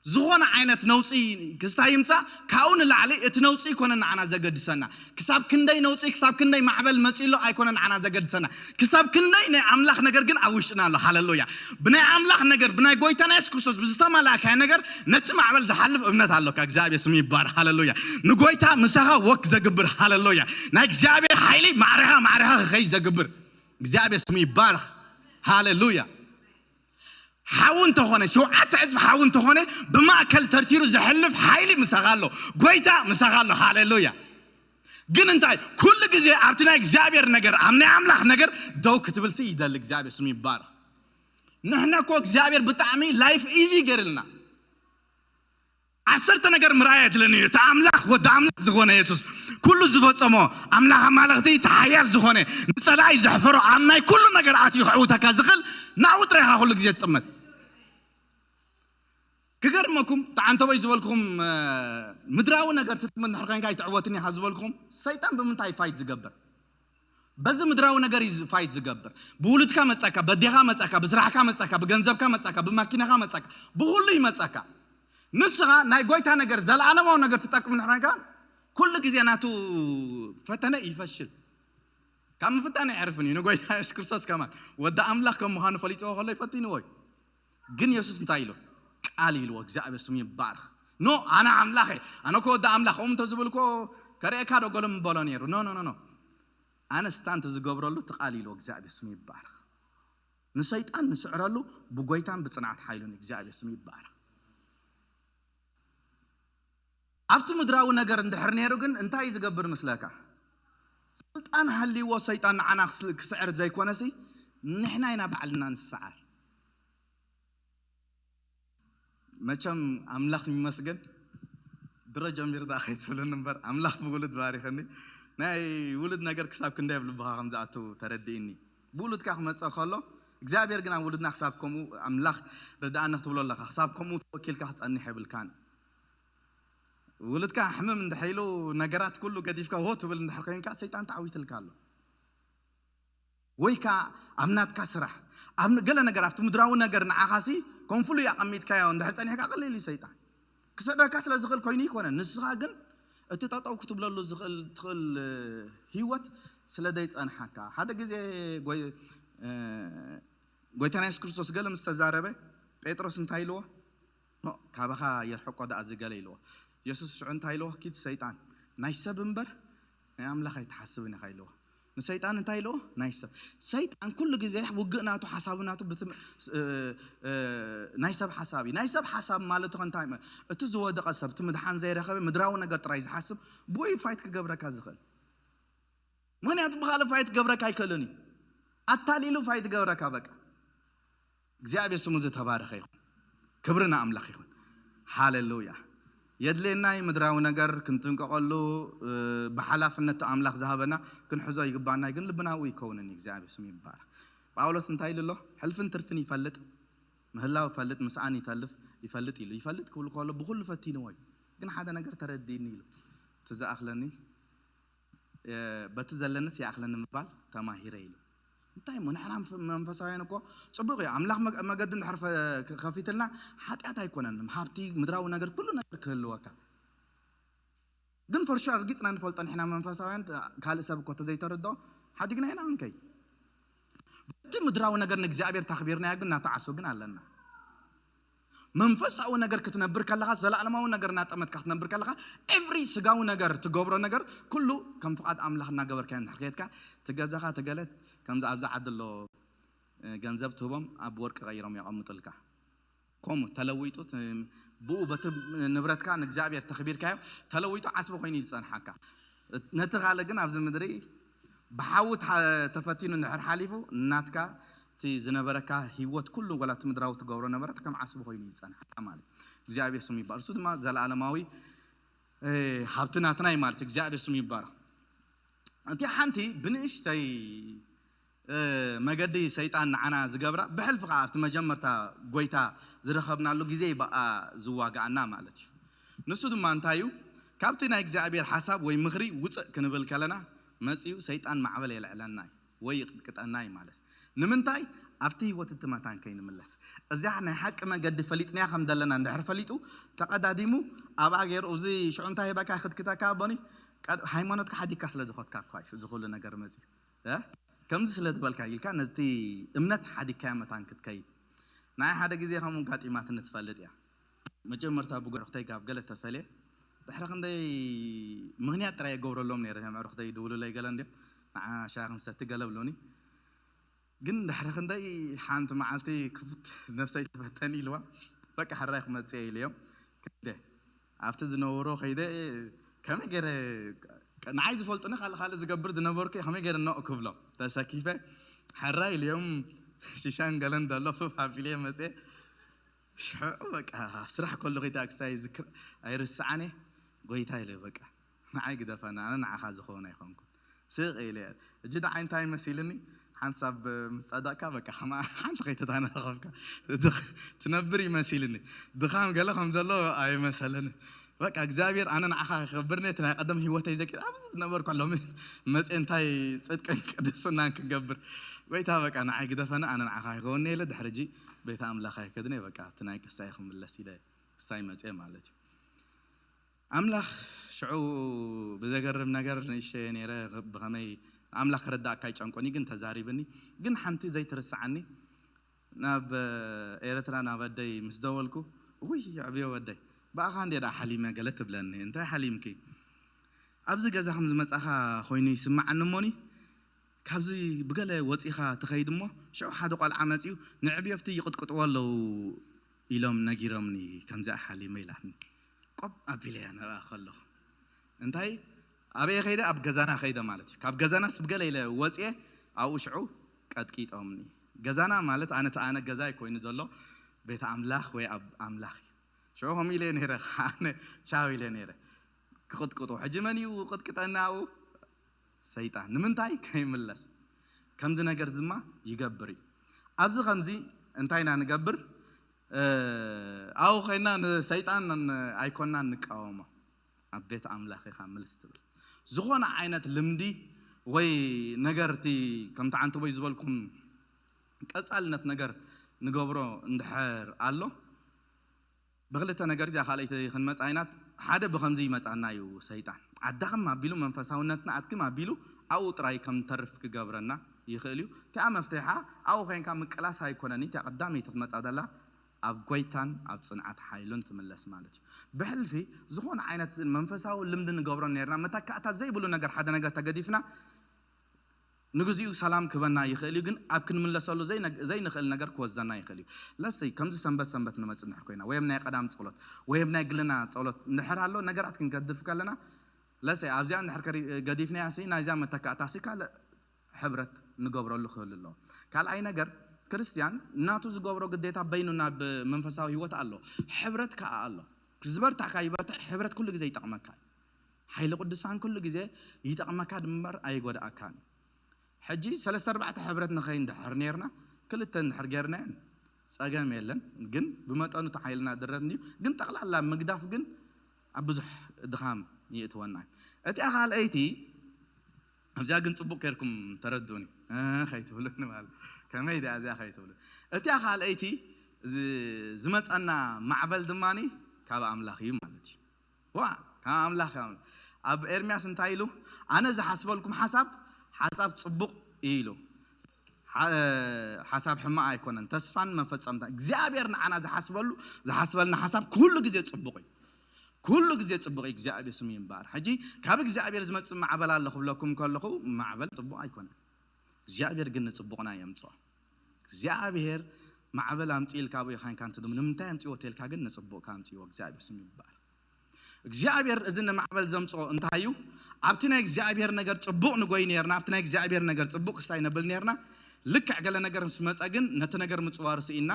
ዝኾነ ዓይነት ነውፂ ክሳይ ይምፃእ፣ ካብኡ ንላዕሊ እቲ ነውፂ ይኮነ ንዓና ዘገድሰና። ክሳብ ክንደይ ነውፂ፣ ክሳብ ክንደይ ማዕበል መፂኡ ኣሎ ኣይኮነ ንዓና ዘገድሰና። ክሳብ ክንደይ ናይ ኣምላኽ ነገር ግን ኣብ ውሽጥና ኣሎ። ሃለሉያ። ብናይ ኣምላኽ ነገር፣ ብናይ ጎይታና የሱስ ክርስቶስ ብዝተመላእካዮ ነገር ነቲ ማዕበል ዝሓልፍ እምነት ኣሎካ። እግዚኣብሔር ስሙ ይባረክ። ሃለሉያ። ንጎይታ ምሳኻ ወክ ዘግብር። ሃለሉያ። ናይ እግዚኣብሔር ሓይሊ ማዕረኻ ማዕረኻ ክኸይ ዘግብር። እግዚኣብሔር ስሙ ይባረክ። ሃለሉያ። ሓዊ እንተኾነ፣ ሸውዓተ ዕጽፊ ሓዊ እንተኾነ፣ ብማእከል ተርቲሩ ዘሕልፍ ሓይሊ ምሳኻ ኣሎ። ጎይታ ምሳኻ ኣሎ። ሃሌሉያ። ግን እንታይ? ኩሉ ግዜ ኣብቲ ናይ እግዚኣብሔር ነገር፣ ኣብ ናይ ኣምላኽ ነገር ደው ክትብልሲ ይደሊ። እግዚኣብሔር ስሙ ይባረኽ። ንሕና እኮ እግዚኣብሔር ብጣዕሚ ላይፍ ኢዚ ገይርልና። ዓሰርተ ነገር ምርኣይ የድልን እዩ። እቲ ኣምላኽ ወዲ ኣምላኽ ዝኾነ የሱስ ኩሉ ዝፈጸሞ፣ ኣምላኽ ኣማልኽቲ፣ እቲ ሓያል ዝኾነ፣ ንጸላኢ ዘሕፈሮ፣ ኣብ ናይ ኩሉ ነገር ኣትዩ ክዕውተካ ዝኽእል፣ ናብኡ ጥራይ ኢኻ ኩሉ ግዜ ትጥመት። ክገርመኩም፣ ተዓንተቦይ ዝበልኩም፣ እ፣ ምድራዊ ነገር ትጥመት እንድሕር ኮይንካ ኣይትዕወትን ኢኻ ዝበልኩም፣ ሰይጣን ብምንታይ ፋይት ዝገብር? በዚ ምድራዊ ነገር እዩ ፋይት ዝገብር። ብውሉድካ መጻካ፣ በዴኻ መጻካ፣ ብስራሕካ መጻካ፣ ብገንዘብካ መጻካ፣ ብማኪናኻ መጻካ፣ ብኹሉ ይመጻካ። ንስኻ ናይ ጎይታ ነገር፣ ዘለኣለማዊ ነገር ትጠቅም እንድሕር ኮይንካ፣ ኩሉ ግዜ ናቱ ፈተነ ይፈሽል። ካብ ምፍታን ኣይዕርፍን እዩ። ንጎይታ የሱስ ክርስቶስ ከማን ወዲ ኣምላኽ ከም ምዃኑ ፈሊጥዎ ከሎ ይፈትንዎ እዩ። ግን የሱስ እንታይ ኢሉ? ቃል ኢልዎ። እግዚኣብሔር ስሙ ይባረኽ። ኖ፣ ኣነ ኣምላኽ እየ፣ ኣነ እኮ ወዲ ኣምላኽ፣ ከምኡ እንተዝብል እኮ ከርእየካ ዶ ገለ ምበሎ ነይሩ። ኖ፣ ኖ፣ ኖ፣ ኖ። ኣነ ስታንት ዝገብረሉ እቲ ቃል ኢልዎ። እግዚኣብሔር ስሙ ይባረኽ። ንሰይጣን ንስዕረሉ ብጎይታን ብጽንዓት ሓይሉን። እግዚኣብሔር ስሙ ይባረኽ። ኣብቲ ምድራዊ ነገር እንድሕር ነይሩ ግን እንታይ እዩ ዝገብር ምስለካ? ስልጣን ሃልይዎ ሰይጣን ንዓና ክስ-፣ ክስዕር ዘይኮነሲ ንሕና ኢና ባዕልና ንስዓር። መቸም ኣምላኽ ይመስገን ድሮ ጀሚሩ ደኣ ከይትብሉኒ እምበር ኣምላኽ ብውሉድ ባሪኸኒ። ናይ ውሉድ ነገር ክሳብ ክንደይ ኣብ ልብኻ ከም ዝኣቱ ተረዲእኒ። ብውሉድካ ክመጽእ ከሎ እግዚኣብሔር ግን ኣብ ውሉድና ክሳብ ከምኡ ኣምላኽ ርድኣኒ ክትብሎ ኣለኻ። ክሳብ ከምኡ ተወኪልካ ክጸንሕ የብልካን። ውሉድካ ሕምም እንድሕር ኢሉ ነገራት ኩሉ ገዲፍካ ዎ ትብል እንድሕር ኮይንካ ሰይጣን ተዓዊትልካ ኣሎ። ወይ ከኣ ኣብ ናትካ ስራሕ፣ ኣብ ገለ ነገር ኣብቲ ምድራዊ ነገር ንዓኻሲ ከም ፍሉይ ኣቐሚጥካዮ እንድሕር ጸኒሕካ ቀሊል እዩ ሰይጣን። ክስዕረካ ስለ ዝኽእል ኮይኑ ይኮነ። ንስኻ ግን እቲ ጠጠው ክትብለሉ ዝኽእል፣ ትኽእል፣ እ፣ ህይወት ስለ ዘይጸንሓካ። ሓደ ግዜ ጎይ-፣ እ፣ ጎይታና የሱስ ክርስቶስ ገለ ምስ ተዛረበ ጴጥሮስ እንታይ ኢልዎ? ኖ፣ ካባኻ የርሕቆ ደኣ እዚ ገለ ኢልዎ። የሱስ ሽዑ እንታይ ኢልዎ? ኪድ ሰይጣን፣ ናይ ሰብ እምበር ናይ ኣምላኽ ኣይትሓስብን ኢኻ ኢልዎ። ንሰይጣን እንታይ ኢልዎ? ናይ ሰብ። ሰይጣን ኩሉ ግዜ ውግእ ናቱ፣ ሓሳቡ ናቱ ብትም-፣ እ፣ እ፣ ናይ ሰብ ሓሳብ እዩ። ናይ ሰብ ሓሳብ ማለት ኸ እንታይ ማለት? እቲ ዝወደቐ ሰብ፣ እቲ ምድሓን ዘይረኸበ ምድራዊ ነገር ጥራይ ዝሓስብ፣ ብኡ እዩ ፋይት ክገብረካ ዝኽእል። ምኽንያቱ ብኻልእ ፋይት ክገብረካ ኣይክእልን እዩ። ኣታሊሉ ፋይት ክገብረካ በቃ። እግዚኣብሔር ስሙ ዝተባረኸ ይኹን። ክብሪ ንኣምላኽ ይኹን። ሃሌሉያ። የድልየና እዩ ምድራዊ ነገር ክንጥንቀቐሉ፣ እ፣ ብሓላፍነት ኣምላኽ ዝሃበና ክንሕዞ ይግባና፣ ግን ልብና ኣብኡ ይከውንን እዩ። እግዚኣብሔር ስሙ ይባረኽ። ጳውሎስ እንታይ ኢሉ ኣሎ? ሕልፍን ትርፍን ይፈልጥ፣ ምህላው ይፈልጥ፣ ምስኣን ይተልፍ፣ ይፈልጥ ኢሉ። ይፈልጥ ክብል ከሎ ብኹሉ ፈቲንዎ እዩ። ግን ሓደ ነገር ተረዲእኒ ኢሉ። እቲ ዝኣኽለኒ በቲ ዘለንስ ይኣኽለኒ ምባል ተማሂረ ኢሉ። እንታይ እሞ ንሕና መንፈሳውያን እኮ ጽቡቕ እዩ። ኣምላኽ መገዲ እንድሕር ከፊትልና ሓጢኣት ኣይኮነን። ሃብቲ፣ ምድራዊ ነገር፣ ኩሉ ነገር ክህልወካ። ግን ፈርሹ ኣርጊጽና ንፈልጦ ንሕና መንፈሳውያን፣ ካልእ ሰብ እኮ ተዘይተረድኦ ሓዲግና ኢና ክንከይ። በቲ ምድራዊ ነገር ንእግዚኣብሔር ታኽቢርናዮ ግን ናቱ ዓስቢ ግን ኣለና። መንፈሳዊ ነገር ክትነብር ከለኻ፣ ዘለኣለማዊ ነገር እናጠመትካ ክትነብር ከለኻ፣ ኤቭሪ ስጋዊ ነገር ትገብሮ ነገር ኩሉ ከም ፍቓድ ኣምላኽ እናገበርካ እንድሕር ከየድካ፣ ትገዛኻ ትገለት ከምዚ ኣብዚ ዓዲ ኣሎ፣ ገንዘብ ትህቦም ኣብ ወርቂ ቀይሮም የቐምጡልካ። ከምኡ ተለዊጡ፣ ብኡ በቲ ንብረትካ ንእግዚኣብሔር ተኽቢርካዮ፣ ተለዊጡ ዓስቢ ኮይኑ እዩ ዝጸንሓካ። ነቲ ካልእ ግን ኣብዚ ምድሪ ብሓዊ ተፈቲኑ እንድሕር ሓሊፉ፣ ናትካ እቲ ዝነበረካ ህይወት ኩሉ፣ ወላ እቲ ምድራዊ ትገብሮ ነበረት ከም ዓስቢ ኮይኑ ይጸንሓካ ማለት እዩ። እግዚኣብሔር ስሙ ይባረክ። እሱ ድማ ዘለኣለማዊ ሃብቲ ናትና እዩ ማለት እዩ። እግዚኣብሔር ስሙ ይባረክ። እቲ ሓንቲ ብንእሽተይ መገዲ ሰይጣን ንዓና ዝገብራ፣ ብሕልፊ ከዓ ኣብቲ መጀመርታ ጎይታ ዝረኸብናሉ ግዜ እዩ ብኣ ዝዋጋኣና ማለት እዩ። ንሱ ድማ እንታይ እዩ? ካብቲ ናይ እግዚኣብሔር ሓሳብ ወይ ምኽሪ ውፅእ ክንብል ከለና መፅዩ ሰይጣን ማዕበል የልዕለና እዩ ወይ ይቅጥቅጠና እዩ ማለት። ንምንታይ? ኣብቲ ህይወት እቲ መታን ከይንምለስ። እዚኣ ናይ ሓቂ መገዲ ፈሊጥናያ ከም ዘለና እንድሕር ፈሊጡ፣ ተቐዳዲሙ ኣብኣ ገይሩ፣ እዚ ሽዑ እንታይ ሂበካ ክትክተካ ኣቦኒ? ሃይማኖትካ ሓዲግካ ስለ ዝኾትካ እኳ እዩ እዚ ኩሉ ነገር መፅዩ። ከምዚ ስለ ዝበልካ ኢልካ ነቲ እምነት ሓዲግካዮ መታን ክትከይድ። ንዓይ ሓደ ግዜ ከምኡ ጋጢማትኒ ትፈልጥ እያ። መጀመርታ ብጎረኽተይ ጋብ ገለ ተፈልየ፣ ድሕሪ ክንደይ ምኽንያት ጥራይ የገብረሎም ነይረ። እቶም ኣዕሩኽተይ ይድውሉለይ ገለ እንድዮም፣ ንዓ ሻሂ ክንሰቲ ገለ ብሉኒ። ግን ድሕሪ ክንደይ ሓንቲ መዓልቲ ክፉት ነፍሰይ ተፈተኒ ኢልዋ፣ በቃ ሕራይ ክመጽእ እየ ኢለዮም ከይደ። ኣብቲ ዝነበሮ ከይደ፣ ከመይ ገይረ፣ ንዓይ ዝፈልጡኒ ካልእ ካልእ ዝገብር ዝነበርኩ፣ ከመይ ገይረ ኖእ ክብሎም ተሰኪፈ፣ ሕራይ ኢለዮም ሽሻን ገለን ዘሎ ፍፍ ኣቢለ መጽየ። ሽዑ በቃ ኣብ ስራሕ ከለኹ ኢታ ክሳይ ይዝክር ኣይርስዓን እየ። ጎይታ ኢለ በቃ ንዓይ ግደፈኒ፣ ኣነ ንዓኻ ዝኸውን ኣይኮንኩን። ስቕ ኢለ ሕጂ ደዓይ እንታይ መሲልኒ? ሓንሳብ ምስ ጸደቕካ በቃ ከማ ሓንቲ ከይተታናኸፍካ ትነብር ይመሲልኒ። ድኻም ገለ ከም ዘሎ ኣይመሰለኒ። በቃ እግዚኣብሔር ኣነ ንዓኻ ክኸብርኒ እቲ ናይ ቀደም ህይወተይ ዘኪር ኣብዚ ዝነበርኩ ሎሚ መጽ እንታይ ጽድቅን ቅድስናን ክገብር? ጎይታ በቃ ንዓይ ግደፈኒ፣ ኣነ ንዓኻ ይኸውኒ ኢለ ድሕሪ ሕጂ ቤተ ኣምላኽ ኣይከድነ በቃ እቲ ናይ ቅሳይ ክምለስ ኢለ ክሳይ መጽየ ማለት እዩ። ኣምላኽ ሽዑ ብዘገርም ነገር ንእሽተየ ነይረ፣ ብኸመይ ኣምላኽ ክርዳእካ ይጨንቆኒ ግን ተዛሪብኒ። ግን ሓንቲ ዘይትርስዓኒ ናብ ኤርትራ ናብ ኣደይ ምስ ደወልኩ፣ ውይ ዕብዮ ወደይ ብኣኻ እንዴ ደኣ ሓሊመ ገለ ትብለኒ። እንታይ ሓሊምኪ? ኣብዚ ገዛ ከም ዝመጻኻ ኮይኑ ይስምዓኒ እሞኒ ካብዚ ብገለ ወጺኻ ትኸይድ እሞ ሽዑ ሓደ ቆልዓ መጺኡ ንዕብዮፍቲ ይቕጥቅጥዎ ኣለዉ ኢሎም ነጊሮምኒ ከምዚኣ ሓሊመ ኢላትኒ። ቆብ ኣቢለያ ንርኣ ከለኹ እንታይ ኣበየ ከይደ ኣብ ገዛና ከይደ ማለት እዩ። ካብ ገዛናስ ብገለ ኢለ ወፅየ ኣብኡ ሽዑ ቀጥቂጦምኒ። ገዛና ማለት ኣነ ተኣነ ገዛ ኮይኑ ዘሎ ቤተ ኣምላኽ ወይ ኣብ ኣምላኽ እዩ። ሽዑ ከምኡ ኢለ ነይረ ኣነ ሻው ኢለ ነይረ ክቕጥቅጡ ሕጂ መን እዩ ቅጥቅጠና ኣብኡ? ሰይጣን ንምንታይ ከይምለስ ከምዚ ነገር ድማ ይገብር እዩ። ኣብዚ ከምዚ እንታይ ኢና ንገብር? ኣብኡ ኮይና ንሰይጣን ኣይኮና ንቃወሞ። ኣብ ቤት ኣምላኽ ኢኻ ምልስ ትብል። ዝኾነ ዓይነት ልምዲ ወይ ነገር እቲ ከምቲ ዓንተቦይ ዝበልኩም ቀጻልነት ነገር ንገብሮ እንድሕር ኣሎ ብክልተ ነገር እዚኣ ካልኣይቲ ክንመፃ ኢና። ሓደ ብከምዚ ይመፃና እዩ ሰይጣን ኣዳኽም ኣቢሉ መንፈሳውነትና ኣድክም ኣቢሉ ኣብኡ ጥራይ ከም ንተርፍ ክገብረና ይኽእል እዩ። እቲኣ መፍትሓ ኣብኡ ኮይንካ ምቅላስ ኣይኮነን። እቲኣ ቀዳመይቲ ክትመፃ ዘላ ኣብ ጎይታን ኣብ ፅንዓት ሓይሉን ትምለስ ማለት እዩ። ብሕልፊ ዝኾነ ዓይነት መንፈሳዊ ልምዲ ንገብሮ ነርና መተካእታ ዘይብሉ ነገር ሓደ ነገር ተገዲፍና ንግዚኡ ሰላም ክበና ይኽእል እዩ፣ ግን ኣብ ክንምለሰሉ ዘይንኽእል ነገር ክወስደና ይኽእል እዩ። ለሰይ ከምዚ ሰንበት ሰንበት ንመጽእ እንድሕር ኮይና ወይ ኣብ ናይ ቀዳም ጸሎት ወይ ኣብ ናይ ግልና ጸሎት እንድሕር ኣሎ ነገራት ክንገድፍ ከለና ለሰይ ኣብዚኣ እንድሕር ገዲፍናያ ሲ ናይዛ መተካእታ ሲ ካልእ ሕብረት ንገብረሉ ክህሉ ኣለዎ። ካልኣይ ነገር ክርስትያን ናቱ ዝገብሮ ግዴታ በይኑ ናብ መንፈሳዊ ህይወት ኣሎ፣ ሕብረት ከኣ ኣሎ። ዝበርታዕካ ይበርትዕ፣ ሕብረት ኩሉ ግዜ ይጠቕመካ እዩ። ሓይሊ ቅዱሳን ኩሉ ግዜ ይጠቕመካ ድምበር ኣይጎድኣካን። ሕጂ ሰለስተ ኣርባዕተ ሕብረት ንኸይ እንድሕር ነርና ክልተ እንድሕር ገርናየን ጸገም የለን። ግን ብመጠኑ ተሓይልና ድረት እንድዩ። ግን ጠቕላላ ምግዳፍ ግን ኣብ ብዙሕ ድኻም ይእትወና። እቲኣ ካልኣይቲ ኣብዚኣ ግን ጽቡቕ ጌርኩም ተረድኡኒ። እ፣ ከይትብሉኒ ማለት። ከመይ ድያ እዚኣ ከይትብሉ። እቲኣ ካልኣይቲ ዝ-፣ ዝመጸና ማዕበል ድማኒ ካብ ኣምላኽ እዩ ማለት እዩ። ዋ፣ ካብ ኣምላኽ እዩ። ኣብ ኤርምያስ እንታይ ኢሉ? "ኣነ ዝሓስበልኩም ሓሳብ፣ ሓሳብ ጽቡቕ እዩ" ኢሉ። ሓ-፣ ሓሳብ ሕማቕ ኣይኮነን፣ ተስፋን መፈጸምታ። እግዚኣብሔር ንዓና ዝሓስበሉ፣ ዝሓስበልና ሓሳብ ኩሉ ግዜ ጽቡቕ እዩ። ኩሉ ግዜ ጽቡቕ እዩ። እግዚኣብሔር ስሙ ይባረክ። ሕጂ ካብ እግዚኣብሔር ዝመጽእ ማዕበል ኣሎ ክብለኩም ከለኹ፣ ማዕበል ጽቡቕ ኣይኮነን። እግዚኣብሔር ግን ንጽቡቕና የምጽኦ። እግዚኣብሔር ማዕበል ኣምጽእ ኢልካ ኣብኡ ኢኻ ኢንካ እንትድም፣ ንምንታይ ኣምጽእዎ ተልካ ግን ንጽቡቕካ ኣምጽእዎ። እግዚኣብሔር ስሙ ይባረክ። እግዚኣብሔር እዚ ንማዕበል ዘምጽኦ እንታይ እዩ? ኣብቲ ናይ እግዚኣብሔር ነገር ጽቡቕ ንጎይ ነርና፣ ኣብቲ ናይ እግዚኣብሔር ነገር ጽቡቕ ክሳይ ነብል ነርና። ልክዕ ገለ ነገር ምስ መጸ ግን ነቲ ነገር ምጽዋሩ ስኢና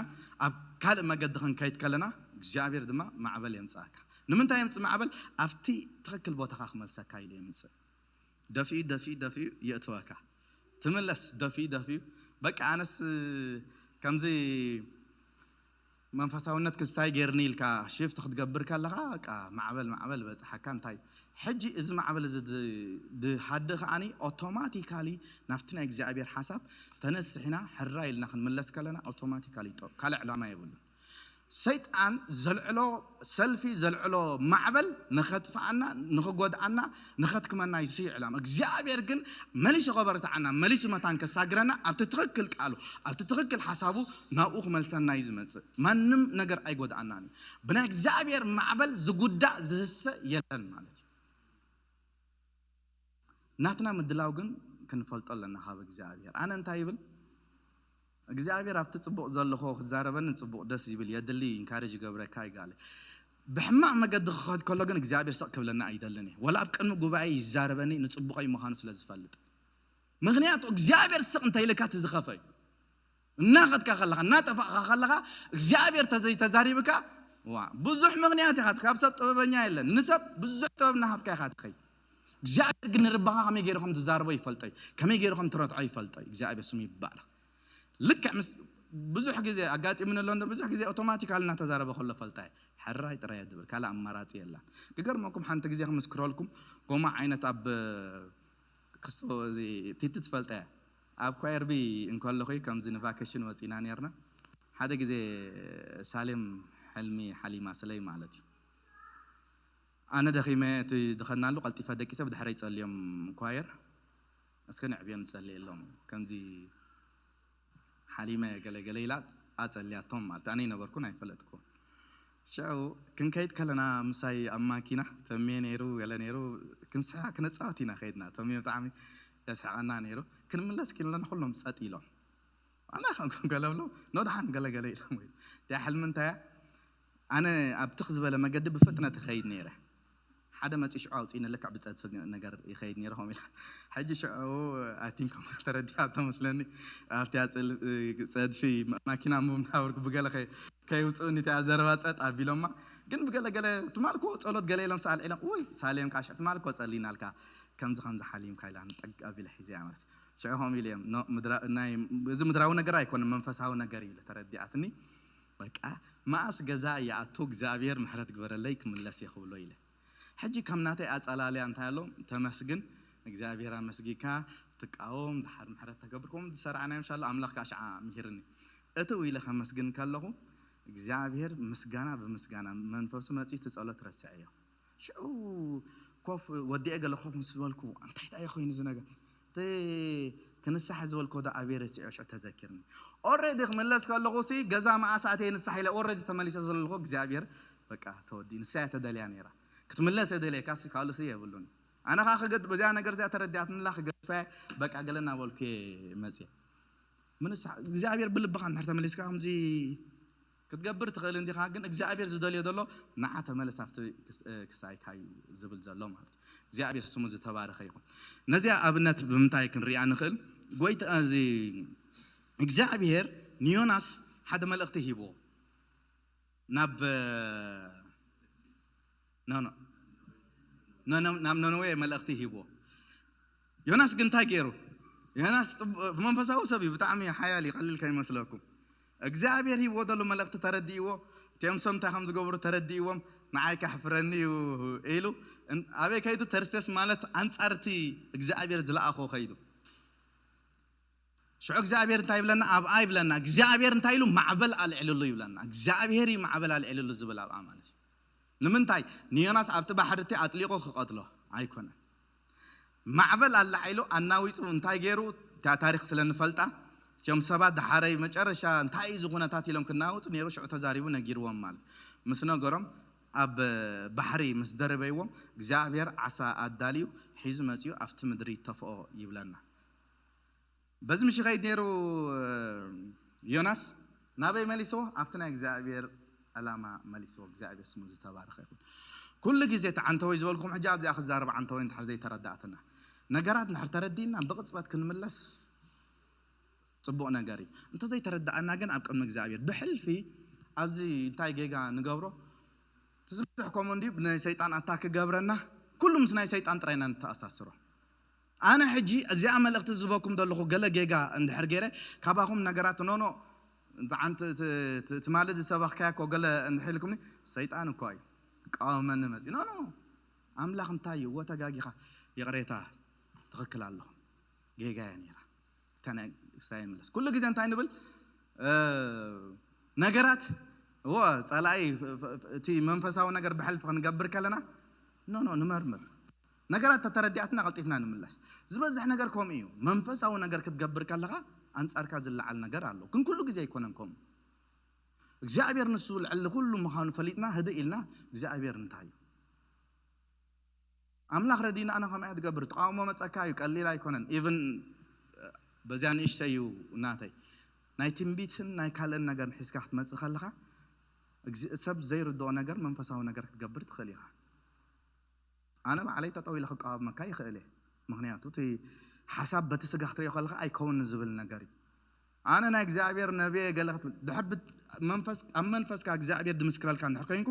ኣብ ካልእ መገዲ ክንከይድ ከለና እግዚኣብሔር ድማ ማዕበል የምጽኣካ። ንምንታይ የምጽእ ማዕበል? ኣብቲ ትኽክል ቦታኻ ክመልሰካ ኢሉ የምጽእ። ደፊኡ፣ ደፊኡ፣ ደፊኡ የእትወካ። ትምለስ፣ ደፊኡ፣ ደፊኡ። በቃ ኣነስ ከምዚ መንፈሳውነት ክስታይ ጌርኒ ኢልካ ሽፍት ክትገብር ከለኻ፣ በቃ ማዕበል፣ ማዕበል በጽሓካ። እንታይ? ሕጂ እዚ ማዕበል እዚ ድ-፣ ድሃድእ ከኣኒ ኣውቶማቲካሊ ናብቲ ናይ እግዚኣብሔር ሓሳብ ተነስሒና ሕራ ኢልና ክንምለስ ከለና ኣውቶማቲካሊ ይጠ-፣ ካልእ ዕላማ የብሉን። ሰይጣን ዘልዕሎ ሰልፊ፣ ዘልዕሎ ማዕበል ንኸጥፍኣና፣ ንኽጎድኣና፣ ንኸትክመና እዩ ስዩ ዕላማ። እግዚኣብሔር ግን መሊሱ ከበርትዓና፣ መሊሱ መታን ከሳግረና፣ ኣብቲ ትኽክል ቃሉ፣ ኣብቲ ትኽክል ሓሳቡ ናብኡ ክመልሰና እዩ ዝመጽእ። ማንም ነገር ኣይጎድኣናን እዩ። ብናይ እግዚኣብሔር ማዕበል ዝጉዳእ ዝህሰ የለን ማለት እዩ። ናትና ምድላው ግን ክንፈልጦ ኣለና ካብ እግዚኣብሔር። ኣነ እንታይ ይብል? እግዚኣብሔር ኣብቲ ጽቡቕ ዘለኹ ክዛረበኒ ጽቡቕ ደስ ይብል፣ የድሊ፣ ኢንካሬጅ ይገብረካ ይጋለ። ብሕማቕ መገዲ ክኸድ ከሎ ግን እግዚኣብሔር ስቕ ክብለና ኣይደልን እየ። ወላ ኣብ ቅድሚ ጉባኤ ይዛረበኒ ንጽቡቐይ ምዃኑ ስለ ዝፈልጥ። ምኽንያቱ እግዚኣብሔር ስቕ እንተ ኢልካ እቲ ዝኸፈ እዩ። እናኸድካ ከለኻ፣ እናጠፋእካ ከለኻ እግዚኣብሔር ተዘይተዛሪብካ፣ ዋ፣ ብዙሕ ምኽንያት ኢኻ። ካብ ሰብ ጥበበኛ የለን። ንሰብ ብዙሕ ጥበብ እናሃብካ ኢኻ ትኸይድ። እግዚኣብሔር ግን ንልብኻ ከመይ ገይሩ ከም ዝዛረቦ ይፈልጦ እዩ። ከመይ ገይሩ ከም ትረድዖ ይፈልጦ እዩ። እግዚኣብሔር ስሙ ይባረክ። ልክዕ ምስ ብዙሕ ግዜ ኣጋጢሙኒ ኣሎ እንዶ፣ ብዙሕ ግዜ ኣውቶማቲካል እናተዛረበ ከሎ ፈልጣ እየ። ሕራይ ጥራይ እየ ዝብል፣ ካልእ ኣማራጺ የላን። ክገርመኩም፣ ሓንቲ ግዜ ክምስክረልኩም፣ ጎማ ዓይነት ኣብ ክስቶ እዚ ቲቲ ትፈልጣ እያ። ኣብ ኳየር ቢ እንከለኹ ከምዚ ንቫኬሽን ወጺና ኔርና። ሓደ ግዜ ሳሌም ሕልሚ ሓሊማ ስለይ ማለት እዩ። ኣነ ደኺመ እቲ ዝኸድናሉ ቀልጢፈ ደቂሰ ብድሕረይ ጸልዮም ኳየር። እስከ ንዕብዮም ንጸልየሎም። ከምዚ ሓሊመ ገለ ገለ ኢላ ኣጸልያቶም ማለት ኣነ ይነበርኩን ኣይፈለጥኩ። ሽዑ ክንከይድ ከለና ምሳይ ኣብ ማኪና ተሜ ነይሩ ገለ ነይሩ ክንስሓ ክነጻወት ኢና ከይድና። ተሜ ብጣዕሚ የስሕቐና ነይሩ። ክንምለስ ክለና ኩሎም ጸጥ ኢሎም። ኣና ከም ገለ ብሎ፣ "ኖ ደሓን ገለ ገለ" ኢሎም። ወይ እቲኣ ሕልሚ እንታይ እያ? ኣነ ኣብ ትኽ ዝበለ መገዲ ብፍጥነት ይኸይድ ነይረ። ሓደ መጺኡ ሽዑ ኣውጺእኒ ልክዕ ብጸድፊ ነገር ይኸይድ ነይረ ከምኡ ኢላ። ሕጂ ሽዑ ኣይ ቲንክ ከምኡ ተረዲኣቶ መስለኒ። ኣብቲ ጸድፊ ማኪና ምናበርኩ ብገለ ከይ-፣ ከይውፅእኒ እቲኣ ዘረባ ጸጥ ኣቢሎማ። ግን ብገለ ገለ ትማል እኮ ጸሎት ገለ ኢሎም ሰኣል ኢሎም፣ "ውይ ሳሌም ከዓ ሽዑ ትማል እኮ ጸሊናልካ ከምዚ ከምዚ ሓሊምካ" ኢላ ጠግ ኣቢለ ሒዘያ ማለት እዩ። ሽዑ ከምኡ ኢለ እዮም፣ "ኖ፣ ምድራ-፣ ናይ፣ እዚ ምድራዊ ነገር ኣይኮነን፣ መንፈሳዊ ነገር እዩ" ኢለ ተረዲኣትኒ። በቃ መኣስ ገዛ ይኣቱ እግዚኣብሔር ምሕረት ግበረለይ ክምለስ እየ ክብሎ ኢለ። ሕጂ ከም ናተይ ኣጸላልያ እንታይ ኣሎ? ተመስግን፣ እግዚኣብሔር ኣመስጊካ ትቃወም፣ ድሓር ምሕረት ተገብር፣ ከምኡ ዝሰራዕናዮም ሻላ ኣምላኽ ከዓ ሽዓ ምሂርኒ። እትው ኢለ ከመስግን ከለኹ እግዚኣብሔር ምስጋና ብምስጋና መንፈሱ መጺኡ እቲ ጸሎት ረስዐዮ። ሽዑ ኮፍ ወዲኤ ገለ ኮፍ ምስ በልኩ፣ እንታይ ደኣ ኮይኑ እዚ ነገር? እቲ ክንሳሕ ዝበልኮ ዶ ኣበይ ረሲዐ ሽዑ ተዘኪርኒ። ኦሬዲ ክምለስ ከለኹ ሲ ገዛ መኣስ ኣትየ ንሳሕ ኢለ ኦሬዲ ተመሊሰ ዘለኹ እግዚኣብሔር በቃ ተወዲ ንሳ እያ ተደልያ ነይራ። ክትምለስ የደልየካ ሲ ካልእ ሲ የብሉን። ኣነ ኸዓ ክገድ-፣ በዚኣ ነገር እዚኣ ተረዲኣትንላ ክገድፋ እየ በቃ ገለ እናበልኩ እየ መፅየ። ምንሳ እግዚኣብሔር ብልብኻ እንድሕር ተመሊስካ ከምዚ ክትገብር ትኽእል እንዲኻ፣ ግን እግዚኣብሔር ዝደልዮ ዘሎ ንዓ ተመለስ ኣብቲ ክስ-፣ እ፣ ክሳይካ እዩ ዝብል ዘሎ ማለት እዩ። እግዚኣብሔር ስሙ ዝተባረኸ ይኹን። ነዚኣ ኣብነት ብምንታይ ክንሪኣ ንኽእል? ጎይታ፣ እዚ እግዚኣብሔር ንዮናስ ሓደ መልእኽቲ ሂብዎ። ናብ፣ ኖ፣ ኖ። ኖ፣ ኖ፣ ናብ ነነዌ መልእኽቲ ሂብዎ። ዮናስ ግን እንታይ ገይሩ? ዮናስ ጽቡ-፣ መንፈሳዊ ሰብ እዩ፣ ብጣዕሚ ሓያል እዩ፣ ቀሊል ከይመስለኩም። እግዚኣብሔር ሂብዎ ዘሎ መልእኽቲ ተረዲእዎ፣ እቲኦም ሰብ እንታይ ከም ዝገብሩ ተረዲእዎም፣ ንዓይ ከሕፍረኒ እዩ ኢሉ፣ እን-፣ ኣበይ ከይዱ? ተርሴስ ማለት ኣንጻርቲ እግዚኣብሔር ዝለኣኾ ከይዱ። ሽዑ እግዚኣብሔር እንታይ ይብለና? ኣብኣ ይብለና። እግዚኣብሔር እንታይ ኢሉ? ማዕበል ኣልዕልሉ ይብለና። እግዚኣብሔር እዩ ማዕበል ኣልዕልሉ ዝብል ኣብኣ ማለት እዩ። ንምንታይ? ንዮናስ ኣብቲ ባሕሪ እቲ ኣጥሊቑ ክቐትሎ ኣይኮነን። ማዕበል ኣላዒሉ ኣናዊጹ እንታይ ገይሩ? እታ ታሪኽ ስለ ንፈልጣ፣ እቲኦም ሰባት ደሓረይ መጨረሻ እንታይ እዩ እዚ ኩነታት ኢሎም ክናወጹ ነይሩ። ሽዑ ተዛሪቡ ነጊርዎም ማለት ምስ ነገሮም፣ ኣብ ባሕሪ ምስ ደረበይዎም፣ እግዚኣብሔር ዓሳ ኣዳልዩ ሒዙ መጺኡ ኣብቲ ምድሪ ተፍኦ ይብለና። በዚ ምሽ ኸይድ ነይሩ ዮናስ ናበይ መሊስዎ? ኣብቲ ናይ እግዚኣብሔር ዕላማ መሊስዎ። እግዚኣብሔር ስሙ ዝተባረኸ ይኹን። ኩሉ ግዜ እቲ ዓንተወይ ዝበልኩም ሕጂ ኣብዚኣ ክዛረብ ዓንተወይ እንድሕር ዘይተረዳእትና፣ ነገራት እንድሕር ተረዲእና ብቕጽበት ክንምለስ ጽቡቕ ነገር እዩ። እንተዘይተረዳእና ግን ኣብ ቅድሚ እግዚኣብሔር ብሕልፊ ኣብዚ እንታይ ጌጋ ንገብሮ? እቲ ዝበዝሕ ከምኡ እንድዩ ብናይ ሰይጣን ኣታክ ክገብረና፣ ኩሉ ምስ ናይ ሰይጣን ጥራይ ኢና ንተኣሳስሮ። ኣነ ሕጂ እዚኣ መልእኽቲ ዝህበኩም ዘለኹ ገለ ጌጋ እንድሕር ገይረ ካባኹም ነገራት ኖኖ፣ እቲ ዓንቲ-፣ እቲ-፣ እቲ-፣ ትማሊ ዝሰበኽካያ እኮ ገለ እንድሕር ኢልኩምኒ፣ ሰይጣን እኮ እዩ ክቃወመኒ መጺኡ። ኖኖ፣ ኣምላኽ እንታይ እዩ? እወ ተጋጊኻ፣ ይቕሬታ፣ ትኽክል ኣለኹም፣ ጌጋ እያ ነይራ። እታ ናይ ክስታይ ይምለስ። ኩሉ ግዜ እንታይ ንብል? እ፣ ነገራት፣ እወ፣ ጸላኢ፣ ፍ-፣ ፍ-፣ ፍ-፣ እቲ መንፈሳዊ ነገር ብሕልፊ ክንገብር ከለና፣ ኖ፣ ኖ፣ ንመርምር። ነገራት ተተረዲኣትና ቀልጢፍና ንምለስ። ዝበዝሕ ነገር ከምኡ እዩ። መንፈሳዊ ነገር ክትገብር ከለኻ ኣንጻርካ ዝለዓል ነገር ኣሎ። ግን ኩሉ ግዜ ኣይኮነን ከምኡ። እግዚኣብሔር ንሱ ልዕሊ ኩሉ ምዃኑ ፈሊጥና ህድእ ኢልና፣ እግዚኣብሔር እንታይ እዩ? ኣምላኽ ረዲእና ኣነ ከምኣ እየ ትገብር። ተቃውሞ መጸካ እዩ፣ ቀሊል ኣይኮነን። ኢቭን በዚያ ንእሽተይ እዩ ናተይ። ናይ ትንቢትን ናይ ካልእን ነገር ሒዝካ ክትመጽእ ከለኻ፣ እግዚ-፣ ሰብ ዘይርድኦ ነገር መንፈሳዊ ነገር ክትገብር ትኽእል ኢኻ። ኣነ ባዕለይ ጠጠው ኢለ ክቃወመካ ይኽእል እየ። ምኽንያቱ እቲ ሓሳብ በቲ ስጋ ክትሪኦ ከለኻ ኣይከውን ዝብል ነገር እዩ። ኣነ ናይ እግዚኣብሔር ነብየ ገለ ክትብል፣ ድሕር ብት-፣ መንፈስ፣ ኣብ መንፈስካ እግዚኣብሔር ድምስክረልካ እንድሕር ኮይንኩ፣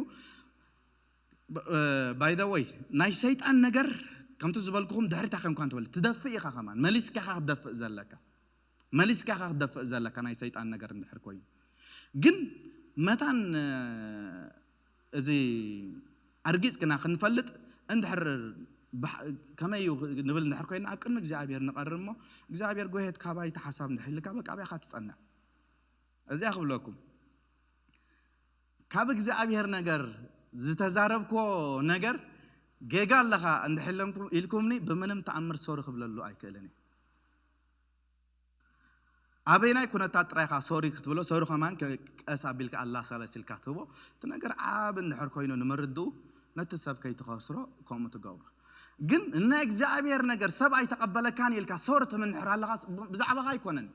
ብ-፣ እ፣ by the way፣ ናይ ሰይጣን ነገር ከምቲ ዝበልኩኹም ድሕሪታ ከምኳን ትበል፣ ትደፍእ ኢኻ ከማን፣ መሊስካ ኢኻ ክትደፍእ ዘለካ። መሊስካ ኢኻ ክትደፍእ ዘለካ ናይ ሰይጣን ነገር እንድሕር ኮይኑ። ግን መታን፣ እ፣ እዚ ኣርጊጽ ግና ክንፈልጥ እንድሕር ብሓ-፣ ከመይ እዩ ንብል እንድሕር ኮይና ኣብ ቅድሚ እግዚኣብሔር ንቐርብ እሞ፣ እግዚኣብሔር ጎሄት ካባይ እቲ ሓሳብ እንድሕር ኢልካ በቃ ኣብያኻ ትጸንዕ። እዚኣ ክብለኩም፣ ካብ እግዚኣብሔር ነገር ዝተዛረብክዎ ነገር ጌጋ ኣለኻ እንድሕር ኢለምኩ-፣ ኢልኩምኒ ብምንም ተኣምር ሶሪ ክብለሉ ኣይክእልን እየ። ኣበይናይ ኩነታት ጥራይ ኢኻ ሶሪ ክትብሎ? ሶሪ ከማን ከ-፣ ቀስ ኣቢልካ ኣላሳለሲልካ ትህቦ። እቲ ነገር ዓቢ እንድሕር ኮይኑ ንምርድኡ ነቲ ሰብ ከይትኸስሮ ከምኡ ትገብሮ። ግን ናይ እግዚኣብሔር ነገር ሰብ ኣይተቐበለካን ኢልካ ሶሪ ትምንሕር ኣለኻ፣ ብዛዕባኻ ኣይኮነን።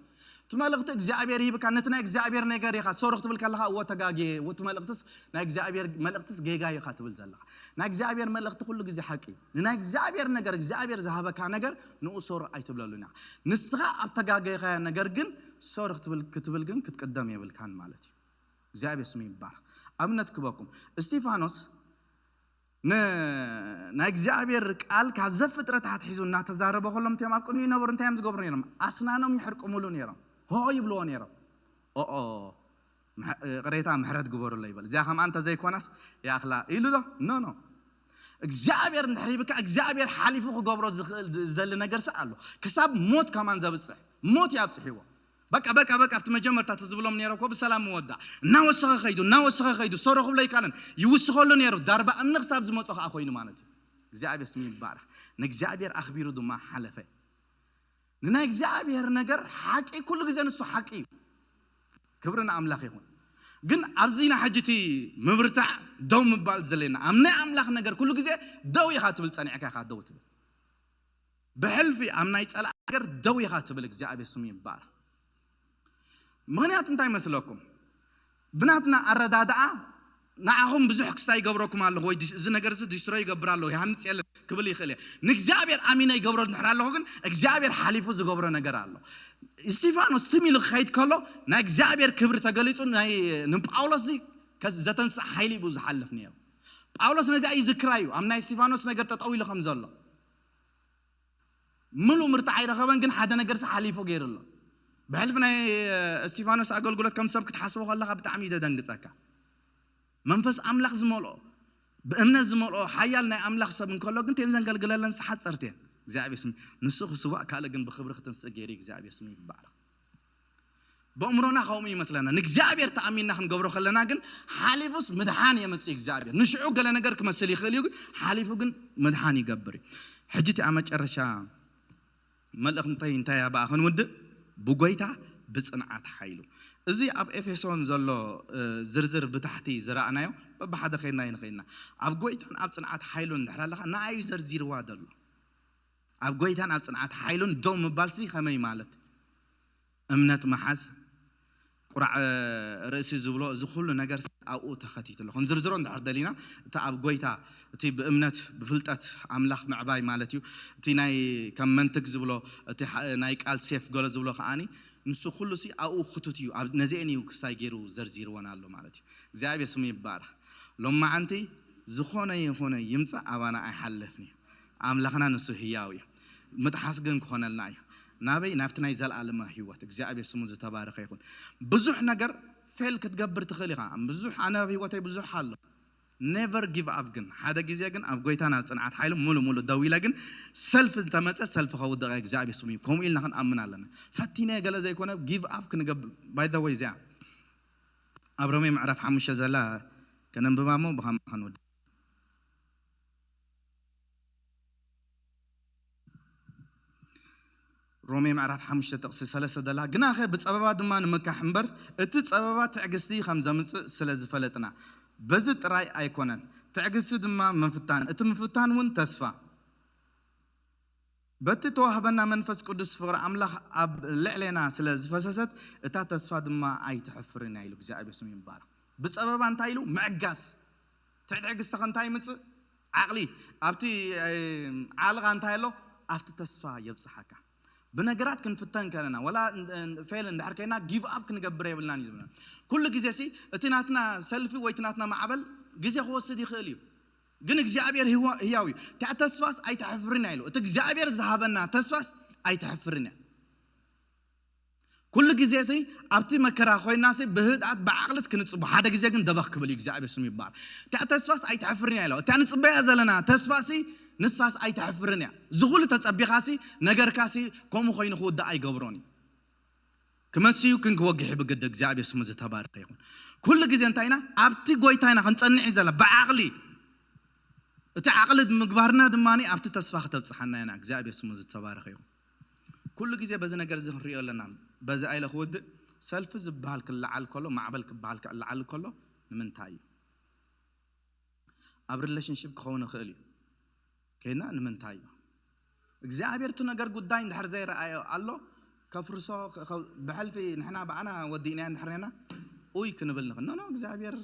እቲ መልእኽቲ እግዚኣብሔር ይህብካ፣ ነቲ ናይ እግዚኣብሔር ነገር ኢኻ ሶሪ ክትብል ከለኻ፣ እወ ተጋግየ፣ እቲ መልእኽትስ ናይ እግዚኣብሔር መልእኽትስ ጌጋ ኢኻ ትብል ዘለኻ። ናይ እግዚኣብሔር መልእኽቲ ኩሉ ግዜ ሓቂ እዩ። ንናይ እግዚኣብሔር ነገር፣ እግዚኣብሔር ዝሃበካ ነገር ንኡ ሶሪ ኣይትብለሉን ኢኻ። ንስኻ ኣብ ተጋገይኻዮ ነገር ግን ሶሪ ክትብል፣ ክትብል ግን ክትቅደም የብልካን ማለት እዩ። እግዚኣብሔር ስሙ ይባረኽ። ኣብነት ክበኩም፣ እስጢፋኖስ ን-፣ ናይ እግዚኣብሔር ቃል ካብ ዘፍጥረት ኣትሒዙ እናተዛረበ ከሎም እቲኦም ኣብ ቅድሚኡ ይነበሩ እንታይ እዮም ዝገብሩ ነይሮም? ኣስናኖም ይሕርቅሙሉ ነይሮም። ሆ ይብልዎ ነይሮም። ኦኦ፣ ምሕ-፣ ይቕሬታ፣ ምሕረት ግበሩለይ ይበል። እዚኣ ከምኣ እንተዘይኮናስ ይኣኽላ ኢሉ ዶ? ኖ፣ ኖ። እግዚኣብሔር እንድሕር ይብካ፣ እግዚኣብሔር ሓሊፉ ክገብሮ ዝኽእል፣ ዝደሊ ነገርሲ ኣሎ። ክሳብ ሞት ከማን ዘብጽሕ፣ ሞት እዩ ኣብጽሕዎ። በቃ፣ በቃ፣ በቃ፣ ኣብቲ መጀመርታ እቲ ዝብሎም ነይረ እኮ ብሰላም ምወዳእ። እናወሰኸ ኸይዱ፣ እናወሰኸ ኸይዱ፣ ሶሮ ክብሎ ኣይከኣለን። ይውስኸሉ ነይሩ። ዳርባ እምኒ ክሳብ ዝመጾ ኸኣ ኮይኑ ማለት እዩ። እግዚኣብሔር ስሙ ይባረኽ። ንእግዚኣብሔር ኣኽቢሩ ድማ ሓለፈ። ንናይ እግዚኣብሔር ነገር ሓቂ፣ ኩሉ ግዜ ንሱ ሓቂ እዩ። ክብሪ ንኣምላኽ ይኹን። ግን ኣብዚ ናይ ሕጂ እቲ ምብርታዕ ደው ምባል ዘሌና። ኣብ ናይ ኣምላኽ ነገር ኩሉ ግዜ ደው ኢኻ ትብል፣ ጸኒዕካ ኢኻ ደው ትብል። ብሕልፊ ኣብ ናይ ጸላእ ነገር ደው ኢኻ ትብል። እግዚኣብሔር ስሙ ይባረኽ። ምኽንያቱ እንታይ ይመስለኩም? ብናትና ኣረዳድኣ ንዓኹም ብዙሕ ክስታይ ይገብረኩም ኣለኹ፣ ወይ ዲስ-፣ እዚ ነገር እዚ ዲስትሮይ ይገብር ኣለኹ፣ ይሃንጽ የለን ክብል ይኽእል እየ። ንእግዚኣብሔር ኣሚነ ይገብሮ እንድሕር ኣለኹ ግን እግዚኣብሔር ሓሊፉ ዝገብሮ ነገር ኣሎ። እስቲፋኖስ ትም ኢሉ ክኸይድ ከሎ ናይ እግዚኣብሔር ክብሪ ተገሊጹ ናይ፣ ንጳውሎስ እዚ ከ-፣ ዘተንስእ ሓይሊ እዩ ዝሓልፍ ነይሩ። ጳውሎስ ነዚኣ ይዝክራ እዩ፣ ኣብ ናይ እስቲፋኖስ ነገር ጠጠው ኢሉ ከም ዘሎ። ምሉእ ምርታዕ ኣይረኸበን፣ ግን ሓደ ነገርሲ ሓሊፉ ገይሩ ኣሎ። ብሕልፊ ናይ እስቲፋኖስ ኣገልግሎት ከም ሰብ ክትሓስቦ ከለኻ ብጣዕሚ እዩ ደደንግጸካ። መንፈስ ኣምላኽ ዝመልኦ፣ ብእምነት ዝመልኦ ሓያል ናይ ኣምላኽ ሰብ እንከሎ ግን፣ እተን ዘንገልግለለን ሓጸርቲ እየን። እግዚኣብሔር ስም፣ ንሱ ክስዋእ ካልእ ግን ብኽብሪ ክትንስእ ገይሩ እዩ። እግዚኣብሔር ስም ይባረኽ። ብእምሮና ከምኡ ይመስለና፣ ንእግዚኣብሔር ተኣሚንና ክንገብሮ ከለና ግን ሓሊፉስ ምድሓን የመጽእ እግዚኣብሔር። ንሽዑ ገለ ነገር ክመስል ይኽእል እዩ፣ ግን ሓሊፉ ግን ምድሓን ይገብር እዩ። ሕጂ እቲ ኣብ መጨረሻ መልእኽተይ እንታይ እያ ብኣ ክንውድእ? ብጎይታ ብጽንዓት ሓይሉ። እዚ ኣብ ኤፌሶን ዘሎ ዝርዝር ብታሕቲ ዝረኣናዮ በብሓደ ከይድና ይንኸይድና። ኣብ ጎይታን ኣብ ጽንዓት ሓይሉን እንድሕር ኣለኻ፣ ንኣዩ ዘርዚርዋ ዘሎ። ኣብ ጎይታን ኣብ ጽንዓት ሓይሉን ደው ምባልሲ ከመይ ማለት? እምነት መሓዝ፣ ቁራዕ ርእሲ ዝብሎ፣ እዚ ኩሉ ነገር ኣብኡ ተኸቲትሎ። ክንዝርዝሮ እንድሕር ደሊና፣ እቲ ኣብ ጎይታ፣ እቲ ብእምነት ብፍልጠት ኣምላኽ ምዕባይ ማለት እዩ። እቲ ናይ ከም መንትግ ዝብሎ፣ እቲ ናይ ቃል ሴፍ ገሎ ዝብሎ ከዓኒ፣ ንሱ ኩሉ ሲ ኣብኡ ክቱት እዩ። ነዚአን እዩ ክሳይ ገይሩ ዘርዚርወን ኣሎ ማለት እዩ። እግዚኣብሔር ስሙ ይባረኽ። ሎማዓንቲ ዝኾነ ይኾነ ይምፃእ ኣባና ኣይሓለፍን እዩ። ኣምላኽና ንሱ ህያው እዩ። ምጥሓስ ግን ክኾነልና እዩ። ናበይ? ናብቲ ናይ ዘለኣለማ ህይወት። እግዚኣብሔር ስሙ ዝተባረኸ ይኹን። ብዙሕ ነገር ፌል ክትገብር ትኽእል ኢኻ። ብዙሕ፣ ኣነ ኣብ ህይወተይ ብዙሕ ኣሎ። ኔቨር ጊቭ ኣፕ ግን ሓደ ግዜ ግን ኣብ ጎይታ ናብ ጽንዓት ሓይሉ ሙሉ ሙሉ ደው ኢለ ግን ሰልፍ እንተመጸ ሰልፍ ከውድቐ እግዚኣብሔር ስሙ እዩ። ከምኡ ኢልና ክንኣምን ኣለና። ፈቲነ ገለ ዘይኮነ ጊቭ ኣፕ ክንገብር። ባይ ዘ ወይ እዚኣ ኣብ ሮሜ ምዕራፍ ሓሙሽተ ዘላ ከነንብባ እሞ ብኸምኣ ክንውድ ሮሜ ምዕራፍ ሓሙሽተ ጥቕሲ ሰለስተ ደላ፣ ግናኸ ብጸበባ ድማ ንምካሕ እምበር፣ እቲ ጸበባ ትዕግስቲ ከም ዘምጽእ ስለ ዝፈለጥና፣ በዚ ጥራይ ኣይኮነን። ትዕግስቲ ድማ ምፍታን፣ እቲ ምፍታን እውን ተስፋ። በቲ ተዋህበና መንፈስ ቅዱስ ፍቕሪ ኣምላኽ ኣብ ልዕሌና ስለ ዝፈሰሰት፣ እታ ተስፋ ድማ ኣይትሕፍርን እያ ኢሉ እግዚኣብሔር ስሙ ይባረኽ። ብጸበባ እንታይ ኢሉ? ምዕጋስ። ትዕግስቲ ከ እንታይ ይምጽእ? ዓቕሊ። ኣብቲ ዓቕልኻ እንታይ ኣሎ? ኣብቲ ተስፋ የብጽሓካ። ብነገራት ክንፍተን ከለና ወላ ፌል እንድሕር ከይና ጊቭ ኣፕ ክንገብር የብልናን እዩ ዝብለና። ኩሉ ግዜ ሲ እቲ ናትና ሰልፊ ወይ እቲ ናትና ማዕበል ግዜ ክወስድ ይኽእል እዩ። ግን እግዚኣብሔር ህያው እዩ። እታ ተስፋስ ኣይተሕፍርን እያ ኢሉ። እቲ እግዚኣብሔር ዝሃበና ተስፋስ ኣይተሕፍርን እያ። ኩሉ ግዜ ሲ ኣብቲ መከራ ኮይና ሲ ብህድኣት ብዓቕልስ ክንጽቡ፣ ሓደ ግዜ ግን ደበኽ ክብል እዩ። እግዚኣብሔር ስሙ ይባል። እታ ተስፋስ ኣይተሕፍርን እያ ኢሉ። እታ ንጽበያ ዘለና ተስፋ ሲ ንሳስ ኣይተሕፍርን እያ። ዝኹሉ ተጸቢኻ ሲ ነገርካ ሲ ከምኡ ኮይኑ ክውዳእ ኣይገብሮን እዩ። ክመሲዩ ግን ክወግሕ ብግዲ። እግዚኣብሔር ስሙ ዝተባረኸ ይኹን። ኩሉ ግዜ እንታይ ኢና? ኣብቲ ጎይታ ኢና ክንጸንዕ እዩ ዘለና ብዓቕሊ። እቲ ዓቕሊ ምግባርና ድማ ኣብቲ ተስፋ ክተብጽሓና ኢና። እግዚኣብሔር ስሙ ዝተባረኸ ይኹን። ኩሉ ግዜ በዚ ነገር እዚ ክንሪኦ ኣለና። በዚ ኣይለ ክውድእ ሰልፊ ዝበሃል ክለዓል ከሎ፣ ማዕበል ክበሃል ክለዓል ከሎ ንምንታይ እዩ? ኣብ ሪሌሽንሽፕ ክኸውን ይኽእል እዩ። ከይና ንምንታይ እዩ እግዚኣብሔር እቲ ነገር ጉዳይ እንድሕር ዘይረኣዮ ኣሎ ከፍርሶ። ብሕልፊ ንሕና ብኣና ወዲእናዮ እንድሕር ነና ኡይ ክንብል ንኽእል ኖ እግዚኣብሔር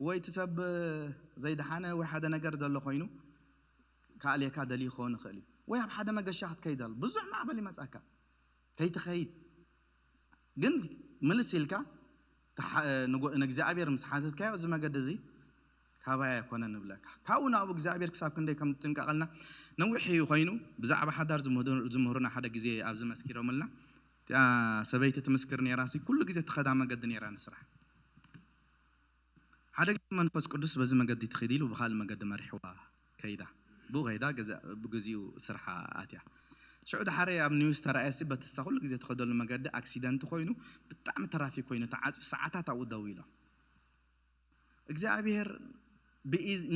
ወይ እቲ ሰብ ዘይደሓነ ወይ ሓደ ነገር ዘሎ ኮይኑ ክኣልየካ ደልዩ ክኸውን ይኽእል እዩ። ወይ ኣብ ሓደ መገሻ ክትከይድ ኣሎ ብዙሕ ማዕበል ይመፃካ ከይትኸይድ ግን ምልስ ኢልካ ንእግዚኣብሔር ምስ ሓተትካዮ እዚ መገዲ እዚ ካባይ ኣይኮነን ንብለካ። ካብኡ ናብኡ እግዚኣብሔር ክሳብ ክንደይ ከም ዝጥንቀቐልና ነዊሕ እዩ ኮይኑ ብዛዕባ ሓዳር ዝምህሩና ሓደ ግዜ ኣብዚ መስኪሮምልና እቲኣ ሰበይቲ ትምስክር ነይራ ኩሉ ግዜ ትኸዳ መገዲ ነይራ ንስራሕ ሓደ ግዜ መንፈስ ቅዱስ በዚ መገዲ ትኺድ ኢሉ ብኻልእ መገዲ መሪሕዋ ከይዳ ብኡ ከይዳ ብግዚኡ ስርሓ ኣትያ ሽዑ ድሓረ ኣብ ኒውስ ተራእየሲ በትሳ ኩሉ ግዜ ትኸደሉ መገዲ ኣክሲደንት ኮይኑ ብጣዕሚ ተራፊክ ኮይኑ ተዓፅዩ ሰዓታት ኣብኡ ደው ኢሎም እግዚኣብሔር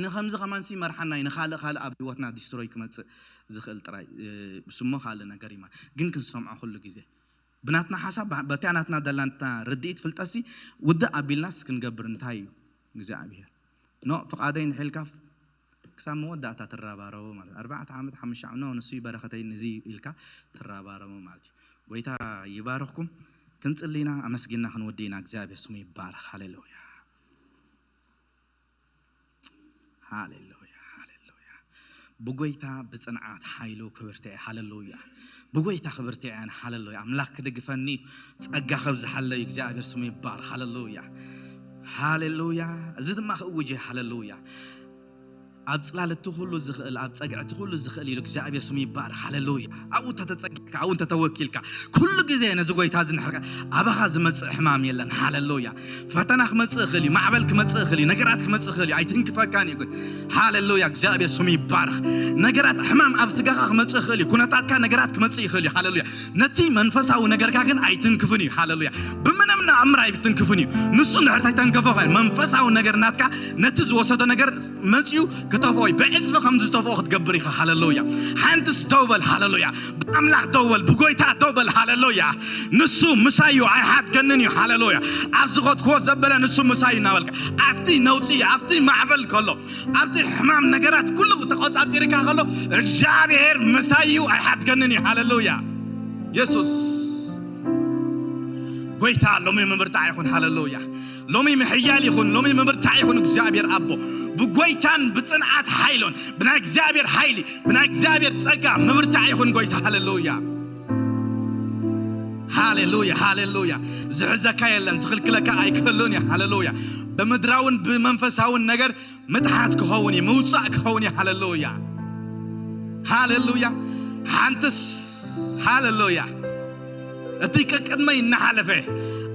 ንከምዚ ከማንሲ መርሓና እዩ ንካልእ ካልእ ኣብ ህይወትና ዲስትሮይ ክመፅእ ዝኽእል ጥራይ ስሞ ካልእ ነገር እዩ ግን ክንሰምዖ ኩሉ ግዜ ብናትና ሓሳብ በቲያ ናትና ደላንትና ርድኢት ፍልጠሲ ውድእ ኣቢልናስ ክንገብር እንታይ እዩ እግዚኣብሔር ኖ ፍቓደይ ንሒልካ ክሳብ መወዳእታ ትረባረቡ ማለት ኣርባዕተ ዓመት ሓሙሽተ ዓመት ኖ ንሱ ይበረኸተይ ንዚ ኢልካ ትረባረቡ ማለት እዩ ጎይታ ይባርኽኩም ክንጽሊና ኣመስጊና ክንወዲ ኢና እግዚኣብሔር ስሙ ይባረኽ ሃሌሉያ ሃሌሉያ ሃሌሉያ ብጎይታ ብጽንዓት ሓይሉ ክብርቲ እያ ሃሌሉያ ብጎይታ ክብርቲ እያን ሃሌሉያ ኣምላኽ ክድግፈኒ ጸጋ ከብዝሓለይ እግዚኣብሔር ስሙ ይባር ሃሌሉያ ሃሌሉያ እዚ ድማ ክእውጅ ሃሌሉያ ኣብ ጽላል እቲ ኩሉ ዝኽእል፣ ኣብ ጸግዒ እቲ ኩሉ ዝኽእል ኢሉ እግዚኣብሔር ስሙ ይባረኽ። ሃሌሉያ። ኣብኡ እንተተጸጊዕካ፣ ኣብኡ እንተተወኪልካ፣ ኩሉ ግዜ ነዚ ጎይታ እዚ እንድሕር ኣባኻ ዝመጽእ ሕማም የለን። ሃሌሉያ። ፈተና ክመጽእ ይኽእል እዩ፣ ማዕበል ክመጽእ ይኽእል እዩ፣ ነገራት ክመጽእ ይኽእል እዩ፣ ኣይትንክፈካን እዩ ግን። ሃሌሉያ። እግዚኣብሔር ስሙ ይባረኽ። ነገራት፣ ሕማም ኣብ ስጋኻ ክመጽእ ይኽእል እዩ፣ ኩነታትካ ነገራት ክመጽእ ይኽእል እዩ። ሃሌሉያ። ነቲ መንፈሳዊ ነገርካ ግን ኣይትንክፍን እዩ። ሃሌሉያ። ብምንም ንኣምር ኣይትንክፍን እዩ። ንሱ እንድሕር ተይተንከፎ ኸ መንፈሳዊ ነገር ናትካ ነቲ ዝወሰዶ ነገር መጺኡ ክተፍኦ እዩ። ብዕጽፊ ከም ዝተፍኦ ክትገብር ኢኻ። ሃሌሉያ። ሓንትስ ደው በል። ሃሌሉያ። ብኣምላኽ ደው በል። ብጎይታ ደው በል። ሃሌሉያ። ንሱ ምሳይ እዩ፣ ኣይሓድገንን እዩ። ሃሌሉያ። ኣብ ዝኸድክዎ ዘበለ ንሱ ምሳይ እዩ እናበልካ፣ ኣብቲ ነውጺ፣ ኣብቲ ማዕበል ከሎ፣ ኣብቲ ሕማም ነገራት ኩሉ ተቆጻጺርካ ከሎ፣ እግዚኣብሔር ምሳይ እዩ፣ ኣይሓድገንን እዩ። ሃሌሉያ። የሱስ ጎይታ ሎሚ ምብርታዕ ይኹን። ሃሌሉያ። ሎሚ ምሕያል ይኹን፣ ሎሚ ምብርታዕ ይኹን። እግዚኣብሔር ኣቦ ብጎይታን ብጽንዓት ሓይሎን፣ ብናይ እግዚኣብሔር ሓይሊ፣ ብናይ እግዚኣብሔር ጸጋ ምብርታዕ ይኹን ጎይታ። ሃሌሉያ። ሃሌሉያ፣ ሃሌሉያ። ዝሕዘካ የለን፣ ዝኽልክለካ ኣይክህሉን እዩ። ሃሌሉያ። ብምድራውን ብመንፈሳውን ነገር ምጥሓስ ክኸውን እዩ፣ ምውጻእ ክኸውን እዩ። ሃሌሉያ፣ ሃሌሉያ። ሓንትስ፣ ሃሌሉያ፣ እቲ ቀቅድመይ እናሓለፈ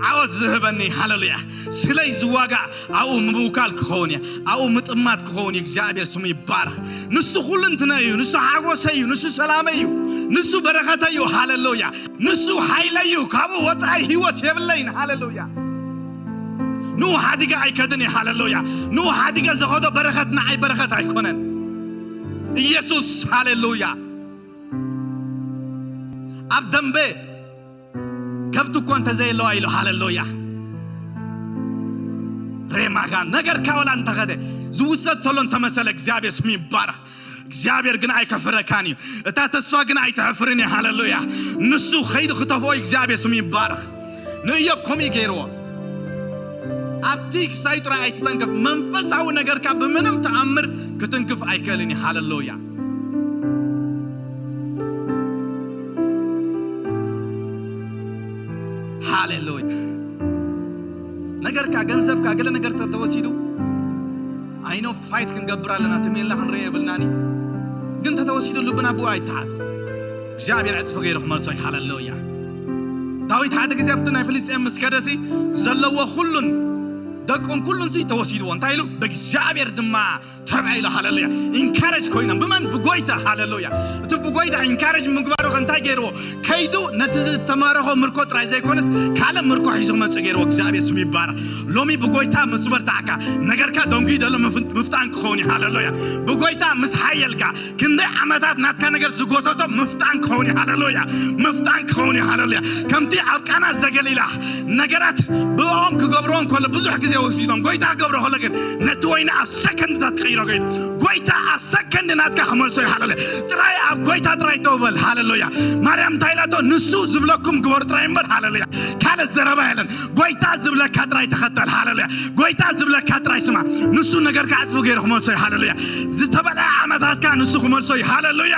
ዓወት ዝህበኒ፣ ሃሌሉያ፣ ስለይ ዝዋጋእ ኣብኡ ምውካል ክኸውን እየ፣ ኣብኡ ምጥማት ክኸውን እዩ። እግዚኣብሔር ስሙ ይባረኽ። ንሱ ኩሉ እንትነ እዩ። ንሱ ሓጎሰይ እዩ። ንሱ ሰላመይ እዩ። ንሱ በረኸተይ እዩ። ሃሌሉያ። ንሱ ሓይለይ እዩ። ካብኡ ወጻኢ ህይወት የብለይን። ሃሌሉያ። ንኡ ሓዲጋ ኣይከድን እዩ። ሃሌሉያ። ንኡ ሓዲጋ ዘኸዶ በረኸት ንዓይ በረኸት ኣይኮነን። ኢየሱስ፣ ሃሌሉያ። ኣብ ደንበ ከብቲ እኮ እንተዘየለዋ ኢሉ። ሃሌሉያ። ሬማጋ ነገርካ ወላ እንተኸደ፣ ዝውሰድ ተሎ እንተመሰለ፣ እግዚኣብሔር ስሙ ይባረኽ። እግዚኣብሔር ግን ኣይከፍረካን እዩ። እታ ተስፋ ግን ኣይተሕፍርን እዩ። ሃሌሉያ። ንሱ ኸይዱ ክተፍኦ እዩ። እግዚኣብሔር ስሙ ይባረኽ። ንእዮብ ከምኡ እዩ ገይርዎ። ኣብቲ ክሳይ ጥራይ ኣይትተንክፍ። መንፈሳዊ ነገርካ ብምንም ተኣምር ክትንክፍ ኣይክእልን እዩ። ሃሌሉያ። ሃሌሉያ። ነገርካ፣ ገንዘብካ፣ ገለ ነገር ተተወሲዱ፣ ኣይኖ ፋይት ክንገብር ኣለና፣ ትሜላ ክንርኢ የብልናን እዩ። ግን ተተወሲዱ ልብና ብኡ ኣይተሓዝ። እግዚኣብሔር ዕጽፊ ገይሩ ክመልሶ እዩ። ሃሌሉያ። ዳዊት ሓደ ግዜ ኣብቲ ናይ ፍልስጤም ምስ ከደሲ ዘለዎ ኩሉን ደቁን ኩሉን ሲ ተወሲድዎ። እንታይ ኢሉ? ብእግዚኣብሔር ድማ ተባሂሉ። ሃሌሉያ። ኢንካሬጅ ኮይኖም ብመን? ብጎይታ። ሃሌሉያ። እቲ ብጎይታ ኢንካሬጅ ምግባሩ ከ እንታይ ገይርዎ? ከይዱ ነቲ ዝተማረኾ ምርኮ ጥራይ ዘይኮነስ ካልእ ምርኮ ሒዙ ክመጽእ ገይርዎ። እግዚኣብሔር ስሙ ይባረኽ። ሎሚ ብጎይታ ምስ በርታዕካ ነገርካ ደንጉዩ ዘሎ ምፍ-፣ ምፍጣን ክኸውን እዩ። ሃሌሉያ። ብጎይታ ምስ ሓየልካ ክንደይ ዓመታት ናትካ ነገር ዝጎተቶ ምፍጣን ክኸውን እዩ። ሃሌሉያ። ምፍጣን ክኸውን እዩ። ሃሌሉያ። ከምቲ ኣብ ቃና ዘገሊላ ነገራት ብኦም ክገብርዎ እንከሎ ብዙሕ ግዜ ወሲዶም፣ ጎይታ ክገብሮ ከሎ ግን ነቲ ወይኒ ኣብ ሰከንድታት ክቕይሮ ገይሩ። ጎይታ ኣብ ሰከንድ ናትካ ክመልሶ እዩ። ሃሌሉያ። ጥራይ ኣብ ጎይታ ጥራይ ደው በል። ሃሌሉያ። ማርያም እንታይ ኢላቶ? ንሱ ዝብለኩም ግበሩ ጥራይ እምበር። ሃሌሉያ። ካልእ ዘረባ የለን። ጎይታ ዝብለካ ጥራይ ተኸተል። ሃሌሉያ። ጎይታ ዝብለካ ጥራይ ስማ። ንሱ ነገርካ ዕጽፉ ገይሩ ክመልሶ እዩ። ሃሌሉያ። ዝተበልዐ ዓመታትካ ንሱ ክመልሶ እዩ። ሃሌሉያ።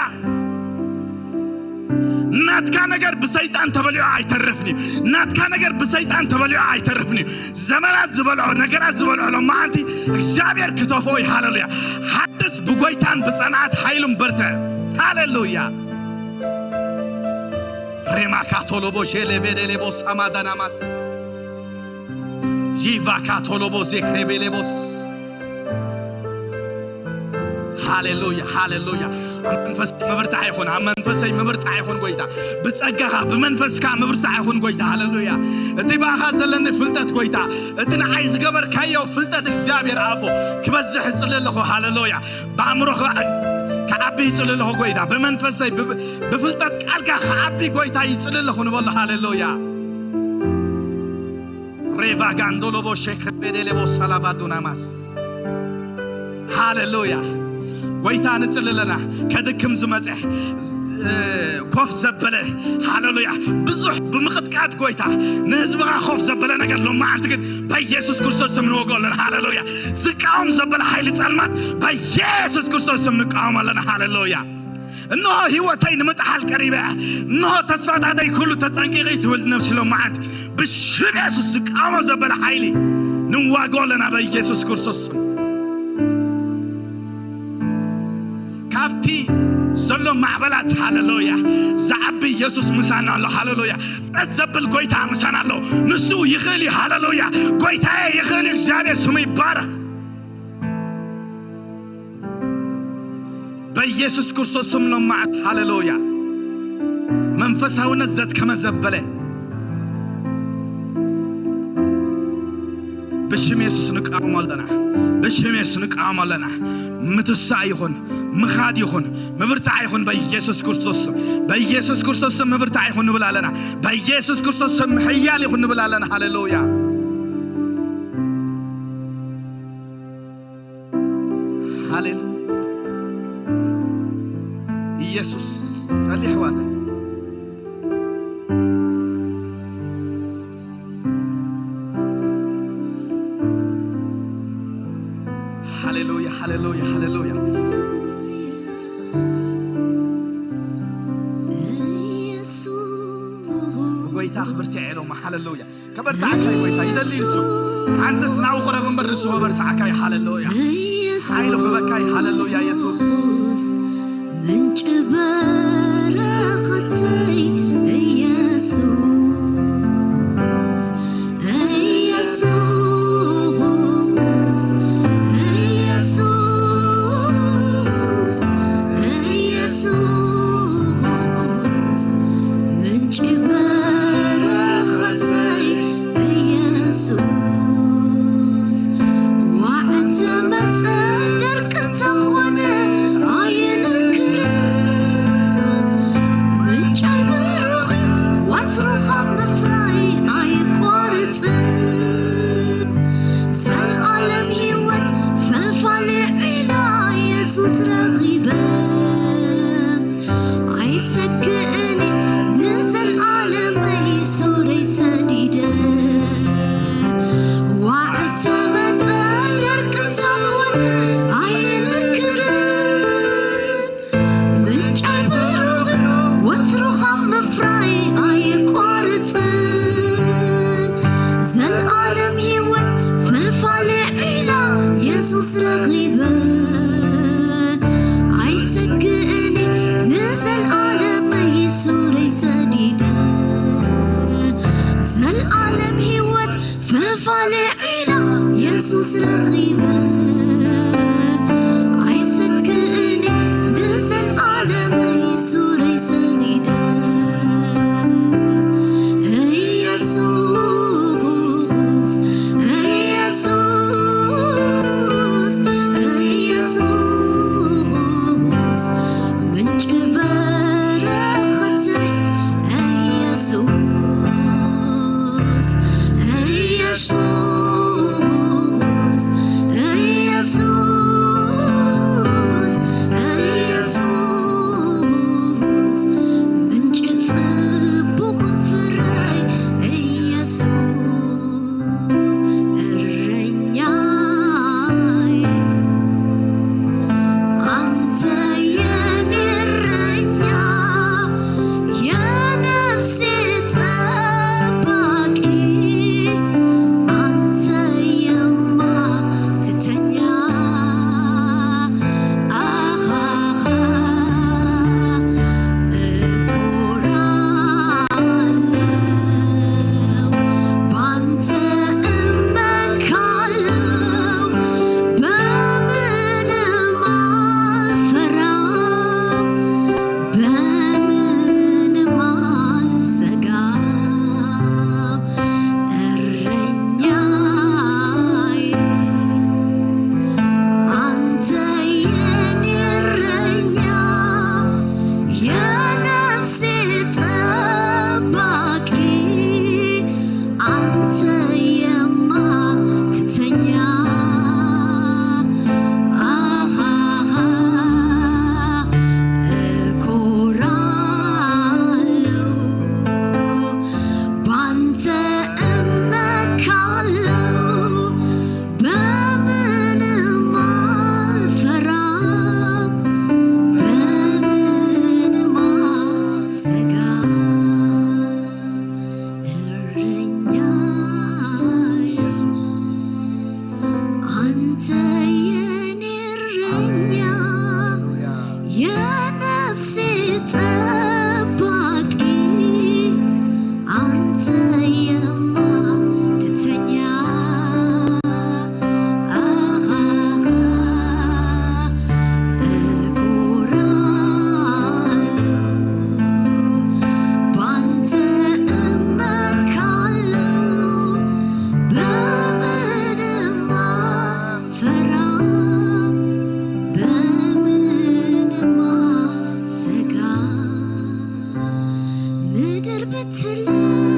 ናትካ ነገር ብሰይጣን ተበሊዑ ኣይተርፍን እዩ። ናትካ ነገር ብሰይጣን ተበሊዑ ኣይተርፍን እዩ። ዘመናት ዝበልዖ፣ ነገራት ዝበልዖ ሎማዓንቲ እግዚኣብሔር ክተፍኦ እዩ። ሃሌሉያ። ሓድስ ብጎይታን ብጸንዓት ሓይሉን በርትዕ። ሃሌሉያ። ሬማካ ቶሎቦ ሼሌቬሌሌቦ ሳማዳናማስ ጂቫካ ቶሎቦ ዜክሬቤሌቦስ። ሃሌሉያ፣ ሃሌሉያ። ኣብ መንፈሰይ ምብርታዕ ይኹን፣ ኣብ መንፈሰይ ምብርታዕ ይኹን ጎይታ። ብጸጋኻ፣ ብመንፈስካ ምብርታዕ ይኹን ጎይታ። ሃሌሉያ። እቲ ብኣኻ ዘለኒ ፍልጠት ጎይታ፣ እቲ ንዓይ ዝገበርካዮ ፍልጠት እግዚኣብሔር ኣቦ ክበዝሕ እጽሊ ኣለኹ። ሃሌሉያ። ብኣእምሮ ክዓ-፣ ክዓቢ ይጽሊ ኣለኹ ጎይታ። ብመንፈሰይ፣ ብ-፣ ብፍልጠት ቃልካ ክዓቢ ጎይታ ይጽሊ ኣለኹ ንበሎ። ሃሌሉያ። ሬቫጋንዶሎቦ ሼክሬቤዴሌቦ ሳላቫዱናማስ። ሃሌሉያ። ጎይታ ንጽሊ ኣለና። ከድክም ዝመጸ፣ እ፣ ኮፍ ዘበለ፣ ሃሌሉያ፣ ብዙሕ ብምቕጥቃጥ ጎይታ ንህዝብኻ ኮፍ ዘበለ ነገር ሎማዓንቲ ግን በኢየሱስ ክርስቶስ ስም ንወግኦ ኣለና። ሃሌሉያ። ዝቃወም ዘበለ ሓይሊ ጸልማት በኢየሱስ ክርስቶስ ስም ንቃወም ኣለና። ሃሌሉያ። እንሆ ህይወተይ ንምጥሓል ቀሪበ እየ፣ እንሆ ተስፋታተይ ኩሉ ተጸንቂቑ እዩ ትብል ነፍሲ ሎማዓንቲ። ብሽም የሱስ ዝቃወሞ ዘበለ ሓይሊ ንዋግኦ ኣለና በኢየሱስ ክርስቶስ ስም። ዘሎ ማዕበላት፣ ሃሌሉያ፣ ዝዓቢ ኢየሱስ ምሳና ኣሎ። ሃሌሉያ። ጸጥ ዘብል ጎይታ ምሳና ኣሎ። ንሱ ይኽእል እዩ። ሃሌሉያ። ጎይታዬ ይኽእል እዩ። እግዚኣብሔር ስሙ ይባረኽ። በኢየሱስ ክርስቶስ ስም ሎማዓት፣ ሃሌሉያ፣ መንፈሳውነት ዘትከመ ዘበለ ብሽም የሱስ ንቃወሞ ኣለና። ብሽም የሱስ ንቃወሞ ኣለና። ምትሳእ ይኹን፣ ምኻድ ይኹን፣ ምብርታዕ ይኹን በኢየሱስ ክርስቶስ ስም። በኢየሱስ ክርስቶስ ስም ምብርታዕ ይኹን ንብል ኣለና። በኢየሱስ ክርስቶስ ስም ምሕያል ይኹን ንብል ኣለና። ሃሌሉያ። ሃሌሉያ። ኢየሱስ ጸሊ ኣሕዋት። ሃሌሉያ፣ ሃሌሉያ፣ ሃሌሉያ። ብጎይታ ክብርቲ ኢሎማ። ሃሌሉያ። ከበርትዓካ እዩ ጎይታ፣ ይደሊ እዩ እሱ። ሓንትስ ናብኡ ቅረብ እምበር ንሱ ከበርትዓካ እዩ። ሃሌሉያ። ሓይሉ ክበካ እዩ። ሃሌሉያ ኢየሱስ። ምንጭ በረኸተይ ኢየሱስ፣ ኢየሱስ፣ ኢየሱስ፣ ኢየሱስ፣ ምንጭ በረኸተይ ኢየሱስ። ዋዕት መጸ ደርቂ ተኾነ ኣይንክርን፣ ምንጨይ ብሩኽ ወትሩ ካብ ምፍራይ ኣይቆርጽን። ዘልኣለም ህይወት ፈልፋሊ ዒላ የሱስ ረኺበ፣ ኣይሰግእን ንዘልኣለመይ ሱረይ ሰዲደ። ዋዕተ መጸ ደርቂ ሰኹን ኣይንክርን፣ ምንጨይ ብሩኽ ወትሩ ካብ ምፍራይ ኣይቆርጽን። ዘልኣለም ህይወት ፈልፋሊ ዒላ የሱስ ረኺበ፣ ኣይሰግእን ንዘልኣለመይ ሱረይ ሰዲደ። ዘልኣለም ህይወት ፈልፋሊ ዒላ የሱስ ረኺበ፣ ኣይሰግእን ንዘልኣለመይ ሱረይ ሰዲደ። ኢየሱስ፣ ኢየሱስ፣ ኢየሱስ፣ ምንጭ በረኸተይ ኢየሱስ፣ ኢየሱስ፣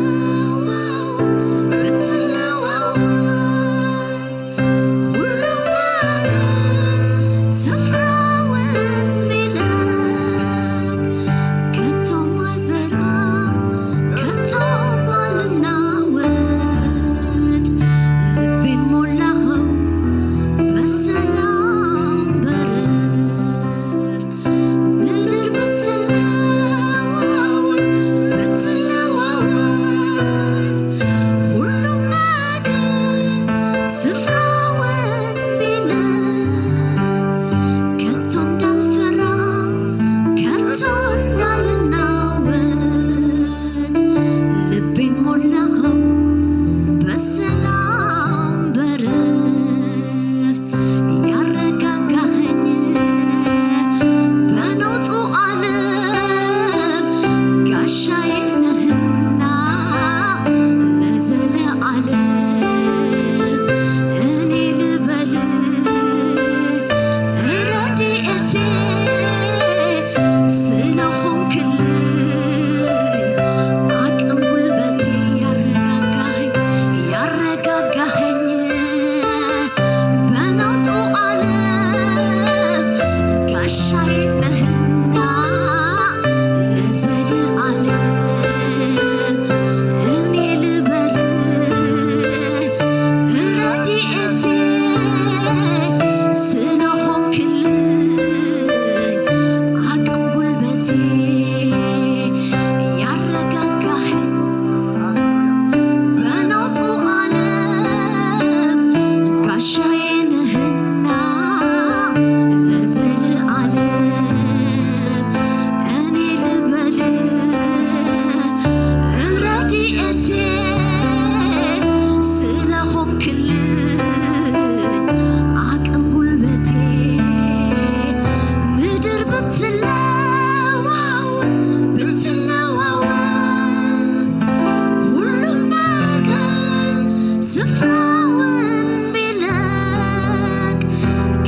ብትለዋወጥ፣ ብትለዋወጥ፣ ሁሉም ነገር ስፍራውን ቢለቅ፣ ከቶም ኣይፈራ፣ ከቶም ኣልናወጥ፣ ልቤን ሞላኸው በሰላም በረፍት። ምድር ብትለዋወጥ፣ ብትለዋወጥ፣ ሁሉም ነገር ስፍራውን ቢለቅ፣ ከቶ እንዳልፈራ፣ ከቶ እንዳልናወጥ፣ ልቤን ሞላኸው በሰላም በረፍት። ያረጋጋኸኝ በነውጡ ዓለም ጋሻዬ ነህና ለዘለዓለም እኔ ልበል ረድኤቴ ስለኾንክልኝ አቅም ጉልበቴ ያረጋጋኸኝ፣ ያረጋጋኸኝ በነውጡ ዓለም ጋሻዬ ነህና ለዘለዓለም እኔ ልበል ረድኤቴ ስለኾንክልኝ አቅም ጉልበቴ ያረጋጋኸኝ በነውጡ ዓለም ጋሻዬ ነህና ለዘለዓለም እኔ ልበል ረድኤቴ ስለኾንክልኝ አቅም ጉልበቴ ምድር ብትለዋወጥ ብትለዋወጥ ሁሉም ነገር ስፍራውን ቢለቅ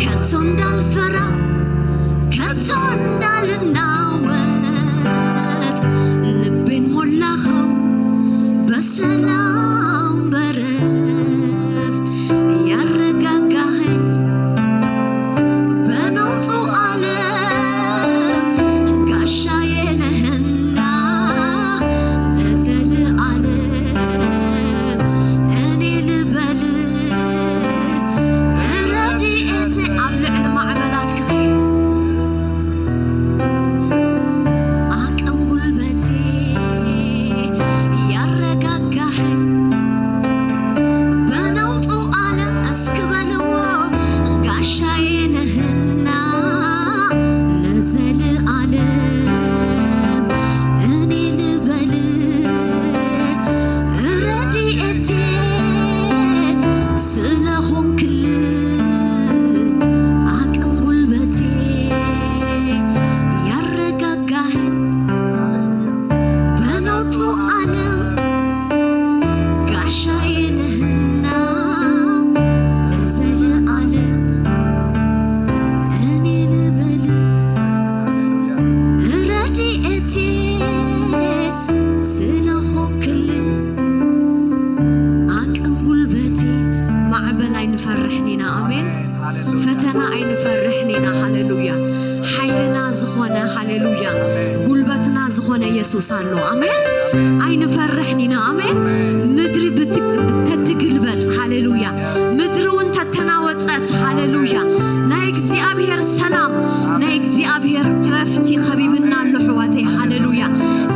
ከቶ እንዳልፈራ ከቶ እንዳልናወጥ ልቤን ሞላኸው በሰላም በረፍት ያረጋጋኸኝ በነውጡ ዓለም ጋሻዬ ነህና ለዘለዓለም እኔ ልበል ረድኤቴ ኣብ ልዕሊ ማዕበላት ክኸይድ አቅም ጉልበቴ ያረጋጋኸኝ በነውጡ ዓለም እስኪ በልዎ ጋሻዬ ነህና ለዘለዓለም እኔ ልበል ረድኤቴ ስለኾንክልኝ አቅም ጉልበቴ ያረጋጋኸኝ በነውጡ ዓለም ጋሻዬ ነህና ለዘለዓለም እኔ ልበል ረድኤቴ ስለኾንክልኝ አቅም ጉልበቴ። ማዕበል ኣይንፈርሕን ኢና። ኣሜን። ሃሌሉያ። ፈተና ኣይንፈርሕን ኢና። ሃሌሉያ። ሓይልና ዝኾነ፣ ሃሌሉያ፣ ጉልበትና ዝኾነ የሱስ ኣሎ። ኣሜን። ኣይንፈርሕን ኢና። ኣሜን። ምድሪ ብት- ተትግልበጥ፣ ሃሌሉያ፣ ምድሪ እውን ተተናወጸት፣ ሃሌሉያ፣ ናይ እግዚኣብሔር ሰላም፣ ናይ እግዚኣብሔር ዕረፍቲ ከቢብና ኣሎ፣ ኣሕዋተይ። ሃሌሉያ።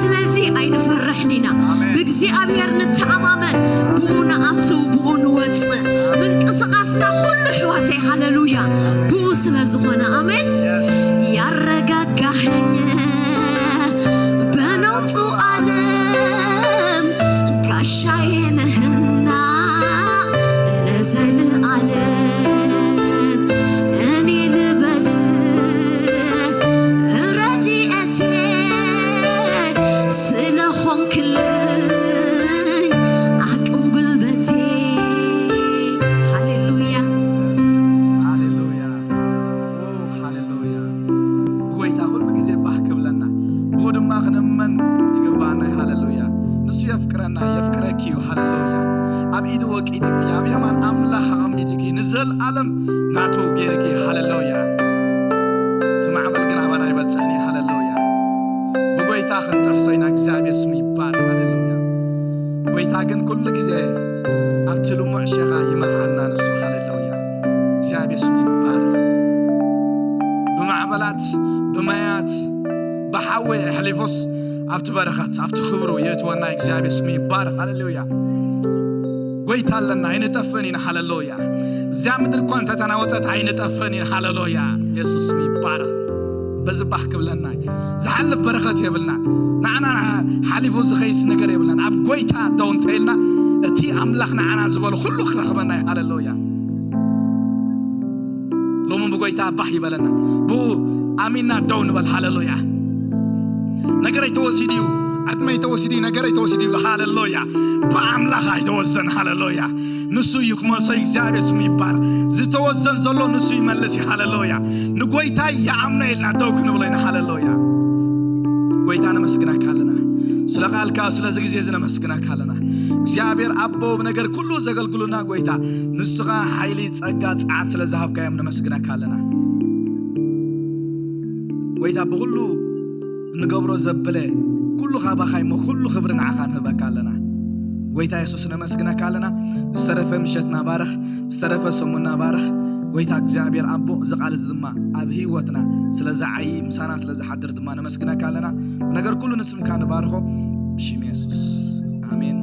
ስለዚ ኣይንፈርሕን ኢና። ብእግዚኣብሔር ንተኣማመን፣ ብኡ ንኣቱ፣ ብኡ ንወጽእ። ምንቅስቃስና ኩሉ፣ ኣሕዋተይ፣ ሃሌሉያ፣ ብኡ ስለ ዝኾነ። ኣሜን። ያረጋጋኸኝ በነውጡ ዓለም ጋሻዬ ነህና ለዘለዓለም እኔ ልበል ረድኤቴ ስለኾንክልኝ አቅም ጉልበቴ። ሃሌሉያ። ሃሌሉያ። ኦ፣ ሃሌሉያ። ብጎይታ ኩሉ ግዜ ባህ ክብለና፣ ብኡ ድማ ክንእመን ይግባኣና እዩ። ሃሌሉያ። እሱ የፍቅረና፣ የፍቅረኪ እዩ። ሃሌሉያ። ኣብ ኢዱ ወቂጥኪ፣ ኣብ የማን ኣምላኽ ኣቐሚጥኪ፣ ንዘለኣለም ናቱ ገይርኪ። ሃሌሉያ። እቲ ማዕበል ግን ኣባና ይበጽሕን እዩ። ሃሌሉያ። ብጎይታ ክንጥሕሶ ኢና። እግዚኣብሔር ስሙ ይባረክ። ሃሌሉያ። ጎይታ ግን ኩሉ ግዜ ኣብቲ ልሙዕ ሸኻ ይመርሓና ንሱ። ሃሌሉያ። እግዚኣብሔር ስሙ ይባረክ። ብማዕበላት፣ ብማያት፣ ብሓዊ ኣሕሊፉስ ኣብቲ በረኸት፣ ኣብቲ ክብሩ የእትወና። እግዚኣብሔር ስሙ ይባረክ። ሃሌሉያ። ጎይታ ኣለና፣ ኣይንጠፍእን ኢና። ሃሌሉያ። እዚኣ ምድሪ እኳ እንተተናወጸት ኣይንጠፍእን ኢና። ሃሌሉያ። የሱስ ስሙ ይባረክ። በዚ ባህ ክብለና እዩ። ዝሓልፍ በረኸት የብልና። ንዓና ሓሊፉ ዝኸይስ ነገር የብልና። ኣብ ጎይታ ደው እንተኢልና እቲ ኣምላኽ ንዓና ዝበሎ ኩሉ ክረኽበና እዩ። ሃሌሉያ። ሎሚ ብጎይታ ባህ ይበለና። ብኡ ኣሚንና ደው ንበል። ሃሌሉያ። ነገረይ ተወሲዱ እዩ፣ ዕድመይ ተወሲዱ እዩ፣ ነገረይ ተወሲዱ ይብሉ። ሃሌሉያ። ብኣምላኽ ኣይተወሰን። ሃሌሉያ። ንሱ እዩ ክመልሶ። እግዚኣብሔር ስሙ ይባረክ። ዝተወሰን ዘሎ ንሱ ይመልስ እዩ። ሃሌሉያ። ንጎይታይ ይኣምኖ ኢልና ደው ክንብሎ ኢና። ሃሌሉያ። ጎይታ ነመስግነካ ኣለና። ስለ ቃልካ፣ ስለዚ ግዜ እዚ ነመስግነካ ኣለና። እግዚኣብሔር ኣቦ፣ ብነገር ኩሉ ዘገልግሉና ጎይታ፣ ንስኻ ሓይሊ፣ ጸጋ፣ ጸዓት ስለ ዝሃብካዮም ነመስግነካ ኣለና። ጎይታ፣ ብኹሉ እንገብሮ ዘብለ ኩሉ ካባኻ እሞ፣ ኩሉ ክብሪ ንዓኻ ንህበካ ኣለና። ጎይታ የሱስ ነመስግነካ ኣለና። ዝተረፈ ምሸትና ባርኽ፣ ዝተረፈ ሰሙንና ባርኽ። ጎይታ እግዚኣብሔር ኣቦ፣ እዚ ቃል እዚ ድማ ኣብ ህይወትና ስለ ዝዓዪ፣ ምሳና ስለ ዝሓድር ድማ ነመስግነካ ኣለና። ነገር ኩሉ ንስምካ ንባርኾ፣ ብሽም የሱስ፣ ኣሜን።